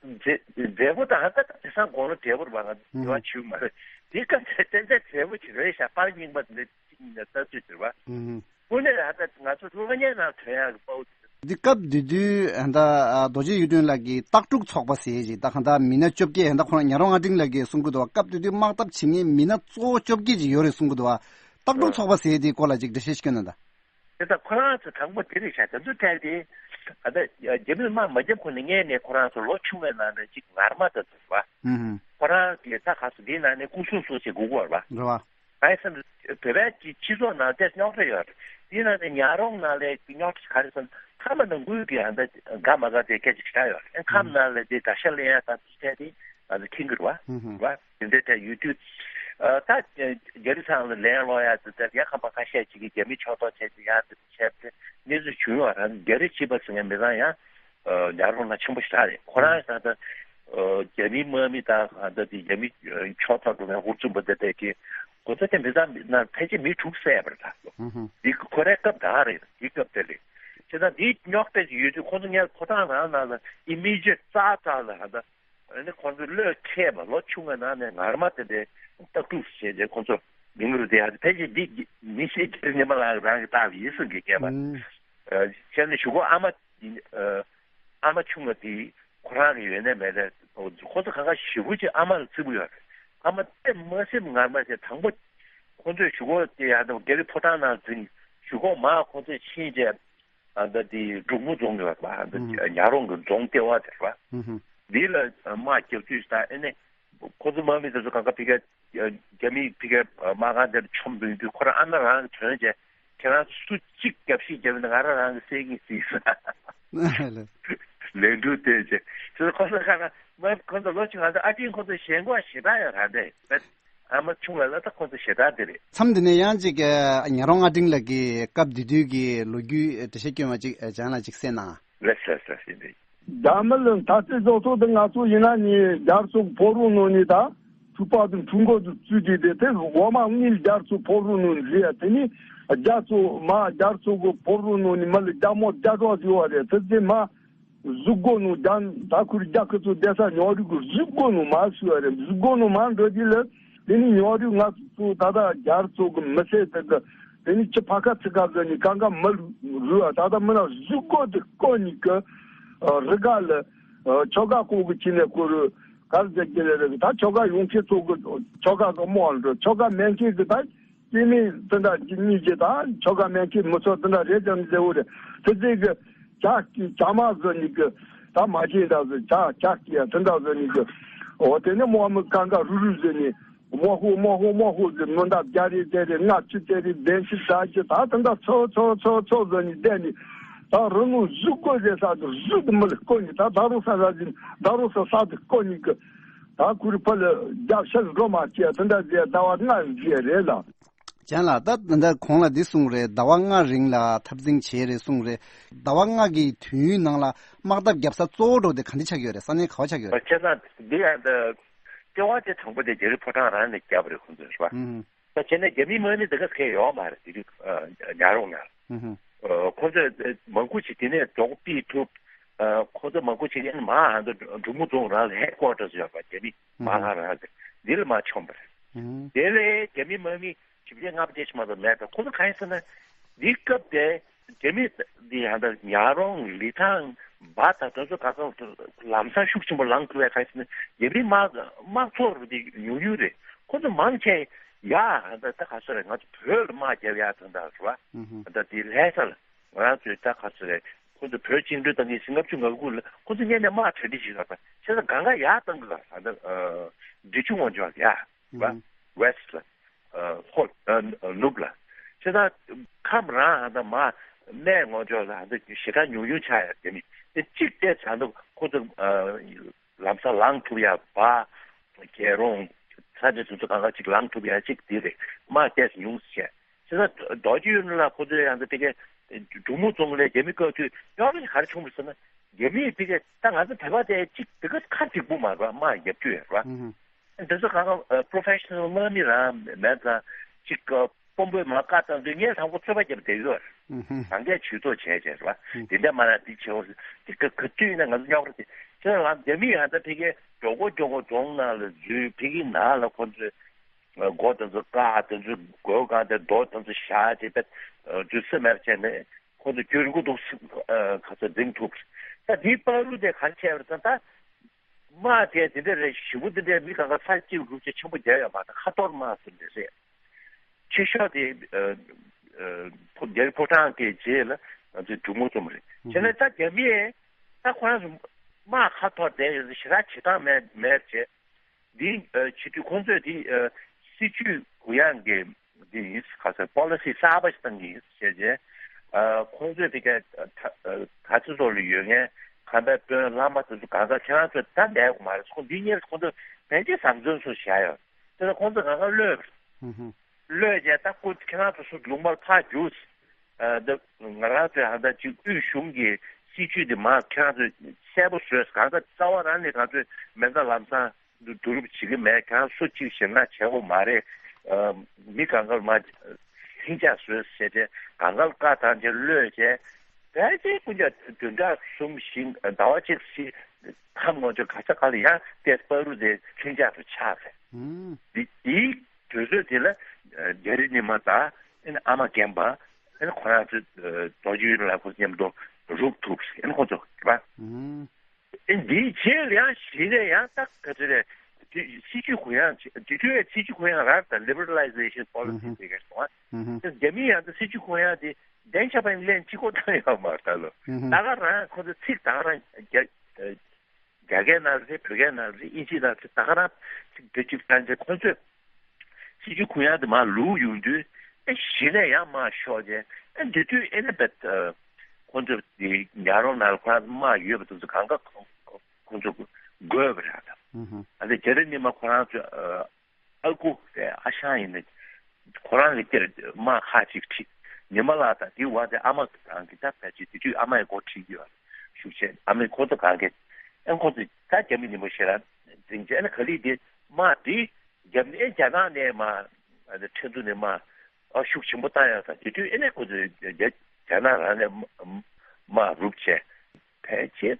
མཛེས་མཛེས་པོ་དང་ཧ་ད་དེང་སང་དགུང་ལོ་བགྲེས་པོ་རེད་པ། ང་དེ་བ་བྱིའུ་མ་རེད། དེ་སྐབས་དེ་ཏན་ཏན་མཛེས་པོ་ཅིག་རེད་ཤག་པར་རྙིང་པ་འདི་འདྲ་ཅིག་ནས་ལྟ་ཚུལ་ཅིག་རེད་པ། དངོས་གནས་ལ་ད་ང་ཚོ་སློབ་གཉེར་ནང་ཐོན་ཡག་གི་དཔའ་བོ་དེ། འདི་སྐབས་དེ་དུས་ད་རྡོ་རྗེ་གཡུ་སྒྲོན་ལགས་ཀྱིས་སྟག་ཕྲུག་ཚོགས་པ་ཟེར་ཅིག་ད་གང་ལྟར་མི་སྣ་བཅོ་བརྒྱད་ད་ཁོ་རང་ཉག་རོང་ཨ་འབྲིང་ལགས་ཀྱིས་གསུང་གི་འདུག་བ། སྐབས་དེ་དུས་དམག་འཐབ་བྱེད་མཁན་མི་སྣ་གཙོ་བོ་བཅོ་བརྒྱད་ཅིག་ཡོད་རེད་གསུང་གི་འདུག་བ། སྟག་ཕྲུག་ཚོགས་པ་ཟེར་དེའི་སྐོར་ལ་ཅིག་འགྲེལ་བཤད་ཞིག་སྐྱོན་གནང་དང་། དེ་ད་ཁོ་རང་ཚོ་དང་པོ་དེ་རེད་ཤག་དེ་ཚོ་ཐད་དེ་ད་ལྟ་རྒྱ་མིས་དམག་མ་བརྒྱབ་གོང་ནས་སྔོན་ནས་ཁོ་རང་ཚོ་ལོ་ཆུང་བའི་ནང་ནས་ཅིག་ངར་མ་ད་ཚོད་བ། ཁོ་རང་གིས་ད་ག་ཚོད་དེའི་ནང་ནས་སྐུ་སྲུང་སོགས་བྱེད་དགོས་ཀྱི་ཡོད་རེད་པ། རེད་བ། ང་ཡི་སེམས་སུ་བོད་པའི་སྤྱི་སྤྱི་ཚོགས་ནང་དེ་རྙོག་དྲ་ཡོད་རེད། དེའི་ནང་ནས་ཉག་རོང་ནང་ལ་རྙོག་དྲ་ག་རེ་ཟེར་ན་ཁམས་ནང་ཁུལ་གྱི་ཨ་ད་དགའ་མ་དགའ་དེ་སྐད་ཆ་ཞིག་ཡོད་རེད། ཁམས་ནང་ལ་དེ་དགྲ་ཤ་ལེན་ཡ་ད་ཚོད་ཐད་དེ་ང་ཚོ་མཁྱེན་གྱི་རེད་བ། རེད་བ། དེ་འདྲའི་ཐད་ཡོད་དུས་ད་རྒྱ་རི་ཚང་ལ་ལན་སློག་ཡ་དེ་ད་རྒྱལ་ཁམས་པ་ཁ་ཤས་ཅིག་གིས་རྒྱ་མི་ཕྱོགས་གཏོགས་བྱས་ཏེ་ཡ་དེ་བྱས་ཏེ་གནས་ཚུལ་བྱུང་ཡོད་རེད། རྒྱ་རི་སྤྱི་པ་ཟེར་མཁན་མི་ཚང་ཡང་ཉག་རོང་ན་ཆེན་པོ་ཞེ་དྲག་རེད། ཁོ་རང་ད་ལྟ་རྒྱ་མི་དམག་མི་དང་ད་ལྟ་དེ་རྒྱ་མི་ཕྱོགས་གཏོགས་འགྲོ་མཁན་ཧུར་བརྩོན་པ་དེ་དེ་གི་ གོ་ཚ་དེ་མི་ཚང་ན་ཕལ་ཆེར་མི་དྲུག་བསད་པ་རེད་ད། ཧུམ་ཧུམ། འདི་ཁོ་རའི་སྐབས་ད་རེད། འདི་སྐབས་དེ་རེད། བྱས་ཙང་འདི་རྙོག་དྲ་ཞིག་ཡོད་དུས་ཁོ་ཚོ་ངས་ཕོ་བྲང་ནང་ནང་ལ་ཨི་མི་ཇེཊ་ཙག་ཙག་ལ་ཧ་ད། ཨ་ནི་ཁོ་ཚོ་བློས་འཁེལ་བ་ལོ་ཆུང་བའི་ནང་ནས་ངར་མ་དེ་འདྲའི་ལྟག་ཕྲུག་བྱས་རྗེས་ཁོ་ཚོ་མི་ངུར་དེ་ཧ་ད་ཕལ་ཆེར་འདི་མི་ཤེས་ཀྱི་ཉི་མ་ལགས་རང་གི་ལྟ་བ་ཡིན་གསུང་གི་སྐད་པ། ཨུམ། བྱས་ནས་གཞུག་གུ་ཨ་མ་ཨ་མ་ཆུང་བ་དེ་ཁོ་རང་གི་ཡོད་ནས་མེད་ནས་ཁོ་ཚོ་གང་ག་ཞེ་པོ་ཅིག་ཨ་མ་ལ་བརྩི་པོ་ཡོད་རེད། ཨ་མ་དེ་མ་སེམས་ངར་མ་བྱས་དང་པོ་ཁོ་ཚོས་གཞུག་གུ་དེ་ཡང་དང་རྒྱ་རི་ཕོ་བྲང་ནང་འཛིན་གཞུག་གུ་མ་ཁོ་ཚོས་ཕྱིན་རྗེས་ཨ་ད་དེ་འབྲུག་མོ་རྫོང་ཡོད་པ་ཨ་ད་ཨུ་ཉག་རོང་གི་རྫོང་ལྟེ་བ་དེ་རེད་པ། ཨུ་ཧུ། འདི་ལ་དམག་རྒྱབ་དུས་ད་ཨེ་ནས་ཁོ་ཚོ་དམག་མི་དེ་ཚོ་གང་ག་ཕི་ག་རྒྱ་མི་ཕི་ག་དམག་ཁང་དེར་མཆོང་འབུད་དུས་ཁོ་རང་ཨ་མ་རང་གི་དོན་བྱས་ཁྱེད་རང་སུ་གཅིག་རྒྱབ་ཤིག་རྒྱབ་ན་ང་རང་རང་གི་སེ་གི་སྲིད་ས་ལན་འགྲུབ་བསྟན་བྱས་ཁོ་ཚོ་ཁ་ན་མ་ཁོ་ཚོ་ལོ་ཆུང་ང་ཚོ་ཨ་ཅིན་ཁོ་ཚོ་ཞེན་ཁོག་ཞེ་དྲག་ཡོད་ར་འདྲེ། ཨ་མ་ཆུང་བ་ལ་ད་ཁོ་ཚོ་ཞེ་དྲག་དེ་རེད། མཚམས་འདི་ནས་ཡང་ཅིག་ཉ་རོང་ཨ་འབྲིང་ལགས་ཀྱི་སྐབས་དེ་དུས་ཀྱི་ལོ་རྒྱུས་འགྲེལ་བཤད་སྐྱོན་བ་ཅིག་ཅང་ལ་ཅིག་གསན་ན། ལགས་སོ་ལགས་སོ་ཡིན་པས། རྒྱ་མི་ལ་མཐའ་རྩེ་རྫོགས་ཚོགས་དེ་ང་ཚོ་ཡིན་ན་ནི་རྒྱ་མཚོ་ཕོ་རོག་ནང་ནས་ད་ཐུག་པ་དང་འཁྲུག་འགོ་དུ་བཙུད་དེ་དེ་དེ་འོ་མ་དངུལ་རྒྱ་མཚོ་ཕོ་རོག་ནང་བཟི་ཡ་དེ་ནི་རྒྱ་མཚོ་མ་རྒྱ་མཚོ་གི་ཕོ་རོག་ནང་ནས་མི་ལ་རྒྱ་མོ་རྒྱ་གྲོགས་བཟི་བ་རེད་དེ་དེ་མ། གཟུགས་སྒོ་ནང་རྒྱ་ད་ཁུར་རྒྱ་ཁུ་ཚོ་བསྡད་ས་ཉོ་རིགས་གི་གཟུགས་སྒོ་ནང་མ་ཞུ་བ་རེད། གཟུགས་སྒོ་ནང་མ་འགྲོ་དུས་ལ་དེ་ནི་ཉོ་རིགས་ང་ཚོ་ད་ལྟ་རྒྱ་ར་ཚོ་གི་མི་སེར་དེ་གི་དེ་ནི་ཅི་ཕ་ཁ་ཚི་ཁ་ཟེར་ནི་གང་ག་མི་རུ་བ་ད་ལྟ་མི་ན་གཟུགས་སྒོ་དེ་བསྐོ་ནི་གི་རི་ག་ལ་ཆོ་ག་བསྐོ་གི་ཅི་ནས་བསྐོ་རུ་གར་ཟེར་གི་ལ་རེད། ད་ཆོ་ག་ཡོང་མཁན་ཚོ་གི་ཆོ་ག་གི་མོ་འགྲོ་ཆོ་ག་མེད་མཁན་གི་ད། སྐྱེ་དམན་དེ་འདྲ་གཉིས་ཀྱི་དང་ཆོ་ག་མེད་མཁན་མི་ཚོ་དེ་འདྲ་རེད་ཀྱང་མཛེས་བོ་རེད། དེ་ཚོས་གི་ཇ་སྐྱིད་ཇ་མ་བཟོ་ནི་གི་ད་མ་བྱེད་འདྲ་བཟོ་ཇ་ཇ་སྐྱིད་ཡ་དེ་འདྲ་བཟོ་ནི་གི་འོ་དེ་ནི་མོ་མི་གང་ག་རུ་རུ་བཟོ་ནི་མོ་ཧུ་མོ་ཧུ་མོ་ཧུ་ཟེར་མི་འདྲ་བརྒྱ་རེ་བརྒྱད་རེ་ལྔ་བཅུ་དེ་རེ་བདུན་ཅུ་ཟ་རྒྱུ་ད་དེ་འདྲ་ཚོ་ཚོ་ཚོ་ཚོ་བཟོ་ནི་བསྡད་ནི་ད་རུ་ནུ་གཟུགས་བཀོད་རེད་ས་གི་གཟུགས་དེ་མི་ལ་བཀོད་ནི་ད་ད་རུ་ས་ར་ཟིན་ད་རུ་ས་ས་དེ་བཀོད་ནི་གི་ད་ཁུ་རི་ཕ་ལ་རྒྱབ་ཤ་འགྲོ་མ་སྐྱེ་དེ་འདྲ་ཟེར་ཟླ་བ་ལྔ་ཟེར་རེད་ལ། ཅན་ལགས་ད་ད་ལྟ་གོང་ལ་འདི་གསུངས་རེད། ཟླ་བ་ལྔ་རིང་ལ་འཐབ་འཛིང་བྱས་རེད་གསུངས་རེད། ཟླ་བ་ལྔ་གི་དུས་ཡུན་ནང་ལ་དམག་འཐབ་བརྒྱབ་ས་གཙོ་བོ་འགྲོ་དེ་ག་འདི་ཆགས་ཡོད་རེད། ས་གནས་ག་བ་ཆགས་ཡོད་རེད། ཁྱེད་རང་འདི་ཡང་འདི་ལྟེ་བ་དེ་དང་པོ་དེ་རྒྱ་རི་ཕོ་བྲང་རང་ནས་བརྒྱབ་རེད་ཁོང་ཚོས་རེད་པ། ཧུམ། ད་བྱས་ན་རྒྱ་མི་དམག་མི་དེ་ག་ཁེལ་ཡོད་མ་རེད་དེ་རིགས་ཉ་རོང་ན། ཧུམ་ཧུམ། ཁོང་ཚོས་མང་པོ་ཞིག་དེ་ནས་མགྱོགས་པོ་ཕུད་ཐུབ། ཁོང་ཚོ་མང་པོ་ཞིག་ཡང་མ་ཧ་འདི་འབྲུག་མོ་རྫོང་རང་ལ་ཧེད་ཀོ་ཊར་ཡོད་པ་རྒྱ་མི་མ་ཧ་རང་དེ་འདི་ལ་མ་མཆོངས་པ་རེད། དེ་ལས་རྒྱ་མི་དམག་མི་བཞི་བརྒྱ་ལྔ་བརྒྱ་ཞིག་མ་གཏོགས་མེད་པས། ཁོ་ཚོ་གང་ཡིན་ཟེར་ན་འདིའི་སྐབས་དེ་རྒྱ་མི་འདི་ཧ་ད་ཉ་རོང་ལི་ཐང་འབའ་ད་དེ་ཚོ་ག་ཚོད་ལམ་སང་ཤུགས་ཆེན་པོ་ལངས་ཐུབ་པའི་གང་ཡིན་ཟེར་ན་རྒྱ་མི་དམག་དམག་ཚོགས་རུ་དེ་ཉུང་ཉུང་རེད། ཁོ་ཚོ་མང་ཆེ་ཡ་ཧ་ད་ད་ག་ཚོད་རེད། ང་ཚོ་བོད་ལ་དམག་རྒྱབ་ཡ་དང་ད་རེད་བ། ད་དེ་ལྷ་ས་ལ་ང་རང་ཚོའི་ད་ག་ཚོད་རེད། ཁོ་ཚོ་བོད་བཅིངས་འགྲོལ་བཏང་གི་ཟིན་ལྔ་བཅུ་ང་དགུ་ལ་ཁོ་ཚོ་སྔོན་ནས་དམག་གྲ་སྒྲིག་བྱེད་ཡོད་པ་བྱས་ཙང་གང་ག་ཡར་བཏང་གི་ལ་ད་འབྲི་ཆུ་ངོ་ཅོག་ཡ་བ་ཝེ་སི་ལ་ཧོ་ནུབ་ལ་བྱས་ཙང་ཁམས་རང་ད་མ་སྨད་ངོ་ཅོག་ལ་ད་ཞེ་དྲག་ཉུང་ཉུང་ཆགས་ཡ་དེ་མི་དེ་གཅིག་བལྟས་ཙང་ད་ཁོ་ཚོ་ལམ་སང་ལངས་ཐུབ་ཡ་བ་རྒྱལ་རོང་ཚ་དྲོད་དེ་ཚོ་གང་ག་ཅིག་ལངས་ཐུབ་ཡ་ཅིག་དེ་རེད། དམག་བལྟས་ཉུང་ཟེར། བྱས་ཙང་རྡོ་རྗེ་གཡུ་ལ་ཁོ་ཚོས་ཡང་ད་ཕ་གིའི་འབྲུག་མོ་རྫོང་ལ་རྒྱ་མི་བཀག་དུས་གཡོ་ལོ་ག་རེ་བྱུང་བ་ཟེར་ན་རྒྱ་མིས་ཕ་གིའི་ད་ང་ཚོ་བོད་པ་དེ་གཅིག་དེ་ག་ཁ་འགྲིག་པོ་མ་རེད་པ། དམག་རྒྱབ་དུས་རེད་པ། ཨུ་ཧུ། འདི་ཚོ་གང་ག་པོ་རོ་ཕེ་ཤི་ནལ་དམག་མི་རང་མེད་ཙང་གཅིག་དཔོན་པོས་མ་བཀག་བཏང་དུས་ངས་དང་པོ་རྩོད་པ་རྒྱབ་བསྡད་ཡོད། ཨུ་ཧུ། གང་གས་ཇུས་གཏོགས་བྱས་བྱས་རེད་པ། ཨུ་ཧུ། དེ་འདྲ་མ་རེད། འདི་བྱེད་འོ་དེ་ག་ག་དུས་ཡིན་ན་ང་ཚོ་རྙོག་དྲ་དེ་དེ་ལ་རྒྱ་མི་ཡང་ད་ཕ་གིའི་མགྱོགས་པོ་མགྱོགས་པོ་རྫོང་ནང་ལ་འཛུལ། ཕ་གིའི་ནང་ལ་ཁོ་ཚོས་སྒོ་དེ་ཚོ་བཀག་དེ་ཚོ་སྒོ་གང་དེ་རྡོ་དེ་ཚོ་བཞག་བྱས་པས་འཛུལ་ས་མེད་པ་བྱས་ནས་ཁོ་ཚོ་རྒྱུན་རིང་པོ་འདུག་ག་ཚོད་འཛིང་ཐུབ། ད་དེའི་བར་དུ་དེ་ག་རེ་བྱས་པ་རེད་ཟེར་ན་ད་དམག་དེ་དེ་འདྲ་རེད། ཞེ་པོ་དེ་འདྲ་མི་གང་ག་ཚར་གཅིག་སྒྲུབ་བྱས་ཆེན་པོ་རྒྱག་ཡོད་མ་རེད། ཁ་ཐོར་དམག་ཟེར་འདྲ་རེད། ཆེ་ཤོས་དེ་ཨ་ཨ་ཕོ་རྒྱ་རི་ཕོ་བྲང་གི་རྗེས་ལ་ང་ཚོའི་འབྲུག་མོ་རྫོང་རེད། བྱས་ན་ད་རྒྱ་མི་ད་ཁོ་རང་ཚོ་དམག་ཁ་ཐོར་བསྡད་ཡོད་ཚེ་ཞེ་དྲག་བྱེད་སྟངས་མེད་མེད་བྱས། འདི་ཨ་བྱེད་དུས་ཁོང་ཚོས་འདི་ཨ་སྲིད་ཇུས་གུ་ཡངས་ཀྱི་འདི་ཡིན། ག་ཚོད་པོ་ལི་སི་གསར་པ་ཞིག་བཏང་གི་ཡིན་ཟེར་བྱས། ཨ་ཁོང་ཚོས་འདི་ག་ད་ཨ་ད་ཚོད་ཚོད་ལ་ཡོད་མཁན་ཁམས་པའི་དཔོན་བླ་མ་དེ་ཚོ་གང་ག་ཁྱེད་རང་ཚོ་ད་བསྡད་དགོས་མ་རེད། ཁོང་འདི་གཉེར་ཁོང་ཚོ་ཕལ་ཆེར་བཟང་བཙོན་སུ་བཞག་ཡོད། དེ་ལ་ཁོང་ཚོ་གང་ག་གློད་པ་རེད། ཧུམ་ཧུམ། གློད་བྱས་ད་སྐུ་ཁྱེད་རང་ཚོ་སུ་ལུང་པར་ཕར་རྒྱུགས། ཨ་འདི་ང་རང་ཚོའི་ཧ་ད་ཅིག་དབུས་གཞུང་གི་སྲིད་ཇུས་འདི་མར་ཁྱེད་རང་ཚོས་གསལ་པོ་བཟོས། གང་ག་རྩ་བ་རང་ནས་གང་ཚོས་མེ་མདའ་ལམ་སང་བསྡུ་རུབ་བྱེད་ཀྱི་མེད། ཁྱེད་རང་སུ་གཅིག་ཞེད་སྣང་བྱེད་དགོས་མ་རེད། ཨ། མི་གང་གར་མ་ལྷིང་འཇགས་བཟོས་བྱས་ཏེ་གང་གར་བཀའ་བཏང་བྱས་གློད་བྱས། ཕལ་ཆེར་སྤུན་ཀྱག་བདུན་ཕྲག་གསུམ་བཞི་ཟླ་བ་གཅིག་ཕྱིན་ཁམས་ངོ་ཚོས་ག་ས་ག་ལ་ཡང་ཏེ་པ་རུ་དེ་ལྷིང་འཇགས་སུ་ཆགས་ཟེར། ཨུམ། དེ་དེའི་དུས་ཚོད་དེ་ལ་རྒྱ་རི་ཉི་མ་དང་ཨ་ནི་ཨ་མ་རྒན་པ་ཨ་ནི་ཁོ་རང་ཚོས་རྡོ་རྗེ་གཡུ་སྒྲོན་ལགས་ཁོ་མཉམ་དུ་རུབ་ཐུབ་ཟེར། ཨ་ནི་ཁོ་ཚོ་རེད་པ། ཨུམ། ཨེ་འདིའི་རྗེས་ལ་ཡང་གཞི་ནས་ཡང་ད་ག་ཚོད་རེད། དེ་སྲིད་ཇུས་གུ་ཡངས་བྱེད། དེ་དུས་ཡང་སྲིད་ཇུས་གུ་ཡངས་རག་དང་liberalization policy ཨུ་ཧུ། དེ་ག་སོང་ཨ། ཨུ་ཧུ། རྒྱ་མི་ཡང་ད་སྲིད་ཇུས་གུ་ཡངས་དེ་བདེན་ཆ་པ་ཡིན་ལན་གཅིག་པོ་བཏང་ཡོད་མ་རེད་ད་ལོ། ཨུ་ཧུ། ད་ག་རང་ཁོ་ཚོ་ཚིག་ད་ག་རང་རྒྱ་རྒྱ་སྐད་ནང་རེད། བོད་སྐད་ནང་རེད། དབྱིན་ཇི་ནང་རེད། ད་ག་རང་ཚིག་བེད་སྤྱོད་བཏང་བྱས་ཁོ་ཚོས་སྲིད་ཇུས་གུ་ཡངས་དེ་མར་ལུག་ཡོང་དུས་ཨེ་གཞི་ནས་ཡང་མར་ཤོག་བྱས། ཨེ་འདི་དུས་ཨེ་ནི་བེད་ཁོ་ཚོ་དེ་ཉག་རོང་ནང་ལ་ཁོ་རང་དམག་ཡོད་པ་དེ་ཚོ་གང་ག་ཁོ་ཁོ་ཚོ་དགོས་པ་རེད་ད། ཨུ་ཧུ། ཨ་ནི་རྒྱ་རི་ཉི་མ་ཁོ་རང་ཚོ་ཨ་ཁུ་རེད། ཨ་ཞང་ཡིན་ན་ཁོ་རང་གི་དེར་དམག་ཁག་ཅིག་ཁྲིད། ཉི་མ་ལགས་དང་དེའི་བར་དེ་ཨ་མ་གང་གི་ད་ཕལ་ཆེར་དེ་དུས་ཨ་མ་ཡི་འགོ་ཁྲིད་ཀྱི་ཡོད་རེད། ཤུགས་ཆེ་ཨ་མས་ཁོ་ཚོ་གང་གི་ཨེ་ཁོ་ཚོ་ད་རྒྱ་མི་ཉིན་མོ་ཞེ་རང་འཛིང་བྱས་ཨ་ནི་ག་ལི་དེ་དམག་དེ་རྒྱ་མི་ཨེ་རྒྱ་ནག་ནས་མ་ཨ་ནི་ཁྲེན་ཏུ་ནས་མ་ཨ་ཤུགས་ཆེན་པོ་བཏང་ཡག་དང་དེ་དུས་ཨེ་ནས་ཁོ་ཚོ་རྒྱ་རྒྱ་ནག་རང་ནས་མ་མ་རུབ་བྱས། ཕལ་ཆེར་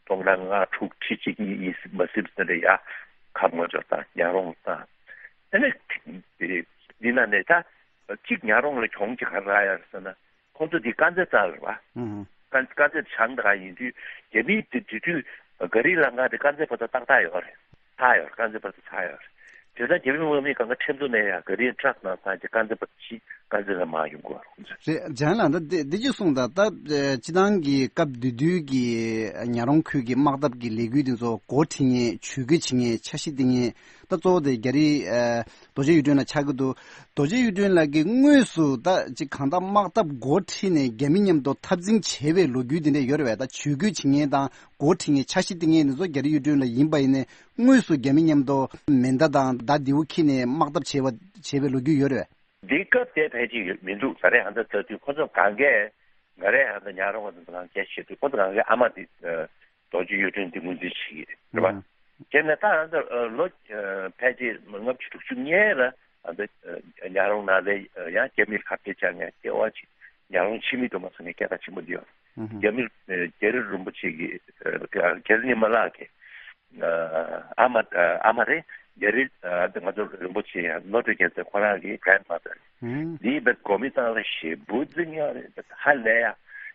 སྟོང་ཕྲག་ལྔ་དྲུག་ཁྲི་གཅིག་གཉིས་ཡིན་མ་སྲིད་ཟེར་རེད་ཡ། ཁམས་ངོ་ཚོ་དང་ཉག་རོང་དང་། ཨ་ནི་འདི་ན་ནས་ད་གཅིག་ཉག་རོང་ལ་གྱོང་ཅིག་ག་རེ་རག་ཡ་རེད་ཟེར་ན། ཁོང་ཚོ་འདི་དཀར་མཛེས་རྩ་རེད་བ། ཨུ་ཧུ། དཀར་དཀར་མཛེས་བྱང་དགའ་ཡིན་དུས་རྒྱ་མིའི་དེ་དེ་དུས་ག་རི་ལམ་ཁ་དེ་དཀར་མཛེས་བར་དུ་ཏག་ཏག་ཡོད་རེད། ཚར་ཡོད་རེད། དཀར་མཛེས་བར་དུ་ཚར་ཡོད་རེད། དེ་ལྟར་རྒྱ་མི་དམག་མི་གང་ག་ཁྲེན་ཏུ་ནས་ཡང་ག་རི་ཊྲག་ནང་བཏང་རྗེས་དཀར་མཛེས་བར་དུ་ཕྱིན། དཀར་མཛེས་ལ་མར་ཡོང་དགོས་རེད་ཁོང་ཚོ། རེད། ལྗང་ལགས་ད་འདི་འདི་ཅིག་གསུངས་དང་ད་ཨ་སྤྱི་བཏང་གི་སྐབས་དེ་དུས་ཀྱི་ཉག་རོང་ཁུལ་གྱི་དམག་འཐབ་ཀྱི་ལས་འགུལ་དེ་ཚོ་སྒོ་ཁྲིད་མཁན་ཇུས་འགོད་བྱེད་མཁན་འཆར་གཞི་བཏིང་མཁན་ད་གཙོ་བོ་དེ་རྒྱ་རི་ཨ་རྡོ་རྗེ་གཡུ་སྒྲོན་ལགས་ཆགས་ཀྱི་འདུག་རྡོ་རྗེ་གཡུ་སྒྲོན་ལགས་ཀྱིས་དངོས་སུ་ད་ཅིག་གང་ལྟར་དམག་འཐབ་སྒོ་ཁྲིད་ནས་རྒྱ་མི་མཉམ་དུ་འཐབ་འཛིང་བྱས་པའི་ལོ་རྒྱུས་དེ་འདྲ་ཡོད་རེད་བས། ད་ཇུས་འགོད་བྱེད་མཁན་དང་སྒོ་ཁྲིད་མཁན་འཆར་གཞི་བཏིང་མཁན་དེ་ཚོ་རྒྱ་རི་གཡུ་སྒྲོན་ལགས་ཡིན་པ་ཡིན་ནའི་དངོས་སུ་རྒྱ་མི་མཉམ་དུ་མེ་མདའ་དང་མདའ་མདེའུ་འཁྱེར་ནས་དམག་འཐབ་བྱས་པ་བྱས་པའི་ལོ་རྒྱུས་ཡོད་རེད་བས། འདི་སྐབས་དེ་ཕལ་ཆེར་ཡོད་མི་འདུག་ད་རེས་ཧ་ད་ལྟ་དུས་ཁོ་ཚོ་གང་གས་ང་རས་ཧ་ད་ཉག་རོང་བ་དང་གང་གས་བཤད་དུས་ཁོ་ཚོ་གང་གས་ཨ་མ་དེ་རྡོ་རྗེ་གཡུ་སྒྲོན་དེ་ངོས་འཛིན་བྱེད་ཀྱི་རེད་བ། ཨང་། བྱས་ནས་ད་ཧ་ད་ལོ་ཕལ་ཆེར་ལྔ་བཅུ་དྲུག་ཅུ་སྔས་ལ་ཧ་ད་ཉག་རོང་ནང་ལ་ཡང་རྒྱ་མིར་ཁ་གཏད་བཅག་མཁན་སྐྱེ་བ་ཅིག་ཉག་རོང་འཆི་མེད་སྒྲོལ་མ་ཟེར་མཁན་སྐད་གྲགས་ཆེན་པོ་འདི་ཡོད། ཨང་། རྒྱ་མིར་རྒྱ་རི་རིན་པོ་ཆེ་གི་རྒྱ་རི་ཉི་མ་ལགས་ཀྱི་ཨ་མ་ཨ་མ་རེད། རྒྱ་རི་ང་ཚོ་རིན་པོ་ཆེ་ཡང་བློ་གྲོས་རྒྱལ་མཚན་ཁོ་རང་གི་གྷ་རན་མ་དར་འདིའི་བེད་གོ་མི་ཚང་ལ་ཞེ་པོ་འཛིང་ཡག་རེད། ཧ་ལས་ཡ་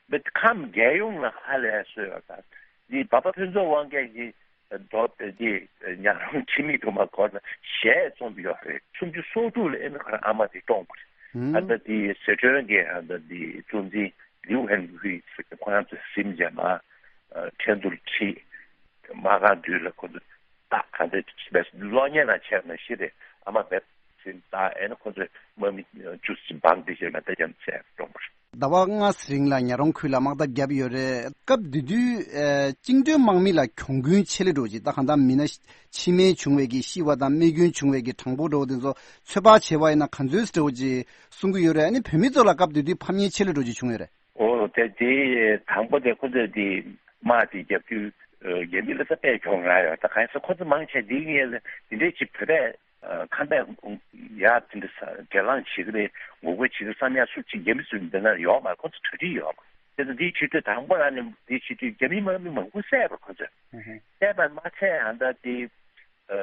བེད་ཁམས་རྒྱལ་ཡོངས་ལ་ཧ་ལས་སོས་ཡོད་ད། འདི་འབའ་པ་ཕུན་ཚོགས་དབང་རྒྱལ་གྱི་རྡོ་འདི་ཉག་རོང་འཆི་མེད་སྒྲོལ་མ་སྐོར་ལ་གཞས་རྩོམ་ཡོད་རེད། སུམ་ཅུ་སོ་དྲུག་ལ་ཨེ་ནི་ཁོ་རང་ཨ་མ་དེ་བཀྲོངས་པ་རེད། ཨ་ད་འདི་ཟི་ཁྲོན་གྱི་ཨ་ད་འདི་གཙོ་འཛིན་ལིའུ་ཧན་ཧུའེ་ཁོ་རང་ཚོས་ཟིན་བྱས་མ་ཁྲེན་ཏུར་ཁྲིད། མ་གང་དུས་ལ་ཁོ་ཚོ་ད་ག་འདྲ་བས་གློག་བརྙན་ལ་ཆས་ན་ཤི་རེད། ཨ་མ་བས་ཟིན་ད་ཨེ་ནི་ཁོ་ཚོས་དམག་མི་བཅུ་གཅིག་འབངས་དེ་ཞེས་ན་ད་རྒྱ་མཚན་བཀྲོངས་པ་རེད། ཟླ་བ་ལྔ་རིང་ལ་ཉག་རོང་ཁུལ་ལ་དམག་འཐབ་བརྒྱབ་ཡོད་རེད། སྐབས་དེ་དུས་ཨ་བཅིངས་འགྲོལ་དམག་མི་ལ་གྱོང་གུན་ཆེ་ལེ་འགྲོ་ཅིག་ད་གང་ལྟར་མི་སྣ་འཆི་རྨས་བྱུང་བའི་གི་ཤི་བ་དང་རྨས་སྐྱོན་བྱུང་བའི་གི་གྲངས་འབོར་འགྲོ་བ་དེ་ཚོ་ཚོད་དཔག་བྱས་པ་ཡིན་ན་ག་ཚོད་འགྲོ་ཅིག་གསུང་གི་ཡོད་རེད། ཨ་ནི་བོད་མི་ཚོ་ལ་སྐབས་དེ་དུས་ཕམ་ཉེས་ཆེ་ལེ་འགྲོ་ཅིག་བྱུང་ཡོད་རེད། ཨོ་དེ་དེ་དང་པོ་དེ་ཁོ་ཚོས་དེ་དམག་དེ་རྒྱབ་དུས་རྒྱ་མི་ལ་ས་པས་གྱོང་རག་ཡོད། ད་གང་ཡིན་ཟེར་ཁོ་ཚོ་མང་ཆེ་དེའི་ངོས་ལ་དེ་འདྲའི་ཅིག་བོད་པས་ཁམས་པས་ཡ་དེ་འདྲ་འབྲེལ་ལངས་བྱེད་ཀྱི་རེད། ངོ་རྒོལ་བྱེད་ཀྱི་བསམ་ཡ་སུ་གཅིག་རྒྱ་མི་ཚོའི་འདི་ན་ཡོད་མ་རེད། ཁོ་ཚོ་གྲ་སྒྲིག་ཡོད་མ་རེད། དེ་ཚོ་དེའི་ཆེད་དུ་དང་པོ་རང་ནས་དེའི་ཆེད་དུ་རྒྱ་མི་དམག་མི་མང་པོ་བསད་པ་ཁོ་ཚོས་བསད་པ་མ་ཚད་ཨ་ད་དེ་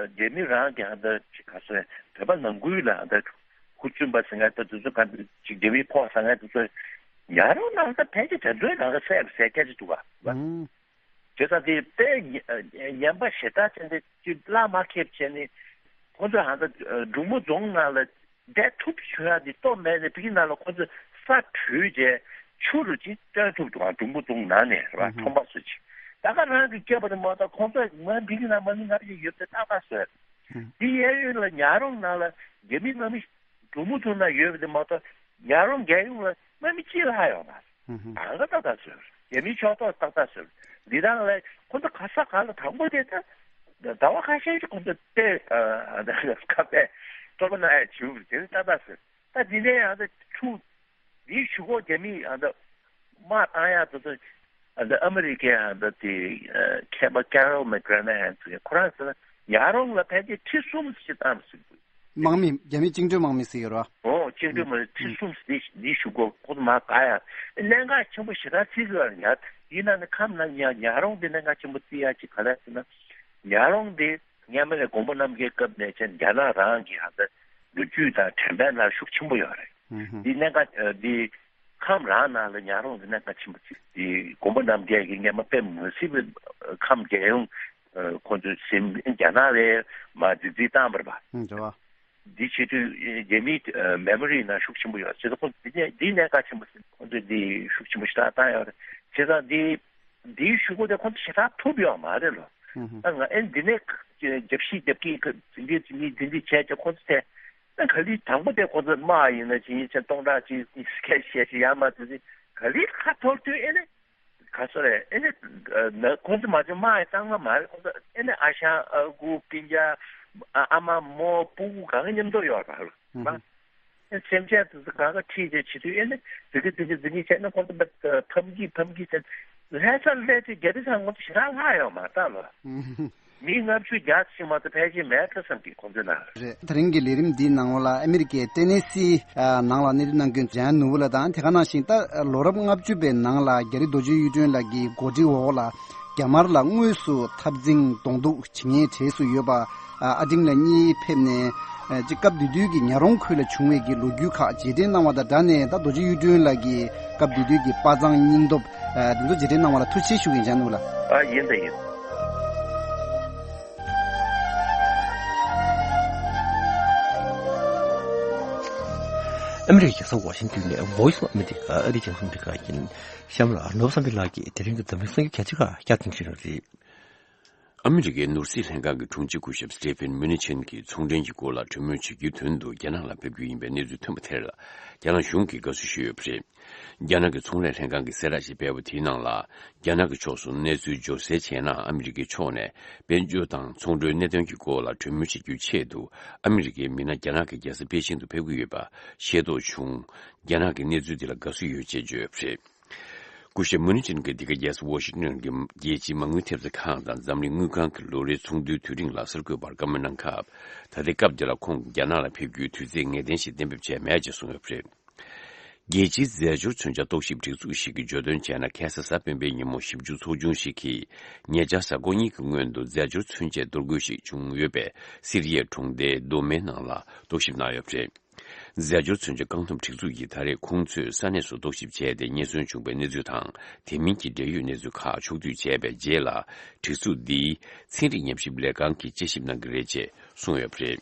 རྒྱ་མི་རང་གི་ཨ་ད་ཅིག་ག་ཚོད་བོད་པ་ནང་ཁུལ་ལ་ཨ་ད་ཧུར་བརྩོན་པ་ཟེར་མཁན་ད་དེ་ཚོ་ག་ཅིག་རྒྱ་མིའི་ཕོགས་ཟ་མཁན་དེ་ཚོ་ཉག་རོང་ནང་ད་ཕལ་ཆེར་དེ་ཚོའི་ནང་ལ་བསད་པ་བསད་སྐད་ཆ་འདུག་ག་དེ་ཙང་དེ་དཔེ་ངན་པ་ཞེ་དྲག་ཅན་དེ་ཅིག་བླ་མ་མཁས་པ་བྱས་ནས་ཁོ་ཚོ་ཧ་ད་འབྲུག་མོ་རྫོང་ནང་ལ་བསྡད་ཐུབ་བྱུང་ཡ་དེ་ལྟོ་མེད་ནས་བི་གི་ནང་ལ་ཁོ་ཚོ་ས་བྲུས་བྱས་ཆུ་རུ་ཅིག་བཏོན་ཐུབ་འདུག་ཨ། འབྲུག་མོ་རྫོང་ནང་ནས་རེད་བ། ཨུ་ཧུ། ཁྲོམ་པ་ཚོ་ཅིག་ད་ག་རང་གི་སྐྱེས་པ་དེ་མ་གཏོགས་ཁོ་ཚོ་ང་བི་གི་ནང་མ་ནི་ང་བི་ཡོད་པའི་ཏག་ཏག་བཟོས། ཨུ། དེ་གཡས་གཡོན་ལ་ཉག་རོང་ནང་ལ་རྒྱ་མི་དམག་མི་འབྲུག་མོ་རྫོང་ན་ཡོད་པ་དེ་མ་གཏོགས་ཉག་རོང་རྒྱལ་ཡོངས་ལ་དམག་མི་གཅིག་ལྷག་ཡོད་མ་རེད། ཨུ་ཧུ། གང་ག་ཏག་ཏག་བཟོས། རྒྱ་མིའི་ཕྱོགས་གཏོགས་ཏག་ཏག་བཟོས། འདི་དང་ལ་ཁོ་ཚོ་ག་ས་ག་ལ་དང་པོ་དེ་ད་ཟླ་བ་ཁ་ཤས་ཤིག་ཁོ་ཚོ་དེ་ཁ་པས་སྤྲོ་པོ་ན་ཡ་བྱིའུ་དེ་ཏག་ཏག་བཟོས། ད་འདི་ནས་ཡང་ད་ཆུ་འདིའི་ཆུ་འགོ་རྒྱ་མིའི་ཡང་ད་དམག་བཏང་ཡག་དེ་ཚོ་ད་ཨ་མི་རི་ཀའི་ཡང་ད་དེ་མཁས་པ་ཀེ་རོལ་མེག་གྷ་རན་ཧན་ཟེར་ཁོ་རང་ཟེར་ན་ཉག་རོང་ལ་ཕལ་ཆེར་ཁྲི་གསུམ་ཞིག་བཏང་ཟེར་གི། དམག་མི་རྒྱ་མི་བཅིངས་འགྲོལ་དམག་མི་ཟེར་ཡོད་རེད་བ། ཨོ་བཅིངས་འགྲོལ་དམག་མི་ཁྲི་གསུམ་འདི་འདི་ཞུ་གོ་ཁོ་ཚོ་མ་དགའ་ཡ། གནད་འགག་ཆེན་པོ་ཞེ་དྲག་བརྩི་དགོས་ཡ་ཡིན་ན་ནི་ཁམས་ན་ཉ་ཉག་རོང་འདི་གནད་འགག་ཆེན་པོ་བརྩི་ཡ་ཅིག་ག་རེ་ཟེར་ན། ཉག་རོང་འདི་སྔོན་མ་ནས་མགོན་པོ་རྣམ་རྒྱལ་སྐབས་ནས་བྱས་རྒྱ་ནག་རང་གི་ཧ་ད་ལོ་རྒྱུས་དང་དྲན་པའི་ནང་ཤུགས་ཆེན་པོ་ཡོད་རེད། འདི་གནད་འགག་འདི་ཁམས་རང་ནང་ལ་ཉག་རོང་གི་གནད་འགག་ཆེན་པོ་ཅིག་འདི་མགོན་པོ་རྣམ་རྒྱལ་གྱིས་སྔོན་མ་དཔེ་མ་སྲིད་པའི་ཁམས་རྒྱལ་ཡོངས་ཁོ་ཚོའི་སེམས་རྒྱ་ནག་ལས་མ་རྫིག་རྫིག་བཏང་བ་རེད་པ། ཨང་། རེད་པ། འདི་བྱེད་དུས་རྒྱ་མིའི་མེ་མོ་རི་ནང་ཤུགས་ཆེན་པོ་ཡོད། བྱས་ཙང་ཁོ་ཚོ་འདི་ནས་འདི་གནད་འགག་ཆེན་པོ་ཟེར་ཁོ་ཚོས་འདི་ཤུགས་ཆེན་པོ་ཞེ་དྲག་བཏང་ཡོད་རེད། བྱས་ཙང་འདི་འདིའི་ཤུགས་པ་དེ་ཁོ་ཚོ་ཞེ་དྲག་ཐུབ་ཡོད་མ་རེད་ལོ། ཨང་། ཨ་ང་ཨེ་འདི་ནས་རྒྱབ་བཤིག་རྒྱབ་ཀྱི་འཛིན་གྱི་འཛིན་གྱི་འཛིན་གྱི་བྱས་ཀྱི་ཁོ་ཚོ་དེ་ཨ་ག་ལི་དང་པོ་དེ་ཁོ་ཚོ་དམག་ཡིན་ན་ཅི་ཡིན་ཚེ་སྟོང་ཕྲག་ཅིག་སྐད་བཤད་ཤི་ཡ་མ་དེ་ག་ལི་ཁ་ཐོར་དུས་ཨེ་ནས། ག་སོ་རེད། ཨེ་ནས་ན་ཁོང་ཚོ་མ་བྱུང་མ་ཡི་གཙང་མ་མ་རེད། ཁོང་ཚོ་ཨེ་ནས་ཨ་ཞང་ཨ་ཁུ་སྤུན་ཀྱག་ཨ་ཨ་མ་མོ་སྤུ་གུ་གང་མཉམ་དུ་ཡོད་རེད་པ། ཨེ་སེམས་ཅན་དེ་ཚོ་གང་ག་ཁྲིད་བྱས་བྱེད་དུས་ཨེ་ནས་འཛིན་གི་འཛིན་གི་འཛིན་གི་བྱས་ན་ཁོང་ཚོ་ཕམ་གི་ཕམ་གི་བྱས་ལྷ་ས་སླེབས་དུས་རྒྱ་རི་ཚང་ཁོང་ཚོ་ཞེ་དྲག་ལྷག་ཡོད་མ་རེད་ལོ། མི་ལྔ་བཅུ་བརྒྱ་ཙམ་ཞིག་མ་གཏོགས་ཕལ་ཆེར་མེད་འགྲོ་བསམ་གི་ཁོང་ཚོའི་ནང་། རེད། དེ་རིང་གི་ལས་རིམ་འདིའི་ནང་ལ་ཨ་མི་རི་ཀའི་ཏེ་ནེ་སི་ནང་ལ་གནས་སྡོད་གནང་མཁན་འཇམ་དབྱངས་ནོར་བུ་ལགས་དང་། དེ་ག་ནང་བཞིན་ད་ལོ་རབས་ལྔ་བཅུ་པའི་ནང་ལ་རྒྱ་རི་རྡོ་རྗེ་གཡུ་སྒྲོན་ལགས་ཀྱི་འགོ་ཁྲིད་འོག་ལ་རྒྱ་དམར་ལ་དངོས་སུ་འཐབ་འཛིང་གདོང་གཏུག་བྱེད་མཁན་གྲས་སུ་ཡོད་པ་ཨ་ཏིང་ལགས་གཉིས་ཕེབས་ནས་ཅིག་སྐབས་དེ་དུས་ཀྱི་ཉག་རོང་ཁུལ་ལ་བྱུང་བའི་གི་ལོ་རྒྱུས་ཁག་རྗེས་དྲན་གནང་བ་དང་སྦྲགས་ནས། ད་རྡོ་རྗེ་གཡུ་སྒྲོན་ལགས་ཀྱི་སྐབས་དེ་དུས་ཀྱི་དཔའ་མཛངས་སྙིང་སྟོབས་དེ་ཚོ་རྗེས་དྲན་གནང་བ་ལ་ཐུགས་རྗེ་ཆེ་ཞུ་གི་ཡིན། འཇམ་དབྱངས་ནོར་བུ་ལགས། ཨ་ཡིན་ད་ཡིན། ཨ་མི་རི་ཀའི་རྒྱལ་ས་ཝ་ཤིང་ཏོན་ནས་Voice of America ཨ་རིའི་རྒྱང་སྲིང་ཨ་མི་རི་ཀ་ཡིན། གཤམ་ལ་ནོར་བུ་བསམ་འཕེལ་ལགས་ཀྱིས་དེ་རིང་གི་འཛམ་གླིང་གསར་འགྱུར་གལ་ཆེ་ཁག་བསྐྱར་དུ་ཞུ་གནང་རེད། ཨ་མི་རི་ཀའི་ནོར་སྲིད་ལྷན་ཁང་གི་དྲུང་ཆེ་སྐུ་ཞབས་Steven Mnuchin གྱིས་ཚོང་འབྲེལ་གྱི་སྐོར་ལ་གྲོས་མོལ་བྱེད་རྒྱུའི་དོན་དུ་རྒྱ་ནག་ལ་ཕེབས་རྒྱུ་ཡིན་པའི་གནས་ཚུལ་ཐོན་པ་དེར། རྒྱ་ནག་གཞུང་གིས་དགའ་བསུ་ཞུས་ཡོད་པ་རེད། རྒྱ་ནག་གི་ཚོང་ལས་ལྷན་ཁང་གིས་གསལ་བསྒྲགས་ཤིག་སྤེལ་བ་དེའི་ནང་ལ། རྒྱ་ནག་གི་ཕྱོགས་སུ་གནས་ཚུལ་འབྱོར་གསལ་བྱས་ན། ཨ་མི་རི་ཀའི་ཕྱོགས་ནས་དཔལ་འབྱོར་དང་ཚོང་འབྲེལ་གནད་དོན་གྱི་སྐོར་ལ་གྲོས་མོལ་བྱེད་རྒྱུའི་ཆེད་དུ། ཨ་མི་རི་ཀའི་མི་སྣ་རྒྱ་ནག་གི་རྒྱལ་ས་པེ་ཅིང་དུ་ཕེབས་ཀྱི་ཡོད་པ་ཤེས་རྟོགས་བྱུང་། རྒྱ་ནག་གིས་གནས་ཚུལ་འདི་ལ་དགའ་བསུ་ཡོད་ཅེས་བརྗོད་ཡོད་པ་རེད། སྐུ་ཞབས་མུ་ནི་ཅིན་གྱིས་འདི་ག་རྒྱལ་ས་ཝ་ཤིང་ཏོན་གྱི་རྒྱལ་སྤྱིའི་མ་དངུལ་ཐེབས་རྩ་ཁང་དང་འཛམ་གླིང་དངུལ་ཁང་གི་ལོ་རེའི་ཚོགས་འདུའི་དུས་རིང་ལ་གསར་འགོད་པར་བཀའ་མོལ་གནང་སྐབས། ད་ལྟའི་སྐབས་འདི་ལ་ཁོང་རྒྱ་ནག་ལ་ཕེབས་རྒྱུའི་དུས་ཚིགས་ངེས་གཏན་ཞིག་གཏན་འབེབས་བྱས་མེད་ཅེས་གསུངས་ཡོད་པ་རེད། རྒྱལ་སྤྱིའི་རྫས་སྦྱོར་མཚོན་ཆ་རྟོག་ཞིབ་སྒྲིག་འཛུགས་ཤིག་གིས་བརྗོད་དོན་བྱས་ན། ཁ་སང་གཟའ་སྤེན་པའི་ཉིན་མོ་ཞིབ་འཇུག་ཚོགས་ཆུང་ཞིག་གིས་ཉེ་ཆར་གཟའ་འཁོར་གཉིས་ཀྱི་སྔོན་དུ་རྫས་སྦྱོར་མཚོན་ཆའི་གཏོར་རྒོལ་ཞིག་བྱུང་ཡོད་པའི་སི་རི་ཡའི་གྲོང་རྡལ་རྡོ་མའི་ནང་ལ་རྟོག་ཞིབ་གནང་ཡོད་པ་རེད། རྫས་སྦྱོར་མཚོན་ཆ་བཀག་སྡོམ་སྒྲིག་འཛུགས་ཀྱིས་ད་རེས་ཁོང་ཚོས་ས་གནས་སུ་རྟོག་ཞིབ་བྱས་ཏེ། རྙེད་སོན་བྱུང་བའི་གནས་ཚུལ་དང་། དེ་མིན་གྱི་འབྲེལ་ཡོད་གནས་ཚུལ་ཁག་ཕྱོགས་བསྡུས་བྱས་པའི་རྗེས་ལ། སྒྲིག་འཛུགས་འདིའི་ཚན་རིག་ཉམས་ཞིབ་ལས་ཁང་གིས་དཔྱད་ཞིབ་གནང་གི་རེད་ཅེས་གསུངས་ཡོད་པ་རེད།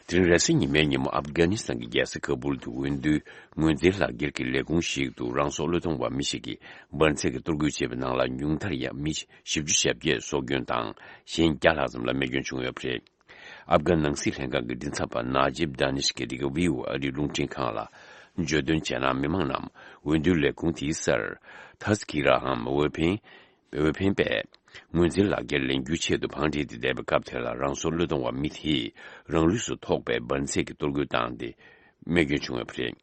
དེ་རིང་རེས་གཟའ་ཉི་མའི་ཉིན་མོ། ཨབ་གྷ་ནི་སི་ཐན་གྱི་རྒྱལ་ས་ཁ་བུལ་དུ་འོས་བསྡུའི་ངོས་འཛིན་ལག་འཁྱེར་གྱི་ལས་ཁུངས་ཤིག་ཏུ་རང་སྲོག་བློས་གཏོང་བ་མི་ཞིག་གིས་འབར་རྫས་ཀྱི་གཏོར་རྒོལ་བྱས་པའི་ནང་ལ། ཉུང་མཐར་ཡང་མི་བཞི་བཅུ་ཞེ་བརྒྱད་སྲོག་སྐྱོན་དང་། གཞན་བརྒྱ་ལྷག་ཙམ་ལ་རྨས་སྐྱོན་བྱུང་ཡོད་པ་རེད། ཨབ་གྷན་ནང་སྲིད་ལྷན་ཁང་གི་མགྲིན་ཚབ་པ་ནཱ་ཇིབ་དཱ་ནིཤ་གིས་འདི་ག་བྷི་ཨོ་ཨེ་ཨ་རིའི་རླུང་འཕྲིན་ཁང་ལ་བརྗོད་དོན་བྱས་ན། མི་མང་རྣམས་འོས་བསྡུ་ལས་ཁུངས་དེའི་སར་ཐ་སི་ཀི་ར་འམ་འོས་འཕེན་འོས་འཕེན་པས་ངོས་འཛིན་ལག་འཁྱེར་ལེན་རྒྱུའི་ཆེད་དུ་བང་སྒྲིག་སྟེ་བསྡད་པའི་སྐབས་དེ་ལ། རང་སྲོག་བློས་གཏོང་བ་མི་དེས་རང་ལུས་སུ་ཐོགས་པའི་འབར་རྫས་ཀྱི་གཏོར་རྒོལ་བཏང་སྟེ། རྨས་སྐྱོན་བྱུང་ཡོད་པ་རེད།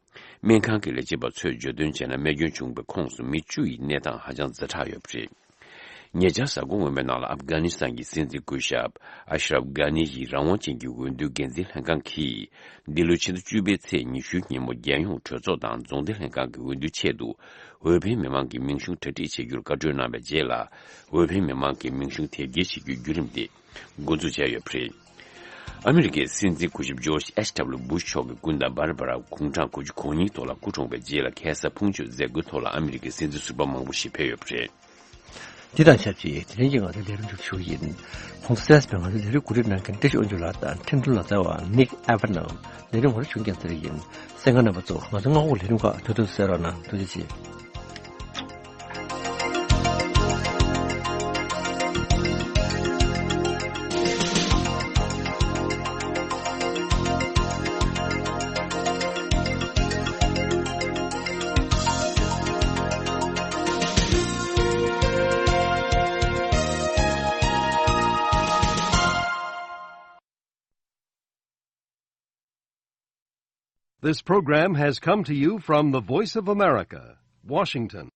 སྨན་ཁང་གི་ལས་བྱེད་པ་ཚོས་བརྗོད་དོན་བྱས་ན། རྨས་སྐྱོན་བྱུང་བའི་ཁོངས་སུ་མི་བཅུ་ཡི་གནས་སྟངས་ཧ་ཅང་ཛ་དྲག་ཡོད་པ་རེད། ཉེ་ཆར་གཟའ་འཁོར་སྔོན་མའི་ནང་ལ། ཨབ་གྷ་ནི་སི་ཐན་གྱི་སྲིད་འཛིན་སྐུ་ཞབས་ཨ་ཤ་རབ་གྷ་ནི་ཡི་རང་དབང་ཅན་གྱི་འོས་བསྡུ་འགན་འཛིན་ལྷན་ཁང་གིས། འདི་ལོའི་ཕྱི་ཟླ་བཅུ་པའི་ཚེས་ཉི་ཤུའི་ཉིན་མོ། རྒྱལ་ཡོངས་གྲོས་ཚོགས་དང་རྫོང་སྡེ་ལྷན་ཁང་གི་འོས་བསྡུའི་ཆེད་དུ། འོས་འཕེན་མི་མང་གི་མིང་གཞུང་གྲ་སྒྲིག་བྱེད་རྒྱུར་བཀའ་འཁྲོལ་གནང་བའི་རྗེས་ལ། འོས་འཕེན་མི་མང་གི་མིང་གཞུང་དེབ་སྐྱེལ་བྱེད་རྒྱུའི་བརྒྱུད་རིམ་དེ་འགོ་འཛུགས་བྱས་ཡོད་པ་རེད། ཨ་མི་རི་ཀའི་སྲིད་འཛིན་སྐུ་ཞབས་ཇོརྗ་ཨེཆ་ཌབ་ལུ་བྷུ་ཤ་མཆོག་གི་སྐུ་ཟླ་བྷར་བྷ་ར་དགུང་གྲངས་དགུ་བཅུ་གོ་གཉིས་ཐོག་ལ་སྐུ་གྲོངས་པའི་རྗེས་ལ། ཁ་སང་ཕུང་མཆོད་མཛད་སྒོའི་ཐོག་ལ་ཨ་མི་རི་ཀའི་སྲིད་འཛིན་ཟུར་པ་མང་པོ་ཞིག་ཕེབས་ཡོད་པ་རེད། འདི་དང་ཆབས་ཅིག་དེ་རིང་གི་ང་ཚོའི་ལས་རིམ་མཇུག་ཞུ་གི་ཡིན། ཁོང་ཚོ་སེལ་སི་པའི་ང་ཚོའི་ལས་རིམ་གོ་སྒྲིག་གནང་མཁན་བཀྲ་ཤིས་དབང་ཕྱུག་ལགས་དང་ཁྲིན་ཏུ་ལགས་རྩ་བ་ནིག་ཨེ་ཝན་ནམ་ལས་རིམ་ང་ཚོ་བྱུང་རྐྱང་ཟེར་གྱི་ཡིན། གསན་མཁན་རྣམ་པ་ཚོ། ང་ཚོ་སྔ་དགོང་ལས་རིམ་ཁག་ཐུགས་ཐུགས་གསན་རོགས་གནང་། ཐུགས་རྗེ་ཆེ། This program has come to you from the Voice of America, Washington.